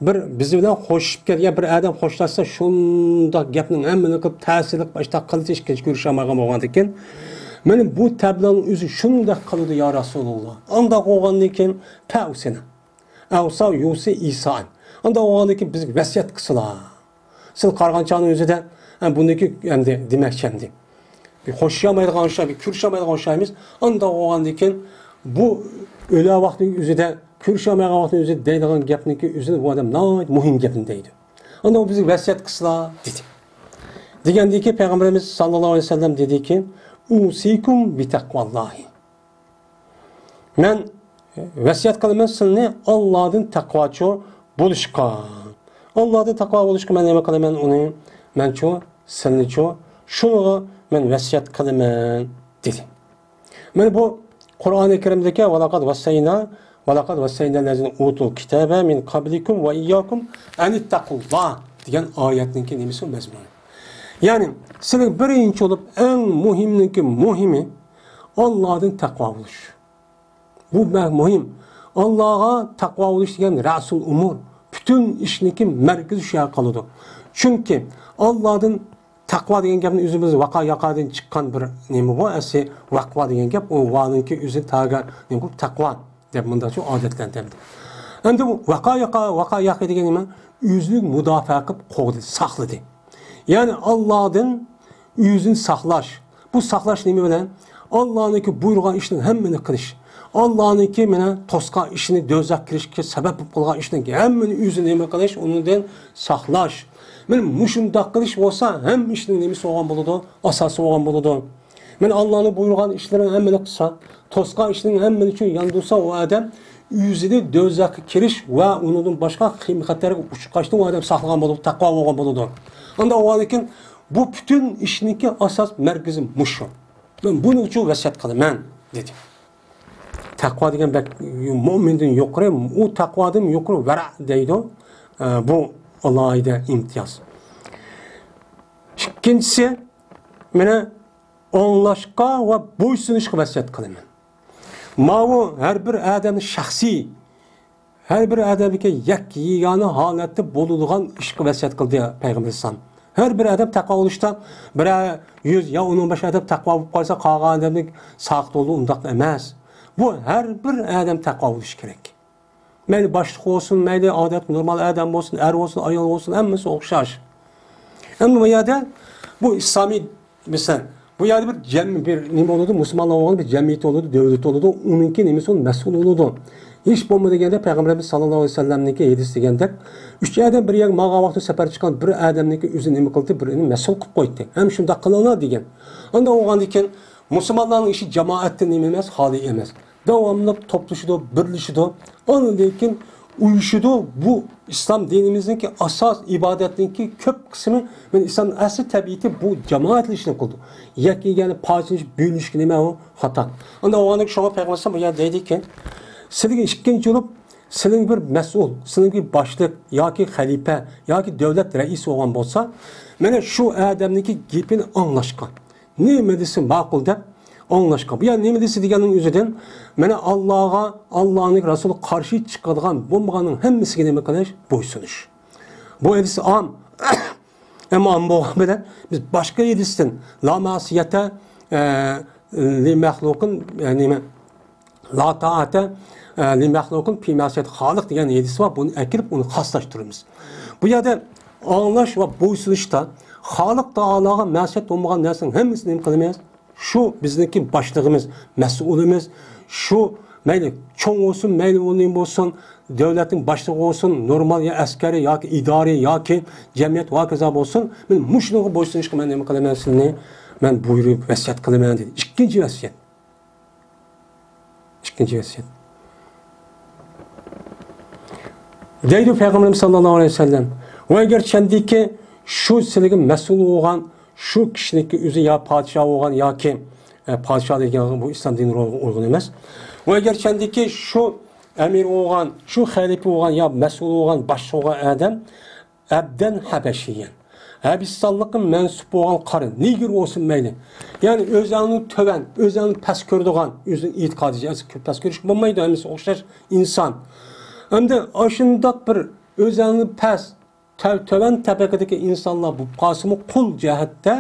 بىر بىز بىلەن خوشلىشىپ كەلگەن بىر ئادەم خوشلاشسا، شۇنداق گەپنىڭ ھەممىنى قىلىپ، تەسىرلىك باشتا قىلىچ ئىككىنچى كۆرۈشەلمەيدىغان بولغاندىكىن، مانا بۇ تەبلىغنىڭ ئۆزى شۇنداق قىلىدۇ، يا رەسۇلاللا. ئانداق بولغاندىكىن، پەئۇسىنا. ئەۋسا يۇسى ئىسائەن. ئانداق بولغاندىكىن بىزگە ۋەسىيەت قىلسىلا. سىز قارىغان چاغنىڭ ئۆزىدە، ھە، بۇنىڭكى ئەمدى دېمەكچى ئەمدى. بىر خوشلىشالمايدىغان ئوخشاي، بىر كۆرۈشەلمەيدىغان ئوخشايمىز. ئانداق بولغاندىكىن بۇ ئۆلە ۋاقتىنىڭ ئۆزىدە، كۆرۈشەلمەيدىغان ۋاقتىنىڭ ئۆزىدە دەيدىغان گەپنىڭكى ئۆزىنى بۇ ئادەم ناھايىتى مۇھىم گەپنى دەيدۇ. ئاندىن ئۇ بىزگە ۋەسىيەت قىلسىلا دېدى. دېگەندىكى پەيغەمبىرىمىز ساللاللاھۇ ئەلەيھى ۋەسەللەم دېدىكى، ئۇسىكۇم بىتەقۋاللاھى. مەن ۋەسىيەت قىلىمەن سىلىنى ئاللادىن تەقۋاچۇ بولۇشقا. ئاللادىن تەقۋا بولۇشقا مەن نېمە قىلىمەن ئۇنى؟ مەنچۇ، سىلىنىچۇ، شۇنىڭغا مەن ۋەسىيەت قىلىمەن، دېدى. مانا بۇ قۇرئانى كەرىمدىكى ۋەلەقەد ۋەسسەينا، ۋەلەقەد ۋەسسەينا لەزىنە ئۇتۇل كىتابە مىن قەبلىكۇم ۋە ئىيياكۇم ئەنىتتەقۇللا دېگەن ئايەتنىڭكى نېمىسى، مەزمۇنى. يەنى سىلىگە بىرىنچى بولۇپ ئەڭ مۇھىمنىڭكى مۇھىمى ئاللادىن تەقۋا بولۇش. بۇ بەك مۇھىم. ئاللاغا تەقۋا بولۇش دېگەن رەسۇل ئۇمۇر. پۈتۈن ئىشنىڭكى مەركىزى شۇ يەرگە قالىدۇ. چۈنكى ئاللادىن تەقۋا دېگەن گەپنى ئۆزىمىز ۋەقا ياقادىن چىققان بىر نېمە بۇ. ئەسلى ۋەقۋا دېگەن گەپ، ئۇ ۋانىڭكى ئۆزى تاگا نېمە قىلىپ تەقۋا دەپ مۇنداقچە ئادەتلەندۈردى. ئەمدى بۇ ۋەقا ياقا، ۋەقا ياقا دېگەن نېمە؟ ئۆزىنى مۇداپىئە قىلىپ قوغدىدى، ساقلىدى. يەنى ئاللادىن ئۆزىنى ساقلاش. بۇ ساقلاش نېمە بىلەن؟ ئاللانىڭكى بۇيرۇغان ئىشنىڭ ھەممىنى قىلىش. ئاللانىڭكى مانا توسقان ئىشىنى، دوزاخقا كىرىشكە سەۋەب بولۇپ قالغان ئىشنىڭ ھەممىنى ئۆزى نېمە قىلىش، ئۇنىڭدىن ساقلاش. مانا مۇشۇنداق قىلىش بولسا، ھەممە ئىشنىڭ نېمىسى بولغان بولىدۇ؟ ئاساسى بولغان بولىدۇ. مانا ئاللانىڭ بۇيرۇغان ئىشلىرىنى ھەممىنى قىلسا، توسقان ئىشنىڭ ھەممىنى شۇ ياندۇرسا، ئۇ ئادەم ئۆزىنى دوزاخقا كىرىش ۋە ئۇنىڭدىن باشقا خېيىم خەتەرگە ئۇچراشتىن ئۇ ئادەم ساقلىغان بولۇپ، تەقۋا بولغان بولىدۇ. ئانداق بولغاندىكىن بۇ پۈتۈن ئىشنىڭكى ئاساس مەركىزى مۇشۇ. مەن بۇنىڭ ئۈچۈن ۋەسىيەت قىلىمەن، دېدى. تەقۋا دېگەن بەك مۆمىندىن يۇقىرى، ئۇ تەقۋادىن يۇقىرى ۋەرە دەيدۇ. ئە، بۇ ئالاھىدە ئىمتىياز. ئىككىنچىسى، مانا ئاڭلاشقا ۋە بويسۇنۇشقا ۋەسىيەت قىلىمەن. ماۋۇ ھەر بىر ئادەمنى شەخسىي، ھەر بىر ئادەمگە يەككە يېگانە ھالەتتە بولىدىغان ئىشقا ۋەسىيەت قىلدى پەيغەمبەر ئەلەيھىسسالام. ھەر بىر ئادەم تەقۋا بولۇشتا بىرەر يۈز يا ئۇنىڭ باشقا ئادەم تەقۋا بولۇپ قالسا، قالغان ئادەمنى ساقىت بولىدۇ، ئۇنداق ئەمەس. بۇ ھەر بىر ئادەم تەقۋا بولۇشى كېرەك. مەيلى باشلىق بولسۇن، مەيلى ئادەتتە نورمال ئادەم بولسۇن، ئەر بولسۇن، ئايال بولسۇن، ھەممىسى ئوخشاش. ئەمدى بۇ يەردە بۇ ئىسلامىي، مەسىلەن، بۇ يەردە بىر جەم-، بىر نېمە بولىدۇ، مۇسۇلمانلار بولغان بىر جەمئىيەت بولىدۇ، دۆلەت بولىدۇ، ئۇنىڭكى نېمىسى بولىدۇ، مەسئۇل بولىدۇ. ھېچ بولمىدى دېگەندە پەيغەمبىرىمىز ساللاللاھۇ ئەلەيھى ۋەسەللەمنىڭكى ھەدىسى دېگەندەك، ئۈچ ئادەم بىر يەرگە ماڭغان ۋاقتىدا سەپەر چىققان بىر ئادەمنىڭكى ئۆزىنى نېمە قىلدى، بىرىنى مەسئۇل قىلىپ قويدى. ھەم شۇنداق قىلىڭلار دېگەن. ئانداق بولغاندىكىن مۇسۇلمانلارنىڭ ئىشى جامائەتتىن نېمە ئەمەس، خالىي ئەمەس. داۋاملىق توپلىشىدۇ، بىرلىشىدۇ. ئاندىن كېيىن ئۇيۇشىدۇ. بۇ ئىسلام دىنىمىزنىڭكى ئاساس ئىبادەتنىڭكى كۆپ قىسمى، مەن ئىسلام ئەسلى تەبىئىتى بۇ جامائەتلىشىشنى قىلىدۇ. يەككە يېگەنە، پارچىلىنىش، بۆلۈنۈشكە نېمە ئۇ؟ خاتا. ئانداق بولغاندىكىن شۇڭا پەيغەمبەر بۇ يەردە دەيدىكى، سىلىگە ئىككىنچى بولۇپ سىلىڭ بىر مەسئۇل، سىلىڭ بىر باشلىق ياكى خەلىپە ياكى دۆلەت رەئىسى بولغان بولسا، مانا شۇ ئادەمنىڭكى گېپىنى ئاڭلاشقا، نېمە دېسە ماقۇل دەپ ئاڭلاشقا. بۇ يەردە نېمە دېسە دېگەننىڭ ئۆزىدىن، مانا ئاللاغا، ئاللانىڭ رەسۇلىغا قارشى چىقىدىغان بولمىغاننىڭ ھەممىسىگە نېمە قىلىش؟ بويسۇنۇش. بۇ ھەدىس ئام. ئەمما ئام بولغان بىلەن بىز باشقا ھەدىستىن لا مەسىيەتە، ئە، لى مەخلۇقىن، يەنى نېمە؟ لا تائەتە، ئە، لى مەخلۇقىن پى مەسىيەت خالىق دېگەن ھەدىس بار، بۇنى ئەكىرىپ ئۇنى خاسلاشتۇرىمىز. بۇ يەردە ئاڭلاش ۋە بويسۇنۇشتا خالىق تائالاغا مەسىيەت بولمىغان نەرسىنىڭ ھەممىسىنى نېمە قىلىمىز؟ شۇ بىزنىڭكى باشلىقىمىز، مەسئۇلىمىز، شۇ مەيلى چوڭ بولسۇن، مەيلى ئۇ نېمە بولسۇن، دۆلەتنىڭ باشلىقى بولسۇن، نورمال يا ئەسكەرى ياكى ئىدارە ياكى جەمئىيەت ۋە ھاكازا بولسۇن، مەن مۇشۇنىڭغا بويسۇنۇشقا مەن نېمە قىلىمەن، سىلىنى مەن بۇيرۇپ ۋەسىيەت قىلىمەن دېدى. ئىككىنچى ۋەسىيەت. ئىككىنچى ۋەسىيەت. دەيدۇ پەيغەمبىرىمىز ساللاللاھۇ ئەلەيھى ۋەسەللەم، ۋە ئەگەر چەندىكى شۇ سىلىگە مەسئۇل بولغان شۇ كىشىنىڭكى ئۆزى يا پادىشاھ بولغان ياكى، ئە، پادىشاھ دېگەن بۇ ئىسلام دىنىغا ئۇيغۇن ئەمەس. ۋە ئەگەر چەندىكى شۇ ئەمىر بولغان، شۇ خەلىپە بولغان يا مەسئۇل بولغان، باشلىق بولغان ئادەم ئەبدەن ھەبەشىيەن، ھەبىستانلىققا مەنسۇپ بولغان قارى نېگىر بولسۇن مەيلى. يەنى ئۆزەڭنى تۆۋەن، ئۆزەڭنى پەس كۆرىدىغان، ئۆزىنىڭ ئېتىقادىچە پەس كۆرۈشكە بولمايدۇ، ھەممىسى ئوخشاش ئىنسان. ئەمدى ئاشۇنداق بىر ئۆزەڭنى پەس، تۆ-، تۆۋەن تەبەقىدىكى ئىنسانلار بولۇپ قالسىمۇ، قۇل جەھەتتە،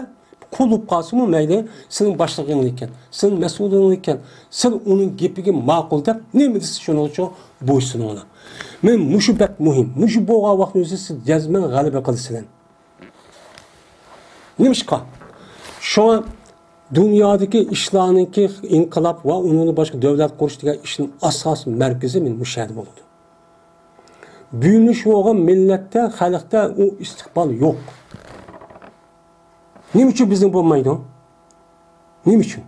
قۇل بولۇپ قالسىمۇ مەيلى، سېنىڭ باشلىقىڭلىكەن، سېنىڭ مەسئۇلىڭلىكەن، سىز ئۇنىڭ گېپىگە ماقۇل دەپ، نېمە دېسە شۇنىڭغىچۇ بويسۇنۇڭلار. مەن مۇشۇ بەك مۇھىم، مۇشۇ بولغان ۋاقىتنىڭ ئۆزىدە سىز جەزمەن غەلىبە قىلىسىلەر. نېمىشقا؟ شۇڭا دۇنيادىكى ئىشلارنىڭكى ئىنقىلاب ۋە ئۇنىڭدىن باشقا دۆلەت قۇرۇش دېگەن ئىشنىڭ ئاساس مەركىزى مەن مۇشۇ يەردە بولىدۇ. بۆلۈنۈش بولغان مىللەتتە، خەلقتە ئۇ ئىستىقبال يوق. نېمە ئۈچۈن بىزنىڭ بولمايدۇ؟ نېمە ئۈچۈن؟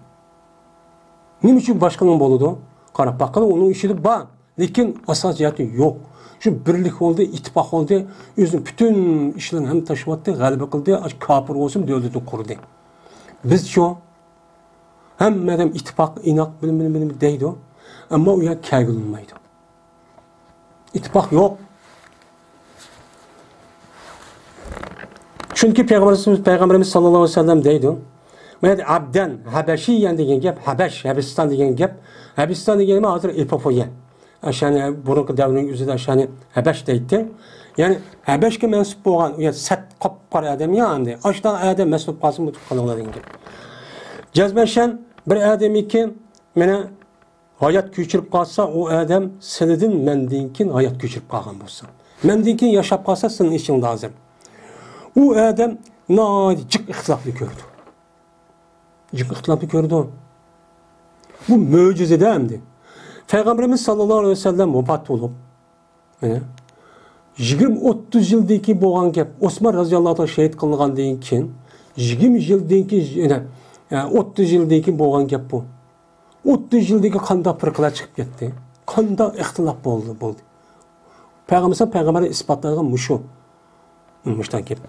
نېمە ئۈچۈن باشقىنىڭ بولىدۇ؟ قاراپ باققىلى، ئۇنىڭ ئىچىدە بار. لېكىن ئاساس جەھەتتە يوق. شۇ بىرلىك بولدى، ئىتتىپاق بولدى، ئۆزىنىڭ پۈتۈن ئىشلىرىنى ھەم تاشلىۋەتتى، غەلىبە قىلدى، ئاشۇ كاپىر بولسىمۇ دۆلىتىنى قۇردى. بىزچۇ؟ ھەممە ئادەم ئىتتىپاق، ئىناق، بىلىم، بىلىم، بىلىم دەيدۇ. ئەمما ئۇ يەرگە كەلگىلى بولمايدۇ. ئىتتىپاق يوق. چۈنكى پەيغەمبىرىمىز، پەيغەمبىرىمىز ساللاللاھۇ ئەلەيھى ۋەسەللەم دەيدۇ، بۇ يەردە ئەبدەن ھەبەشىيەن دېگەن گەپ، ھەبەش، ھەبىستان دېگەن گەپ. ھەبىستان دېگەن نېمە؟ ھازىر ئېپوپىيە. ئاشۇنى بۇرۇنقى دەۋرنىڭ ئۆزىدە ئاشۇنى ھەبەش دەيتتى. يەنى ھەبەشكە مەنسۇپ بولغان، ئۇ يەردە سەت قاپقارا ئادەم يا ئەمدى. ئاشۇنداق ئادەم مەسئۇل بولۇپ قالسىمۇ ئۇنتۇپ قالىڭلار دېگەن گەپ. جەزمەن شەن بىر ئادەمكى مانا ھايات كۆچۈرۈپ قالسا، ئۇ ئادەم سىلىدىن، مەندىن كېيىن ھايات كۆچۈرۈپ قالغان بولسا، مەندىن كېيىن ياشاپ قالسا، سىلىنىڭ ئىشىڭدا ھازىر. ئۇ ئادەم ناھايىتى جىق ئىختىلاپنى كۆرىدۇ. جىق ئىختىلاپنى كۆرىدۇ. بۇ مۆجىزىدە ئەمدى. پەيغەمبىرىمىز ساللاللاھۇ ئەلەيھى ۋەسەللەم ۋاپات بولۇپ، مانا، يىگىرمە، ئوتتۇز يىلدىن كېيىن بولغان گەپ. ئوسمان رازىياللاھۇ تائالا شېھىت قىلىنغاندىن كېيىن، يىگىرمە يىلدىن كېيىن، يەنە، ئە، ئوتتۇز يىلدىن كېيىن بولغان گەپ بۇ. ئوتتۇز يىلدىن كېيىن قانداق پىرقىلەر چىقىپ كەتتى؟ قانداق ئىختىلاپ بولدى، بولدى؟ پەيغەمبەر، پەيغەمبەر ئىسپاتلىغان مۇشۇ. مۇشۇنداق گەپ.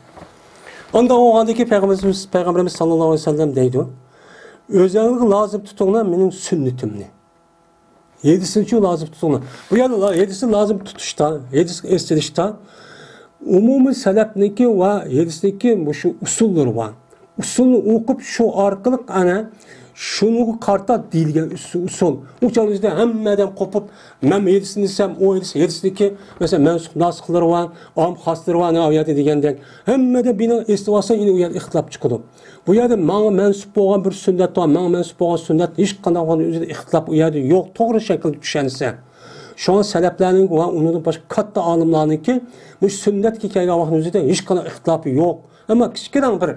ئانداق بولغاندىن كېيىن پەيغەمبىرىمىز، پەيغەمبىرىمىز ساللاللاھۇ ئەلەيھى ۋەسەللەم دەيدۇ، ئۆزەڭلارغا لازىم تۇتۇڭلار مېنىڭ سۈننىتىمنى. ھەدىسنىچۇ لازىم تۇتۇڭلار. بۇ يەردە لا-، ھەدىسنى لازىم تۇتۇشتا، ھەدىسنى ئېسىلىشتا ئومۇمىي سەلەفنىڭكى ۋە ھەدىسنىڭكى مۇشۇ ئۇسۇللىرى بار. ئۇسۇلنى ئوقۇپ، شۇ ئارقىلىق ئەنە شۇنىڭغا قارىتا دېيىلگەن ئۇسۇ-، ئۇسۇل. ئۇ چاغدا ئۆزىدە ھەممە ئادەم قوپۇپ، مەن ھەدىسنى دېسەم، ئۇ ھەدىس، ھەدىسنىڭكى، مەسىلەن، مەنسۇخ ناسىخلىرى بار، ئام خاسلىرى بار، ئەنە ئۇ يەردە دېگەندەك. ھەممە ئادەم بىرنى ئېسىۋالسا، ئەنە ئۇ يەردە ئىختىلاپ چىقىدۇ. بۇ يەردە ماڭا مەنسۇپ بولغان بىر سۈننەت بار، ماڭا مەنسۇپ بولغان سۈننەت ھېچقانداق ۋاقىتنىڭ ئۆزىدە ئىختىلاپ ئۇ يەردە يوق، توغرا شەكىلدە چۈشەنسە. شۇڭا سەلەفلەرنىڭ ۋە ئۇنىڭدىن باشقا كاتتا ئالىملارنىڭكى بۇ سۈننەتكە كەلگەن ۋاقىتنىڭ ئۆزىدە ھېچقانداق ئىختىلاپى يوق. ئەمما كىچىككىنە بىر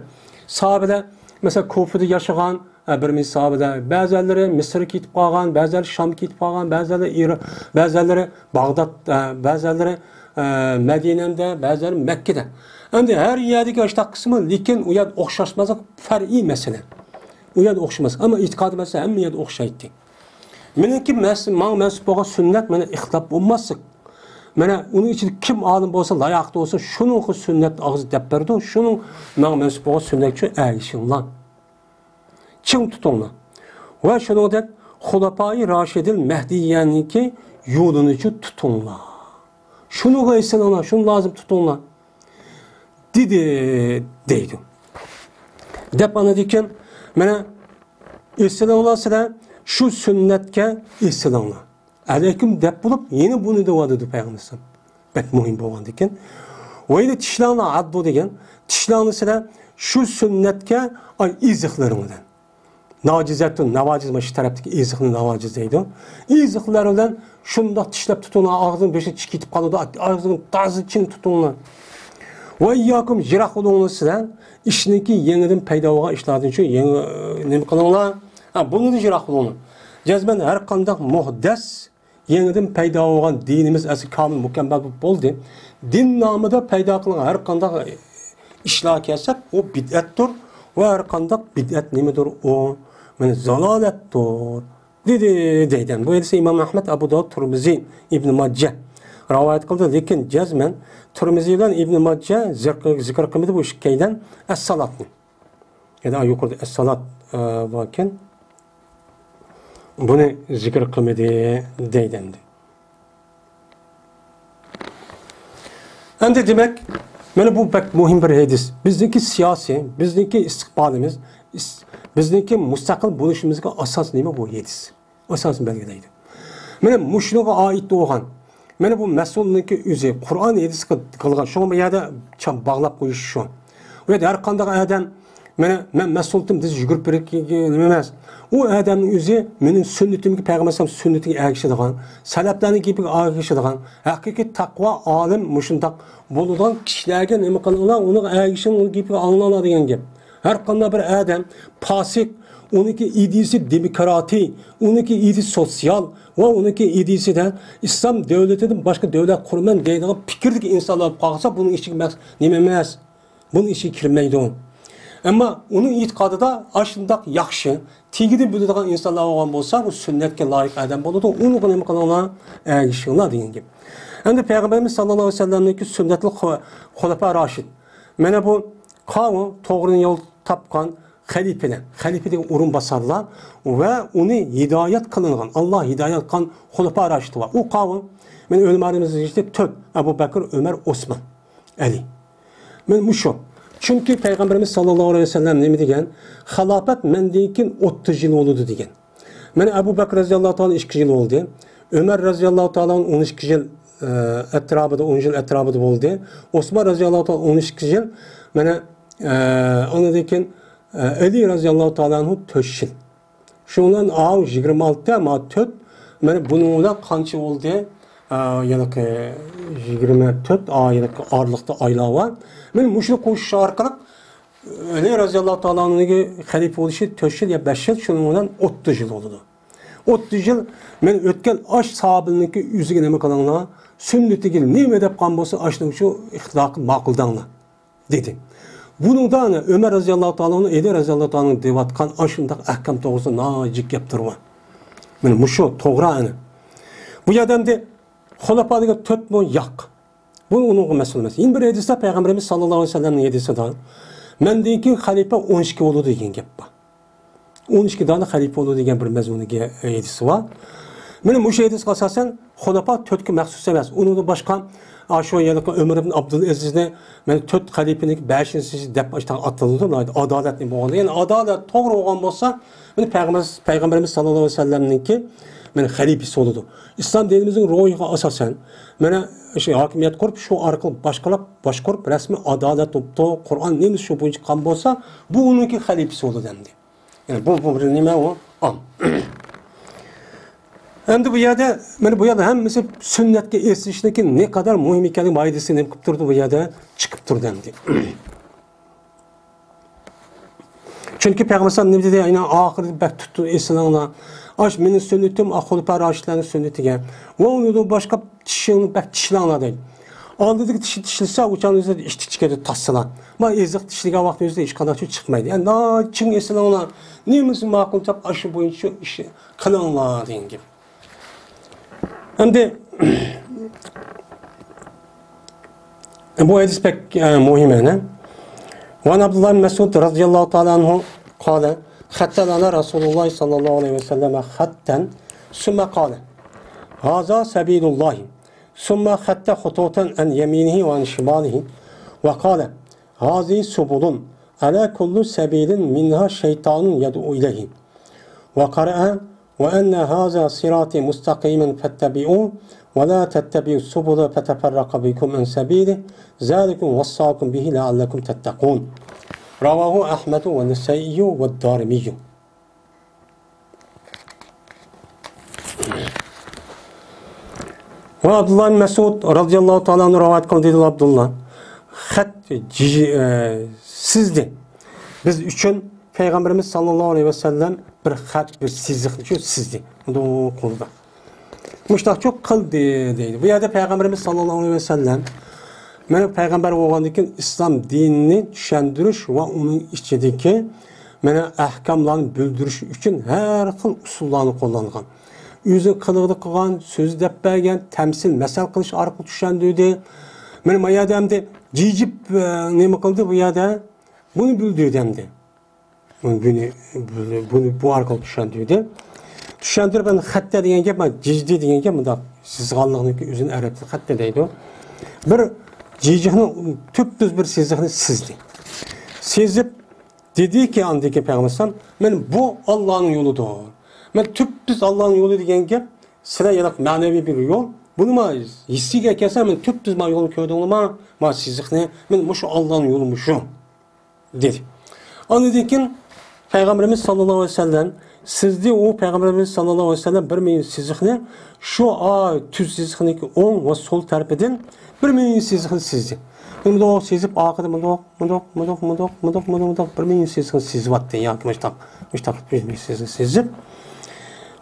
ساھابىلەر، مەسىلەن، كۇفىدا ياشىغان، ئە، بىر مىس ساھابىلەر، بەزىلىرى مىسىرغا كېتىپ قالغان، بەزىلەر شامغا كېتىپ قالغان، بەزىلەر ئىرا-، بەزىلەر باغداد، ئە، بەزىلەر، ئە، مەدىنەدە، بەزىلەر مەككىدە. ئەمدى ھەر يەردىكى ئاشۇنداق قىسمى، لېكىن ئۇ يەردە ئوخشاشماسلىق پەرئىي مەسىلە. ئۇ يەردە ئوخشىماس. ئەمما ئېتىقادىي مەسىلە ھەممە يەردە ئوخشايتتى. مېنىڭكى مەس-، ماڭا مەنسۇپ بولغان سۈننەت، مانا ئىختىلاپ بولماسلىق. مانا ئۇنىڭ ئىچىدە كىم ئالىم بولسا، لايىقلىق بولسا، شۇنىڭغا سۈننەت ئاغزى دەپ بەردى، شۇنىڭ ماڭا مەنسۇپ بولغان سۈننەت ئۈچۈن ئەگىشىڭلار. چىڭ تۇتۇڭلار. ۋە شۇنىڭدەك خۇلەپائى راشىدىل مەھدىيەنىڭكى يولىنىچۇ تۇتۇڭلار. شۇنىڭغا ئېسىلىڭلار، شۇنى لازىم تۇتۇڭلار، دېدى، دەيدۇ. دەپ ئاندىن كېيىن، مانا، ئېسىلىڭلار سىلەر، شۇ سۈننەتكە ئېسىلىڭلار. ئەلەيكۇم دەپ بولۇپ، يەنە بۇنى دەۋاتىدۇ پەيغەمبەر ئەلەيھىسسالام. بەك مۇھىم بولغاندىكىن. ۋەيلى تىشلارنى ئاددۇ دېگەن، تىشلارنى سىلەر شۇ سۈننەتكە، ئاي، ئېزىقلىرىڭ بىلەن. ناجىزەتۇن، ناۋاجىز، مانا شۇ تەرەپتىكى ئېزىقنى ناۋاجىز دەيدۇ. ئېزىقلار بىلەن شۇنداق تىشلاپ تۇتۇڭلار، ئاغزىنىڭ بېشى چىقىپ كېتىپ قالىدۇ، ئاغزىنى تازا چىڭ تۇتۇڭلار. ۋە ئىيياكۇم، يىراق بولۇڭلار سىلەر ئىشنىڭكى يېڭىدىن پەيدا بولغان ئىشلاردىن، شۇ يېڭى، نېمە قىلىڭلار؟ ھە، بۇنىڭدىن يىراق بولۇڭلار. جەزمەن ھەر قانداق مۇھدەس، يېڭىدىن پەيدا بولغان دىنىمىز ئەسلى كامىل، مۇكەممەل بولۇپ بولدى. دىن نامىدا پەيدا قىلىنغان ھەر قانداق ئىشلار كەلسەك، ئۇ بىدئەتتۇر. ۋە ھەر قانداق بىدئەت نېمىدۇر؟ ئۇ، مانا، زالالەتتۇر، دېدى، دەيدۇ. بۇ ھەدىسنى ئىمام ئەھمەد، ئەبۇ داۋۇد، تۇرمىزى، ئىبن ماجە رىۋايەت قىلدى. لېكىن جەزمەن تۇرمىزى بىلەن ئىبن ماجە زىكىر، زىكىر قىلمىدى بۇ ئىككىيلەن ئەس-سالاتنى. يەنى يۇقىرىدا ئەس-سالات، ئە، باركەن. بۇنى زىكىر قىلمىدى دەيدۇ ئەمدى. ئەمدى دېمەك، مانا بۇ بەك مۇھىم بىر ھەدىس. بىزنىڭكى سىياسىي، بىزنىڭكى ئىستىقبالىمىز، ئىس-، بىزنىڭكى مۇستەقىل بولۇشىمىزغا ئاساس نېمە بۇ ھەدىس؟ ئاساسنى بەلگىلەيدۇ. مانا مۇشۇنىڭغا ئائىت بولغان، مانا بۇ مەسئۇلنىڭكى ئۆزى قۇرئان ھەدىسكە قىلغان، شۇڭا بۇ يەردە چا-، باغلاپ قويۇش شۇ. ئۇ يەردە ھەر قانداق ئادەم، مانا مەن مەسئۇلتىم، بىز يۈگۈرۈپ بېرىپ نېمە ئەمەس. ئۇ ئادەمنىڭ ئۆزى مېنىڭ سۈننىتىمگە، پەيغەمبەر ئەلەيھىسسالام سۈننىتىگە ئەگىشىدىغان، سەلەپلەرنىڭ گېپىگە ئەگىشىدىغان، ھەقىقىي تەقۋا ئالىم مۇشۇنداق بولىدىغان كىشىلەرگە نېمە قىلىڭلار، ئۇنىڭغا ئەگىشىڭ، ئۇنىڭ گېپىگە ئاڭلاڭلار دېگەن گەپ. ھەر قانداق بىر ئادەم پاسىق، ئۇنىڭكى ئىدىيىسى دېموكراتىي، ئۇنىڭكى ئىدىيىسى سوتسىيال ۋە ئۇنىڭكى ئىدىيىسىدە ئىسلام دۆلىتىدىن باشقا دۆلەت قۇرىمەن دەيدىغان پىكىردىكى ئىنسانلار بولۇپ قالسا، بۇنىڭ ئىچىگە مەس-، نېمە ئەمەس، بۇنىڭ ئىچىگە كىرمەيدۇ. ئەمما ئۇنىڭ ئېتىقادىدا ئاشۇنداق ياخشى، تېگىدىن بىلىدىغان ئىنسانلار بولغان بولسا، بۇ سۈننەتكە لايىق ئادەم بولىدۇ، ئۇنىڭغا نېمە قىلىڭلار، ئەگىشىڭلار دېگەن گەپ. ئەمدى پەيغەمبىرىمىز ساللاللاھۇ ئەلەيھى ۋەسەللەمنىڭكى سۈننەتلىك خۇ-، خۇلەپا راشىد. مانا بۇ قاۋۇ توغرا يول تاپقان خەلىپىلەر، خەلىپىدىكى ئورۇنباسارلار ۋە ئۇنى ھىدايەت قىلىنغان، ئاللا ھىدايەت قىلغان خۇلەپا راشىد بار. ئۇ قاۋۇ، مانا ئۆلىمالىرىمىز دېيىشتى، تۆت، ئەبۇ بەكىر، ئۆمەر، ئوسمان، ئەلى. مانا مۇشۇ. چۈنكى پەيغەمبىرىمىز ساللاللاھۇ ئەلەيھى ۋەسەللەم نېمە دېگەن؟ خىلاپەت مەندىن كېيىن ئوتتۇز يىل بولىدۇ دېگەن. مانا ئەبۇ بەكىر رەزىياللاھۇ تائالا ئىككى يىل بولدى. ئۆمەر رەزىياللاھۇ تائالا ئون ئىككى يىل، ئە، ئەتراپىدا، ئون يىل ئەتراپىدا بولدى. ئوسمان رەزىياللاھۇ تائالا ئون ئىككى يىل. مانا، ئە، ئاندىن كېيىن، ئە، ئەلى رەزىياللاھۇ تائالا ئەنھۇ تۆت يىل. شۇنىڭ بىلەن ئاۋۇ يىگىرمە ئالتە، ما تۆت، مانا بۇنىڭ بىلەن قانچە بولدى؟ ئا، يەنىكى يىگىرمە تۆت، ئا، يەنىكى ئارىلىقتا ئايلار بار. مانا مۇشۇنى قوشۇش ئارقىلىق ئەلى رەزىياللاھۇ تائالا ئەنھۇنىڭ خەلىپە بولۇشى تۆت يىل يا بەش يىل، شۇنىڭ بىلەن ئوتتۇز يىل بولىدۇ. ئوتتۇز يىل مەن ئۆتكەن ئاش ساھابىنىڭكى ئۆزىگە نېمە قىلىڭلار، سۈننىتىگە نېمە دەپ قالغان بولسا، ئاشۇنىڭ شۇ ئىختىلاققا ماقۇلداڭلار. دېدى. بۇنىڭدا ئەنە ئۆمەر رەزىياللاھۇ تائالا ئەنھۇ، ئەلى رەزىياللاھۇ تائالا ئەنھۇ دەۋاتقان ئاشۇنداق ئەھكام توغرىسىدا ناھايىتى جىق گەپلىرى بار. مانا مۇشۇ توغرا ئەنە. بۇ يەردە ئەمدى خۇلەپا دېگەن تۆتمۇ؟ ياق. بۇ ئۇنىڭغا مەسئۇل ئەمەس. يەنە بىر ھەدىستە پەيغەمبىرىمىز ساللاللاھۇ ئەلەيھى ۋەسەللەمنىڭ ھەدىسىدە، مەندىن كېيىن خەلىپە ئون ئىككى بولىدۇ دېگەن گەپ بار. ئون ئىككى دانە خەلىپە بولىدۇ دېگەن بىر مەزمۇندىكى ھەدىسى بار. مانا مۇشۇ ھەدىسكە ئاساسەن، خۇلەپا تۆتكە مەخسۇس ئەمەس. ئۇنىڭدىن باشقا، ئاشۇ يەنە ئۆمەر ئىبن ئابدۇلئەزىزنى، مانا تۆت خەلىپىنىڭ بەشىنچىسى دەپ ئاشۇنداق ئاتىلىدۇ. ئادالەتنى بولغاندا، يەنى ئادالەت توغرا بولغان بولسا، مانا پەيغەمبەر، پەيغەمبىرىمىز ساللاللاھۇ ئەلەيھى ۋەسەللەمنىڭكى، مانا خەلىپىسى بولىدۇ. ئىسلام دىنىمىزنىڭ روھىغا ئاساسەن، مانا شۇ ھاكىمىيەت قۇرۇپ، شۇ ئارقىلىق باشقۇرۇپ، باشقۇرۇپ، رەسمىي ئادالەت بوپتۇ، قۇرئان نېمىسى شۇ بويىچە قىلغان بولسا، بۇ ئۇنىڭكى خەلىپىسى بولىدۇ ئەمدى. يەنى بۇ، بۇ بىر نېمە ئۇ؟ ئام. ئەمدى بۇ يەردە، مانا بۇ يەردە ھەممىسى سۈننەتكە ئېسىلىشنىڭكى نەقەدەر مۇھىم ئىكەنلىكى، ھەدىسى نېمە قىلىپ تۇرىدۇ، بۇ يەردە چىقىپ تۇرىدۇ ئەمدى. چۈنكى پەيغەمبەر ئەلەيھىسسالام نېمە دېدى؟ يەنى ئاخىرىدا بەك تۇتۇپ ئېسىلىڭلار. ئاش مېنىڭ سۈننىتىم، خۇلەپا راشىدلارنىڭ سۈننىتىگە. ۋە ئۇنىڭدىن باشقا چىشىڭنى بەك چىشلەڭلار دەيدۇ. ئالدىدىكى تىشى تىشلىسا، ئۇچان ئۆزى ئىشتىك چىقىدۇ، تاسسىلا. ما ئېزىق تىشلىگەن ۋاقتى ئۆزىدە ھېچقانداق چىقمايدۇ. يەنى ناھايىتى چىڭ ئېسىلىڭلار. نېمىسى ماقۇل تاپ، ئاشۇ بويىچە شۇ ئىشنى قىلىڭلار دېگەن گەپ. ئەمدى بۇ ھەدىس بەك، ئە، مۇھىم ئەنە. وعن عبد الله بن مسعود رضي الله تعالى عنه قال خط لنا رسول الله صلى الله عليه وسلم خطا ثم قال هذا سبيل الله، ثم خط خطوطا عن يمينه وعن شماله، وقال: هذه سبل، على كل سبيل منها شيطان يدعو إليه. وقرأ: وأن هذا صراطي مستقيما فاتبعوه، ولا تتبعوا السبل فتفرق بكم عن سبيله، ذلكم وصاكم به لعلكم تتقون. رواه أحمد والنسائي والدارمي. ۋە ئابدۇللا ئىبن مەسئۇد رازىياللاھۇ تائالا ئەنھۇ رىۋايەت قىلدى، دېدى ئابدۇللا. خەت جىجى، ئە، سىزدى. بىز ئۈچۈن پەيغەمبىرىمىز ساللاللاھۇ ئەلەيھى ۋەسەللەم بىر خەت، بىر سىزىقنى شۇ سىزدى. مۇنداق قىلدى. مۇشتاق چوق قىلدى دەيدۇ. بۇ يەردە پەيغەمبىرىمىز ساللاللاھۇ ئەلەيھى ۋەسەللەم، مانا پەيغەمبەر بولغاندىن كېيىن ئىسلام دىنىنى چۈشەندۈرۈش ۋە ئۇنىڭ ئىچىدىكى مانا ئەھكاملارنى بىلدۈرۈش ئۈچۈن ھەر خىل ئۇسۇللارنى قوللانغان. ئۆزى قىلىقىدا قىلغان، سۆزى دەپ بەرگەن، تەمسىل، مەسەل قىلىش ئارقىلىق چۈشەندۈردى. مانا ما يەردە ئەمدى جىجىپ، ئە، نېمە قىلدى بۇ يەردە؟ بۇنى بىلدۈردى ئەمدى. بۇنى، بۇنى، بۇنى بۇ ئارقىلىق چۈشەندۈردى. چۈشەندۈرۈپ، ئەمدى خەتتە دېگەن گەپ، مانا جىجدى دېگەن گەپ، مۇنداق سىزغانلىقنىڭكى ئۆزىنى ئەرەبچە خەتتە دەيدۇ. بىر جىجىقنى تۈپتۈز بىر سىزىقنى سىزدى. سىزىپ دېدىكى، ئاندىن كېيىن پەيغەمبەر ئەلەيھىسسالام، مانا بۇ ئاللانىڭ يولىدۇر. مانا تۈپتۈز ئاللانىڭ يولى دېگەن گەپ، سىلەر يەنە مەنىۋى بىر يول. بۇنى ما ھېسسىيگە كەلسە، مانا تۈپتۈز ما يولنى كۆردۈڭلارما؟ ما سىزىقنى، مانا مۇشۇ ئاللانىڭ يولى مۇشۇ. دېدى. ئاندىن كېيىن پەيغەمبىرىمىز ساللاللاھۇ ئەلەيھى ۋەسەللەم سىزدى، ئۇ پەيغەمبىرىمىز ساللاللاھۇ ئەلەيھى ۋەسەللەم بىر مېنى سىزىقنى شۇ، ئا، تۈز سىزىقنىڭكى ئوڭ ۋە سول تەرىپىدىن بىر مېنى سىزىقنى سىزدى. مۇنداق سىزىپ، ئارقىدا مۇنداق، مۇنداق، مۇنداق، مۇنداق، مۇنداق، مۇنداق، مۇنداق بىر مېنى سىزىقنى سىزىۋاتتى. ياكى مۇشتاق، مۇشتاق بىر مېنى سىزىقنى سىزىپ.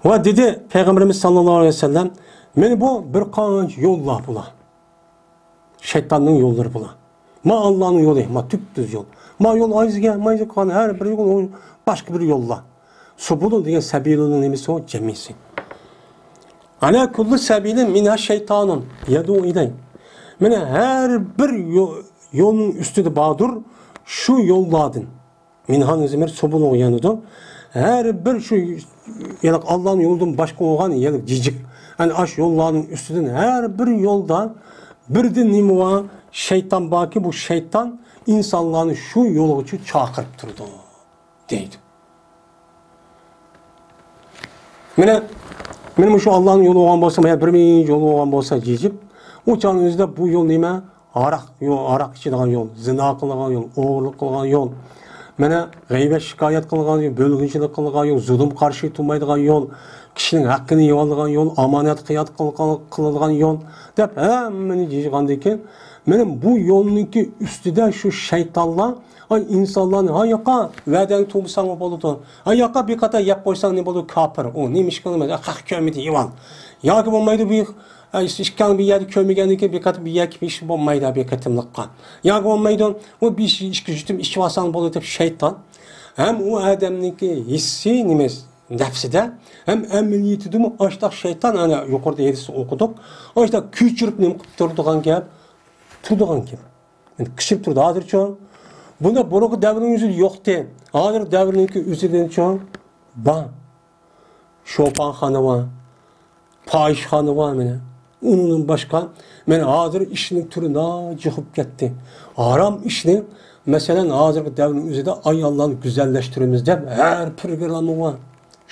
ۋە دېدى پەيغەمبىرىمىز ساللاللاھۇ ئەلەيھى ۋەسەللەم، مانا بۇ بىر قانچە يوللار بۇلار. شەيتاننىڭ يوللىرى بۇلار. ما ئاللانىڭ يولى، ما تۈپتۈز يول. ما يول ئايزىگە، ما ئايزىگە قالغان ھەر بىر يول، ئۇ باشقا بىر يوللار. سۇبۇلۇ دېگەن سەبىلۇنىڭ نېمىسى ئۇ؟ جەمئىسى. ئەلە كۇللى سەبىلىن مىنھا شەيتانۇن يەدۇ ئىلەي. مانا ھەر بىر يو-، يولنىڭ ئۈستىدە باردۇر، شۇ يوللاردىن. مىنھانىڭ زېمىرى سۇبۇلغا يانىدۇ. ھەر بىر شۇ، يەنى ئاللانىڭ يولىدىن باشقا بولغان، يەنى جىجىك. ئەنە ئاشۇ يوللارنىڭ ئۈستىدىن ھەر بىر يولدا بىردىن نېمە بار؟ شەيتان باركى، بۇ شەيتان ئىنسانلارنى شۇ يولغىچە چاقىرىپ تۇرىدۇ، دەيدۇ. مانا، مانا مۇشۇ ئاللانىڭ يولى بولغان بولسا، مانا بىر مىڭ يول بولغان بولسا جىجىپ، ئۇ چاغنىڭ ئۆزىدە بۇ يول نېمە؟ ھاراق يو-، ھاراق ئىچىدىغان يول، زىنا قىلىدىغان يول، ئوغرىلىق قىلىدىغان يول، مانا غەيۋەت شىكايەت قىلىدىغان يول، بۆلگۈنچىلىك قىلىدىغان يول، زۇلۇم قارشى تۇرمايدىغان يول، كىشىنىڭ ھەققىنى يەۋالىدىغان يول، ئامانەت خىيانەت قىل-، قىل-، قىلىدىغان يول دەپ ھەممىنى يىغغاندىن كېيىن، مانا بۇ يولنىڭكى ئۈستىدە شۇ شەيتانلار، ئاي، ئىنسانلارنى، ھا ياقا، ۋەدەڭنى تۇغمىساڭمۇ بولىدۇ، ھا ياقا، بىر قاتار يەپ قويساڭ نېمە بولىدۇ، كاپىر، ئۇ نېمە ئىش قىلمايدۇ، خەق كۆرمىدى، يەۋال. ياكى بولمايدۇ، بۇ ئىككىڭ بىر يەردە كۆرمىگەندىن كېيىن بىر قېتىم بىر يەرگە كېلىش بولمايدۇ بىر قېتىملىققا. ياكى بولمايدۇ، ئۇ بىر ئىككى يۇتۇم ئىچىۋالساڭ بولىدۇ دەپ شەيتان. ھەم ئۇ ئادەمنىڭكى ھېسسىي نېمىسى، نەپسىدە، ھەم ئەمەلىيىتىدىمۇ ئاشتاق شەيتان، ئەنە يۇقىرىدا ھەدىسنى ئوقۇدۇق. ئاشتاق كۆچۈرۈپ نېمە قىلىپ تۇرىدىغان گەپ، تۇرىدىغان گەپ. قىچىرىپ تۇرىدۇ. ھازىرچۇ؟ بۇنداق بۇرۇنقى دەۋرنىڭ ئۆزىدە يوقتى. ھازىر دەۋرنىڭكى ئۆزىدىنچۇ؟ بار. شوپانخانا بار، پاھىشخانا بار مانا. ئۇنىڭدىن باشقا، مانا ھازىر ئىشنىڭ تۈرى ناجىق بولۇپ كەتتى. ھارام ئىشنى، مەسىلەن، ھازىرقى دەۋرنىڭ ئۆزىدە ئاياللارنى گۈزەللەشتۈرىمىز دەپ ھەر پروگرامما بار.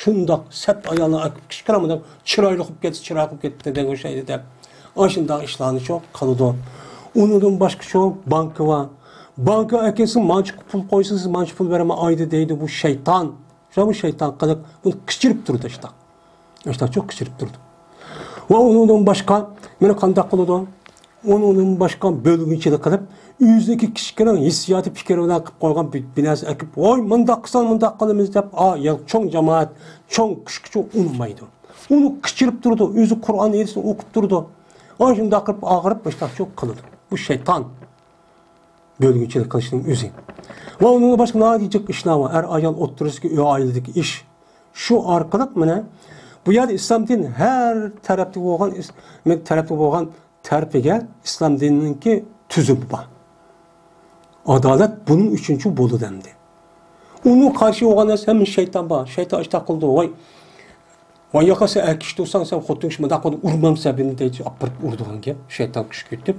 شۇنداق سەت ئاياللار ئەكىپ كىشكىنە مۇنداق چىرايلىق بولۇپ كەتسە، چىرايلىق بولۇپ كەتتى دېگەن ئوخشايدۇ دەپ. ئاشۇنداق ئىشلارنىچۇ قىلىدۇ. ئۇنىڭدىن باشقىچۇ بانكا بار. بانكا ئەكەلسىڭ، مانچە پۇل قويسىڭىز، مانچە پۇل بېرىمەن ئايدا دەيدۇ بۇ شەيتان. شۇ شەيتان قىلىپ، ئۇنى قىچىرىپ تۇرىدۇ ئاشتاق. ئاشتاقچۇ قىچىرىپ تۇرىدۇ. ۋە ئۇنىڭدىن باشقا، مانا قانداق قىلىدۇ؟ ئۇنىڭدىن باشقا بۆلگۈنچىلىك قىلىپ، ئۆزىنىڭكى كىچىككىنە ھېسسىياتى، پىكرى بىلەن قىلىپ قويغان بىر، بىر نەرسە ئەكىپ، ۋاي، مۇنداق قىلساڭ، مۇنداق قىلىمىز دەپ، ئا، يا چوڭ جامائەت، چوڭ كۈچكىچۇ ئۇنىمايدۇ. ئۇنى قىچىرىپ تۇرىدۇ، ئۆزى قۇرئان ھەدىسنى ئوقۇپ تۇرىدۇ. ئاشۇنداق قىلىپ، ئاغرىپ، ئاشتاقچۇ قىلىدۇ. بۇ شەيتان. بۆلگۈنچىلىك قىلىشنىڭ ئۆزى. ۋە ئۇنىڭدىن باشقا ناھايىتى جىق ئىشلار بار. ئەر-ئايال ئوتتۇرىسىدىكى ئۆي ئائىلىدىكى ئىش. شۇ ئارقىلىق مانا بۇ يەردە ئىسلام دىنى ھەر تەرەپتە بولغان ئىس-، تەرەپتە بولغان تەرىپىگە ئىسلام دىنىنىڭكى تۈزۈمى بار. ئادالەت بۇنىڭ ئۈچۈنچۇ بولىدۇ ئەمدى. ئۇنىڭ قارشى بولغان نەرسە ھەممە شەيتان بار. شەيتان ئاشتاق قىلىدۇ. ۋاي، ۋاي ياقا، سەن ئەركىشى تۇرساڭ، سەن خوتۇن كىشى مۇنداق قىلىپ ئۇرمامسەن بىرنى دەيدۇ، ئاپىرىپ ئۇرىدىغان گەپ. شەيتان كۈشكۈرتۈپ.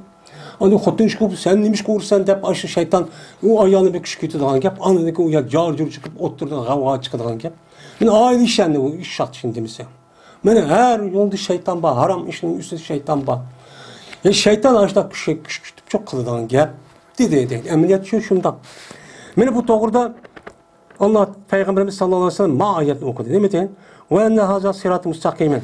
ئاندىن خوتۇن كىشى، سەن نېمە ئىشقا ئۇرىسەن دەپ، ئاشۇ شەيتان ئۇ ئايالنى بىر كۈشكۈرتىدىغان گەپ. ئاندىن كېيىن ئۇ يەر جار-جۇر چىقىپ ئولتۇرىدىغان، غەۋغا چىقىدىغان گەپ. مانا ئائىلە ئىشلىرىنى ئۇ ئىش شاختا ئىشىنى دېمىسە. مانا ھەر يولدا شەيتان بار، ھارام ئىشنىڭ ئۈستىدە شەيتان بار. يا شەيتان ئاشۇنداق كۈشكۈرتۈپ قىلىدىغان گەپ. دېدى، دېدى. ئەمەلىيەت شۇ، شۇنداق. مانا بۇ توغرىدا ئاللا پەيغەمبىرىمىز ساللاللاھۇ ئەلەيھى ۋەسەللەم ما ئايەتنى ئوقۇدى. نېمە دېگەن؟ «ۋە ئەننە ھازا سىراتى مۇستەقىمەن.»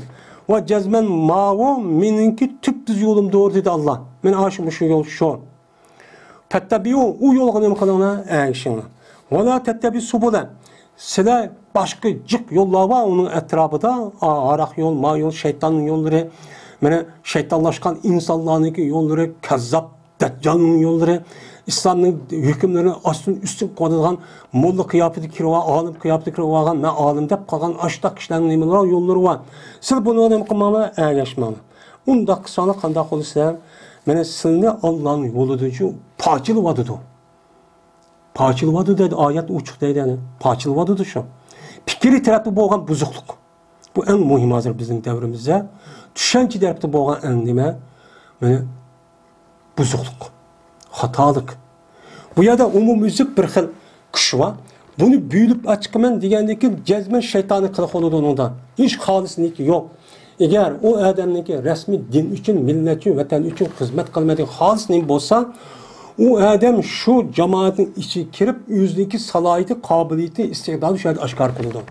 ۋە جەزمەن ماۋۇ مېنىڭكى تۈپتۈز يولۇمدۇر، دېدى ئاللا. مانا ئاشۇ، مۇشۇ يول شۇ. «پەتتەبىئۇ»، ئۇ يولغا نېمە قىلىڭلار؟ ئەگىشىڭلار. «ۋە لا تەتتەبىئۇ سۇبۇلە.» سىلەر باشقا جىق يوللار بار ئۇنىڭ ئەتراپىدا. ئا، ھاراق يول، ما يول، شەيتاننىڭ يوللىرى. مانا شەيتانلاشقان ئىنسانلارنىڭكى يوللىرى، كەززاپ دەججالنىڭ يوللىرى، ئىسلامنىڭ ھۆكۈملىرىنى ئاستىن ئۈستۈن قىلىۋاتىدىغان موللا قىياپىتىگە كىرىۋال-، ئالىم قىياپىتىگە كىرىۋالغان، مەن ئالىم دەپ قالغان ئاشۇنداق كىشىلەرنىڭ نېمىلەر يوللىرى بار. سىلەر بۇنىڭغا نېمە قىلماڭلار، ئەگەشمەڭلار. ئۇنداق قىلساڭلار قانداق بولىسىلەر؟ مانا سىلىنى ئاللانىڭ يولىدىن شۇ پاچىلىۋاتىدۇ. پاچىلىۋاتىدۇ دەيدۇ، ئايەت ئوچۇق دەيدۇ، يەنى پاچىلىۋاتىدۇ شۇ. پىكرىي تەرەپتە بولغان بۇزۇقلۇق. بۇ ئەڭ مۇھىم ھازىر بىزنىڭ دەۋرىمىزدە. چۈشەنچە تەرەپتە بولغان ئەڭ نېمە؟ مانا بۇزۇقلۇق، خاتالىق. بۇ يەردە ئومۇميۈزلۈك بىر خىل كۈچ بار. بۇنى بۆلۈپ ئاچىقىمەن دېگەندىن كېيىن جەزمەن شەيتانىي قىلىق بولىدۇ ئۇنىڭدا. ھېچ خالىس نىيىتى يوق. ئەگەر ئۇ ئادەمنىڭكى رەسمىي دىن ئۈچۈن، مىللەت ئۈچۈن، ۋەتەن ئۈچۈن خىزمەت قىلمايدىغان خالىس نىيىتى بولسا، ئۇ ئادەم شۇ جامائەتنىڭ ئىچىگە كىرىپ، ئۆزىنىڭكى سالاھىيىتى، قابىلىيىتى، ئىستىقدالى شۇ يەردە ئاشكارا قىلىدۇ.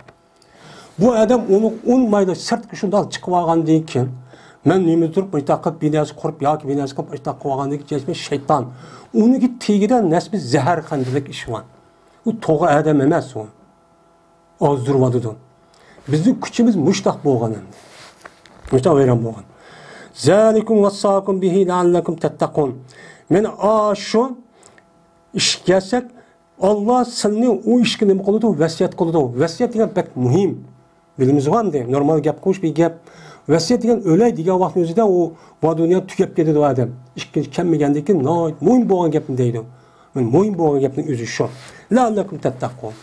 بۇ ئادەم ئۇنى ئۇنىمايدۇ، سىرتقا شۇنداق چىقىۋالغاندىن كېيىن، مەن نېمىدۇر مۇشۇنداق قىلىپ بىر نەرسە قۇرۇپ ياكى بىر نەرسە قىلىپ مۇشۇنداق قىلىۋالغاندىن كېيىن، جەزمەن شەيتان. ئۇنىڭكى تېگىدە نەسبى زەھەر خەندىلىك ئىش بار. ئۇ توغرا ئادەم ئەمەس ئۇ. ئازدۇرۇۋاتىدۇ. بىزنىڭ كۈچىمىز مۇشتاق بولغان ئەمدى. مۇشتاق ۋەيران بولغان. «زالىكۇم ۋەسساكۇم بىھى لەئەللەكۇم تەتتەقۇن.» مانا ئاشۇ ئىشقا كەلسەك، ئاللا سىلنى ئۇ ئىشقا نېمە قىلىدۇ؟ ۋەسىيەت قىلىدۇ. ۋەسىيەت دېگەن بەك مۇھىم. بىلىمىزغۇ ئەمدى، نورمال گەپ قىلىش بىر گەپ. ۋەسىيەت دېگەن ئۆلەي دېگەن ۋاقىتنىڭ ئۆزىدە ئۇ ۋە دۇنيا تۈگەپ كېتىدۇ ئادەم. ئىككىنچى كەلمىگەندىن كېيىن ناھايىتى مۇھىم بولغان گەپنى دەيدۇ. مۇھىم بولغان گەپنىڭ ئۆزى شۇ. لەئەللەكۇم تەتتەقۇن.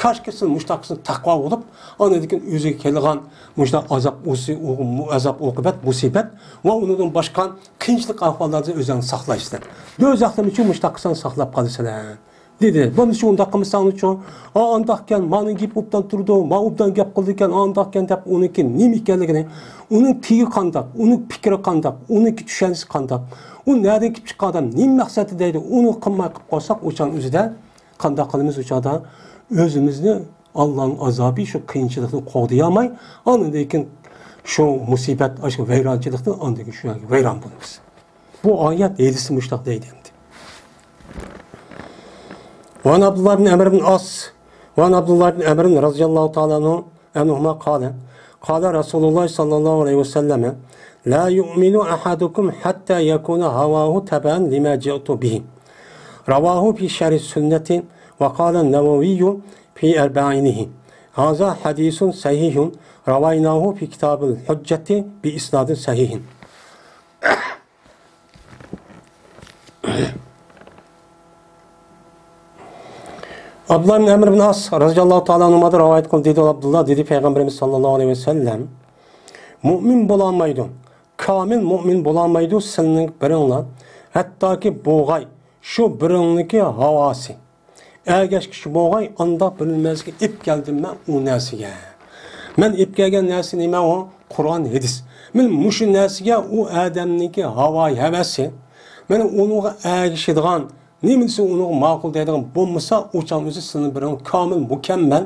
كاشكى سىز مۇشتاق قىلسىڭىز تەقۋا بولۇپ، ئاندىن كېيىن ئۆزىگە كېلىدىغان مۇشۇنداق ئازاب، ئۇسى-، ئۇ-، ئازاب، ئوقۇبەت، مۇسىبەت ۋە ئۇنىڭدىن باشقا قىيىنچىلىق ئەھۋاللاردىن ئۆزۈڭنى ساقلايسىلەر. دوزاختىن ئۈچۈن مۇشتاق قىلساڭ ساقلاپ قالىسىلەر. دېدى. بولمىسا ئۇنداق قىلمىساڭلىچۇ؟ ئا، ئانداقكەن، مانا گېپى ئوبدان تۇرىدۇ، ما ئوبدان گەپ قىلىدىكەن، ئانداقكەن دەپ ئۇنىڭكى نېمە ئىكەنلىكىنى، ئۇنىڭ تېگى قانداق، ئۇنىڭ پىكرى قانداق، ئۇنىڭكى چۈشەنچىسى قانداق، ئۇ نەدىن كېلىپ چىققان ئادەم، نېمە مەقسەتتە دەيدۇ، ئۇنى قىلماي قىلىپ قالساق، ئۇ چاغنىڭ ئۆزىدە قانداق قىلىمىز؟ ئۇ چاغدا ئۆزىمىزنى ئاللانىڭ ئازابى شۇ قىيىنچىلىقنى قوغدىيالماي، ئاندىن كېيىن شۇ مۇسىبەت، شۇ ۋەيرانچىلىقتىن ئاندىن كېيىن شۇ يەرگە ۋەيران بولىمىز. بۇ ئايەت ھەدىسى مۇشۇنداق دەيدۇ ئەمدى. وعن عبد الله بن عمرو بن العاص، وعن عبد الله بن عمرو رضي الله تعالى عنه، عنهما قال، قال رسول الله صلى الله عليه وسلم: لا يؤمن أحدكم حتى يكون هواه تبعا لما جئت به. رواه في شرح السنة، وقال النووي في أربعينه: هذا حديث صحيح، رويناه في كتاب الحجة بإسناد صحيح. ئابدۇللا ئىبن ئەمر ئىبن ئاس رازىياللاھۇ تائالا ئانھۇمادىن رىۋايەت قىلدى، دېدى ئابدۇللا، دېدى پەيغەمبىرىمىز ساللاللاھۇ ئەلەيھى ۋەسەللەم: مۇئمىن بولالمايدۇ، كامىل مۇئمىن بولالمايدۇ سىلىنىڭ بىرىڭلار، ھەتتاكى بوغاي شۇ بىرىڭنىڭكى ھاۋاسى، ئەگەشكۈچى بوغاي ئانداق بىر نەرسىگە ئېپ كەلدىم مەن ئۇ نەرسىگە. مەن ئېپ كەلگەن نەرسە نېمە ئۇ؟ قۇرئان، ھەدىس. مەن مۇشۇ نەرسىگە ئۇ ئادەمنىڭكى ھاۋايى ھەۋەسى، مەن ئۇنىڭغا ئەگىشىدىغان، نېمە دېسە ئۇنىڭغا ماقۇل دەيدىغان بولمىسا، ئۇ چاغنىڭ ئۆزى سىلىنىڭ بىرىڭ كامىل، مۇكەممەل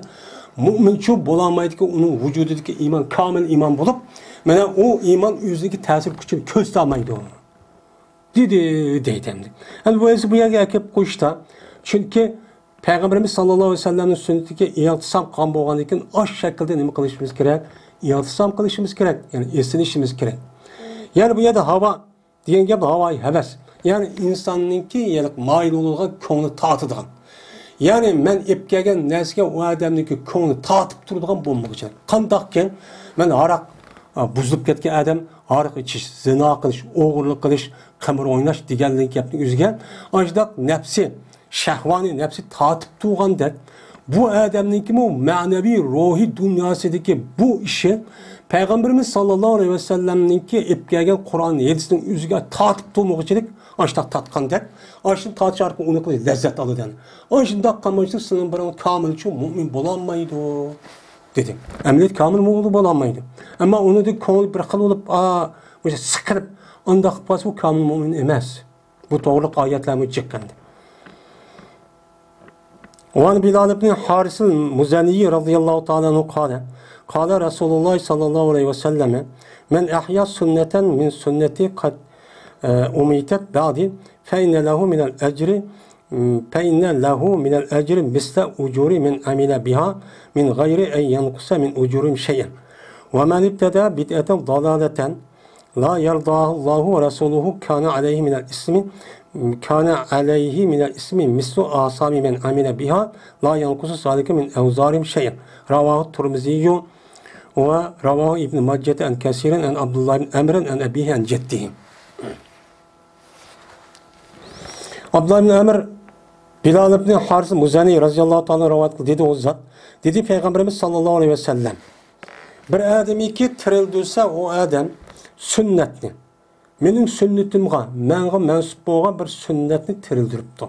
مۇئمىنچۇ بولالمايدىكەن، ئۇنىڭ ۋۇجۇدىدىكى ئىمان كامىل ئىمان بولۇپ، مانا ئۇ ئىمان ئۆزىنىڭكى تەسىر كۈچىنى كۆرسىتەلمەيدۇ. دېدى، دەيدۇ ئەمدى. ئەمدى بۇ ئەسلى بۇ يەرگە ئەكېلىپ قويۇشتا، چۈنكى پەيغەمبىرىمىز ساللاللاھۇ ئەلەيھى ۋەسەللەمنىڭ سۈننىتىگە ئىئتىسام قىلغان بولغاندىن كېيىن، ئاشۇ شەكىلدە نېمە قىلىشىمىز كېرەك؟ ئىئتىسام قىلىشىمىز كېرەك، يەنى ئېسىنىشىمىز كېرەك. يەنى بۇ يەردە ھاۋا دېگەن گەپ ھاۋايى ھەۋەس. يەنى ئىنساننىڭكى، يەنى مايىل بولىدىغان، كۆڭلى تارتىدىغان. يەنى مەن ئېلىپ كەلگەن نەرسىگە ئۇ ئادەمنىڭكى كۆڭلى تارتىپ تۇرىدىغان بولمىغۇچە. قانداقكەن؟ مەن ھاراق، ئا، بۇزۇلۇپ كەتكەن ئادەم ھاراق ئىچىش، زىنا قىلىش، ئوغرىلىق قىلىش، قىمار ئويناش دېگەنلىك گەپنىڭ ئۆزىگە ئاشۇنداق نەپسى، شەھۋانىي نەپسى تارتىپ تۇرغاندەك، بۇ ئادەمنىڭكىمۇ مەنىۋى روھىي دۇنياسىدىكى بۇ ئىشى پەيغەمبىرىمىز ساللاللاھۇ ئەلەيھى ۋەسەللەمنىڭكى ئېلىپ كەلگەن قۇرئان ھەدىسنىڭ ئۆزىگە تارتىپ تۇرمىغۇچىلىك ئاشۇنداق تارتقاندەك، ئاشۇنداق تارتىش ئارقىلىق ئۇنى قىلىش لەززەت ئالىدۇ. ئاشۇنداق قىلمىغۇچىلىك سىلەر بىر كامىلچە مۇئمىن بولالمايدۇ، دېدى. ئەمەلىيەت كامىل مۇئمىن بولالمايدۇ. ئەمما ئۇنىڭدىن كۆڭلى بىر خىل بولۇپ، ئا، مۇشۇ سىقىلىپ، ئانداق قىلىپ قالسا، ئۇ كامىل مۇئمىن ئەمەس. بۇ توغرىلىق ئايەتلەرمۇ چىققانىدى. وعن بلال بن حارث المزني رضي الله تعالى عنه قال، قال رسول الله صلى الله عليه وسلم، من أحيا سنة من سنتي قد، آه، أميتت بعدي، فإن له من الأجر، فإن له من الأجر مثل أجور من عمل بها من غير أن ينقص من أجورهم شيئا. ومن ابتدع بدعة ضلالة لا يرضاها الله ورسوله كان عليه من الإثم، كان عليه من الإثم مثل آثام من عمل بها لا ينقص ذلك من أوزارهم شيئا. رواه الترمذي ورواه ابن ماجة عن كثير عن عبد الله بن عمرو عن أبيه عن جده. ئابدۇللا ئىبن ئەمر بىلال ئىبن ھارىس مۇزەنى رەزىياللاھۇ تائالا رىۋايەت قىلدى، دېدى ئۇ زات، دېدى پەيغەمبىرىمىز ساللاللاھۇ ئەلەيھى ۋەسەللەم، بىر ئادەمكى تىرىلدۈرسە، ئۇ ئادەم سۈننەتنى، مېنىڭ سۈننىتىمغا، ماڭا مەنسۇپ بولغان بىر سۈننەتنى تىرىلدۈرۈپتۇ.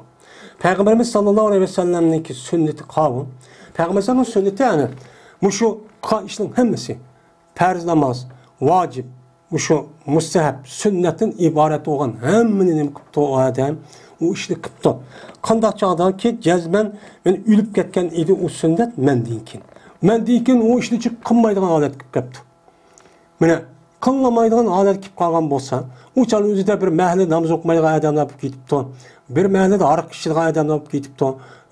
پەيغەمبىرىمىز ساللاللاھۇ ئەلەيھى ۋەسەللەمنىڭكى سۈننىتى قاۋۇ. پەيغەمبىرىمىزنىڭ سۈننىتى، يەنى مۇشۇ قىلغان ئىشنىڭ ھەممىسى، پەرز ناماز، ۋاجىپ، مۇشۇ مۇستەھەب، سۈننەتتىن ئىبارەت بولغان ھەممىنى نېمە قىپتۇ ئۇ ئادەم؟ ئۇ ئىشنى قىپتۇ. قانداق چاغداكى جەزمەن مەن ئۆلۈپ كەتكەن ئىدى ئۇ سۈننەت مەندىن كېيىن. مەندىن كېيىن ئۇ ئىشنى چىق قىلمايدىغان ھالەتكە كېلىپ كەپتۇ. مانا، قىلمايدىغان ھالەتكە كېلىپ قالغان بولسا، ئۇ چاغنىڭ ئۆزىدە بىر مەھەللىدە ناماز ئوقۇمايدىغان ئادەملەر بولۇپ كېتىپتۇ. بىر مەھەللىدە ھاراق ئىچىدىغان ئادەملەر بولۇپ كېتىپتۇ.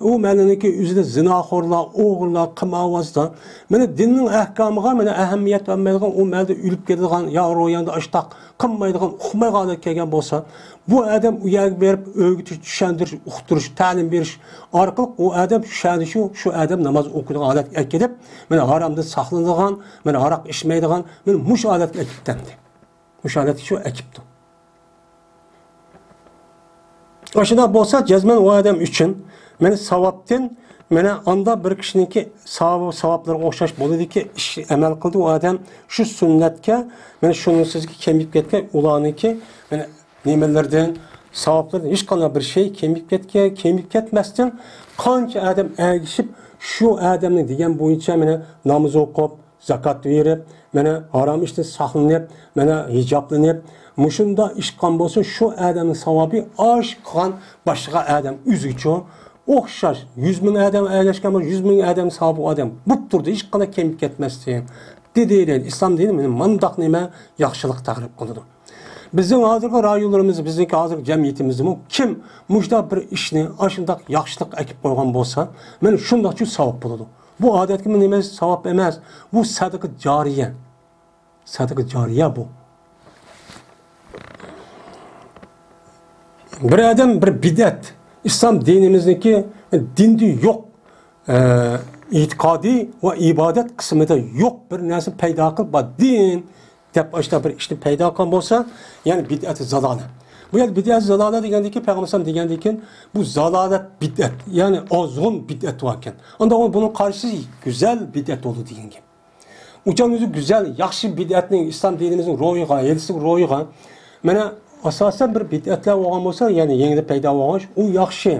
ئۇ مەھەللىنىڭكى ئۆزىدە زىناخورلار، ئوغرىلار، قىمارۋازلار. مانا دىننىڭ ئەھكامىغا مانا ئەھمىيەت بەرمەيدىغان، ئۇ مەھەللىدە ئۆلۈپ كېتىدىغان، يا روياندا ئاشتاق قىلمايدىغان، ئۇقمايدىغان ھالەتكە كەلگەن بولسا، بۇ ئادەم ئۇ يەرگە بېرىپ ئۆگىتىش، چۈشەندۈرۈش، ئۇقتۇرۇش، تەلىم بېرىش ئارقىلىق ئۇ ئادەم چۈشەنىشى، شۇ ئادەم ناماز ئوقۇيدىغان ھالەتكە ئەكېلىپ، مانا ھارامدىن ساقلىنىدىغان، مانا ھاراق ئىچمەيدىغان، مانا مۇشۇ ھالەتكە ئەكېلىپتۇ. مۇشۇ ھالەتكە شۇ ئەكېپتۇ. ئاشۇنداق بولسا، جەزمەن ئۇ ئادەم ئۈچۈن مانا ساۋابتىن، مانا ئاندا بىر كىشىنىڭكى ساۋابى، ساۋابلىرىغا ئوخشاش بولىدۇكى ئىش، ئەمەل قىلدى ئۇ ئادەم شۇ سۈننەتكە، مانا شۇنىڭ سۆزىگە كېمىيىپ كەتكەن ئۇلارنىڭكى، مانا نېمىلىرىدىن، ساۋابلىرىدىن ھېچقانداق بىر شەي كېمىيىپ كەتكەن، كېمىيىپ كەتمەستىن، قانچە ئادەم ئەگىشىپ، شۇ ئادەمنىڭ دېگەن بويىچە مانا ناماز ئوقۇپ، زاكات بېرىپ، مانا ھارام ئىشتىن ساقلىنىپ، مانا ھىجابلىنىپ، مۇشۇنداق ئىش قىلغان بولسا، شۇ ئادەمنىڭ ساۋابى ئاشۇ قىلغان باشقا ئادەم ئۆزىگىچۇ ئوخشاش. يۈز مىڭ ئادەم ئەگەشكەن بولسا، يۈز مىڭ ئادەم ساۋابى ئۇ ئادەم بوپ تۇرىدۇ، ھېچقانداق كېمىيىپ كەتمەستىن. دېدى، دەيدۇ، ئىسلام دىنى مانا مۇنداق نېمە ياخشىلىق تەرغىب قىلىدۇ. بىزنىڭ ھازىرقى رايونلىرىمىز، بىزنىڭكى ھازىرقى جەمئىيىتىمىزدىمۇ كىم مۇشۇنداق بىر ئىشنى، ئاشۇنداق ياخشىلىق ئەكىپ قويغان بولسا، مانا شۇنداقچۇ ساۋاب بولىدۇ. بۇ ئادەتكىمۇ نېمە ساۋاب ئەمەس، بۇ سەدىقە جارىيە. سەدىقە جارىيە بۇ. بىر ئادەم بىر بىدئەت، ئىسلام دىنىمىزنىڭكى دىندە يوق، ئە، ئېتىقادى ۋە ئىبادەت قىسمىدا يوق بىر نەرسە پەيدا قىلىپ، بار دىن دەپ ئاشۇنداق بىر ئىشنى پەيدا قىلغان بولسا، يەنى بىدئەتى زالالە. بۇ يەردە بىدئەتى زالالە دېگەندىكىن، پەيغەمبەر ئەلەيھىسسالام دېگەندىكىن، بۇ زالالەت بىدئەت، يەنى ئازغۇن بىدئەت باركەن. ئاندا بۇنىڭ قارشىسى گۈزەل بىدئەت بولىدۇ دېگەن گەپ. ئۇچان ئۆزى گۈزەل، ياخشى بىدئەتنىڭ ئىسلام دىنىمىزنىڭ روھىغا، ھەدىسنىڭ روھىغا، مانا، ئاساسەن بىر بىدئەتلەر بولغان بولسا، يەنى يېڭىدىن پەيدا بولغان ئىش، ئۇ ياخشى.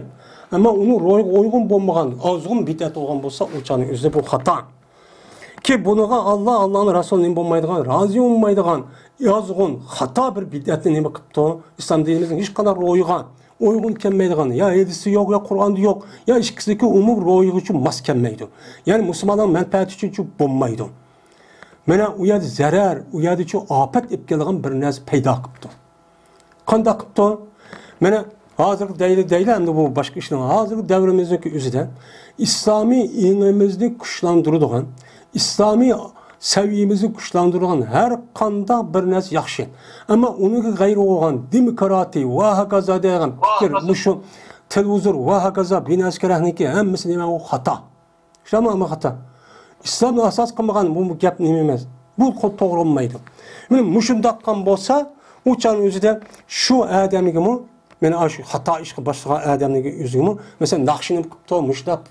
ئەمما ئۇنىڭ روھىغا ئۇيغۇن بولمىغان، ئازغۇن بىدئەت بولغان بولسا، ئۇچاننىڭ ئۆزى بۇ خاتا. كى بۇنىڭغا ئاللا، ئاللانىڭ رەسۇلى نېمە بولمايدىغان، رازى بولمايدىغان، ئازغۇن، خاتا بىر بىدئەتنى نېمە قىپتۇ؟ ئىسلام دىنىمىزنىڭ ھېچقانداق روھىغا ئۇيغۇن كەلمەيدىغان، يا ھەدىسى يوق، يا قۇرئاندا يوق، يا ئىككىسىدىكى ئومۇم روھىغىچۇ ماس كەلمەيدۇ. يەنى مۇسۇلماننىڭ مەنپەئەتى ئۈچۈنچۇ بولمايدۇ. مانا ئۇ يەردە زەرەر، ئۇ يەردىچۇ ئاپەت ئېلىپ كېلىدىغان بىر نەرسە پەيدا قىپتۇ. قانداق قىپتۇ؟ مانا ھازىرقى دەيلى، دەيلى ئەمدى بۇ باشقا ئىشنىڭ، ھازىرقى دەۋرىمىزنىڭكى ئۆزىدە ئىسلامىي ئېڭىمىزنى كۈچلەندۈرىدىغان، ئىسلامىي سەۋىيەمىزنى كۈچلەندۈرىدىغان ھەر قانداق بىر نەرسە ياخشى. ئەمما ئۇنىڭغا غەيرى بولغان دېموكراتىيە ۋە ھاكازا دېگەن پىكىر، مۇشۇ تېلېۋىزور ۋە ھاكازا بىنەسكە رەھنىكى ھەممىسى نېمە، ئۇ خاتا. شۇنداقمۇ؟ ئەمما خاتا. ئىسلامنى ئاساس قىلمىغان بۇ گەپ نېمە ئەمەس. بۇ خو-، توغرا بولمايدۇ. مانا مۇشۇنداق قىلغان بولسا، ئۇ چاغنىڭ ئۆزىدە شۇ ئادەمگىمۇ، مانا ئاشۇ خاتا ئىشقا باشلىغان ئادەمنىڭ ئۆزىگىمۇ، مەسىلەن، ناخشىنى قىپتۇ، مۇشۇنداق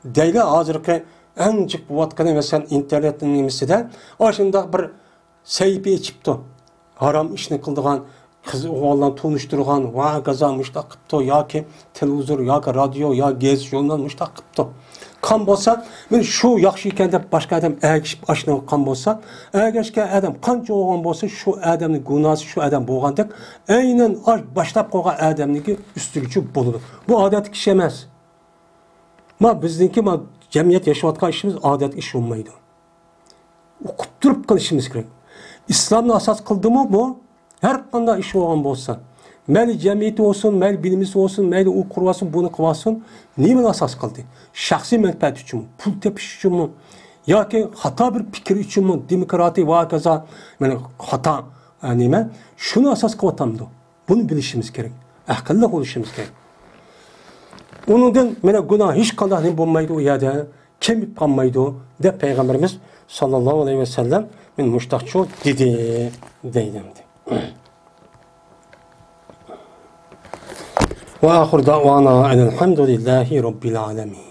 دەيلى، ھازىرقى ئەڭ جىق بولۇۋاتقىنى، مەسىلەن، ئىنتېرنېتنىڭ نېمىسىدە ئاشۇنداق بىر سەھىپە ئېچىپتۇ. ھارام ئىشنى قىلىدىغان، قىز ئوغۇللارنى تونۇشتۇرغان، ۋاكازا مۇشتاق قىپتۇ، ياكى تېلېۋىزور، ياكى رادىيو، يا گېزىت، ژۇرنال مۇشتاق قىپتۇ. قان بولسا، مانا شۇ ياخشى ئىكەن دەپ باشقا ئادەم ئەگىشىپ ئاشۇنى قان بولسا، ئەگەشكەن ئادەم قانچە بولغان بولسا، شۇ ئادەمنىڭ گۇناھسى شۇ ئادەم بولغاندەك، ئەينەن ئاش باشلاپ قويغان ئادەمنىڭكى ئۈستىگىچە بولىدۇ. بۇ ئادەتتىكى ئىش ئەمەس. ما بىزنىڭكى، ما جەمئىيەت ياشاۋاتقان ئىشىمىز ئادەتتىكى ئىش بولمايدۇ. ئۇقۇپ تۇرۇپ قىلىشىمىز كېرەك. ئىسلامنى ئاساس قىلدىمۇ بۇ؟ ھەر قانداق ئىش بولغان بولسا، مەيلى جەمئىيىتى بولسۇن، مەيلى بىلىمىسى بولسۇن، مەيلى ئۇ قۇرۇۋالسۇن، بۇنى قىلىۋالسۇن، نېمىنى ئاساس قىلدى؟ شەخسىي مەنپەئەت ئۈچۈنمۇ؟ پۇل تېپىش ئۈچۈنمۇ؟ ياكى خاتا بىر پىكىر ئۈچۈنمۇ؟ دېموكراتىيە ۋە ھاكازا، مانا خاتا، ئە، نېمە؟ شۇنى ئاساس قىلىۋاتامدۇ؟ بۇنى بىلىشىمىز كېرەك. ئەقىللىق بولۇشىمىز كېرەك. ئۇنىڭدىن مانا گۇناھ ھېچقانداق نېمە بولمايدۇ ئۇ يەردە، كېمىپ قالمايدۇ، دەپ پەيغەمبىرىمىز ساللاللاھۇ ئەلەيھى ۋەسەللەم مانا مۇشتاقچۇ دېدى، دەيدۇ. وآخر دعوانا أن الحمد لله رب العالمين.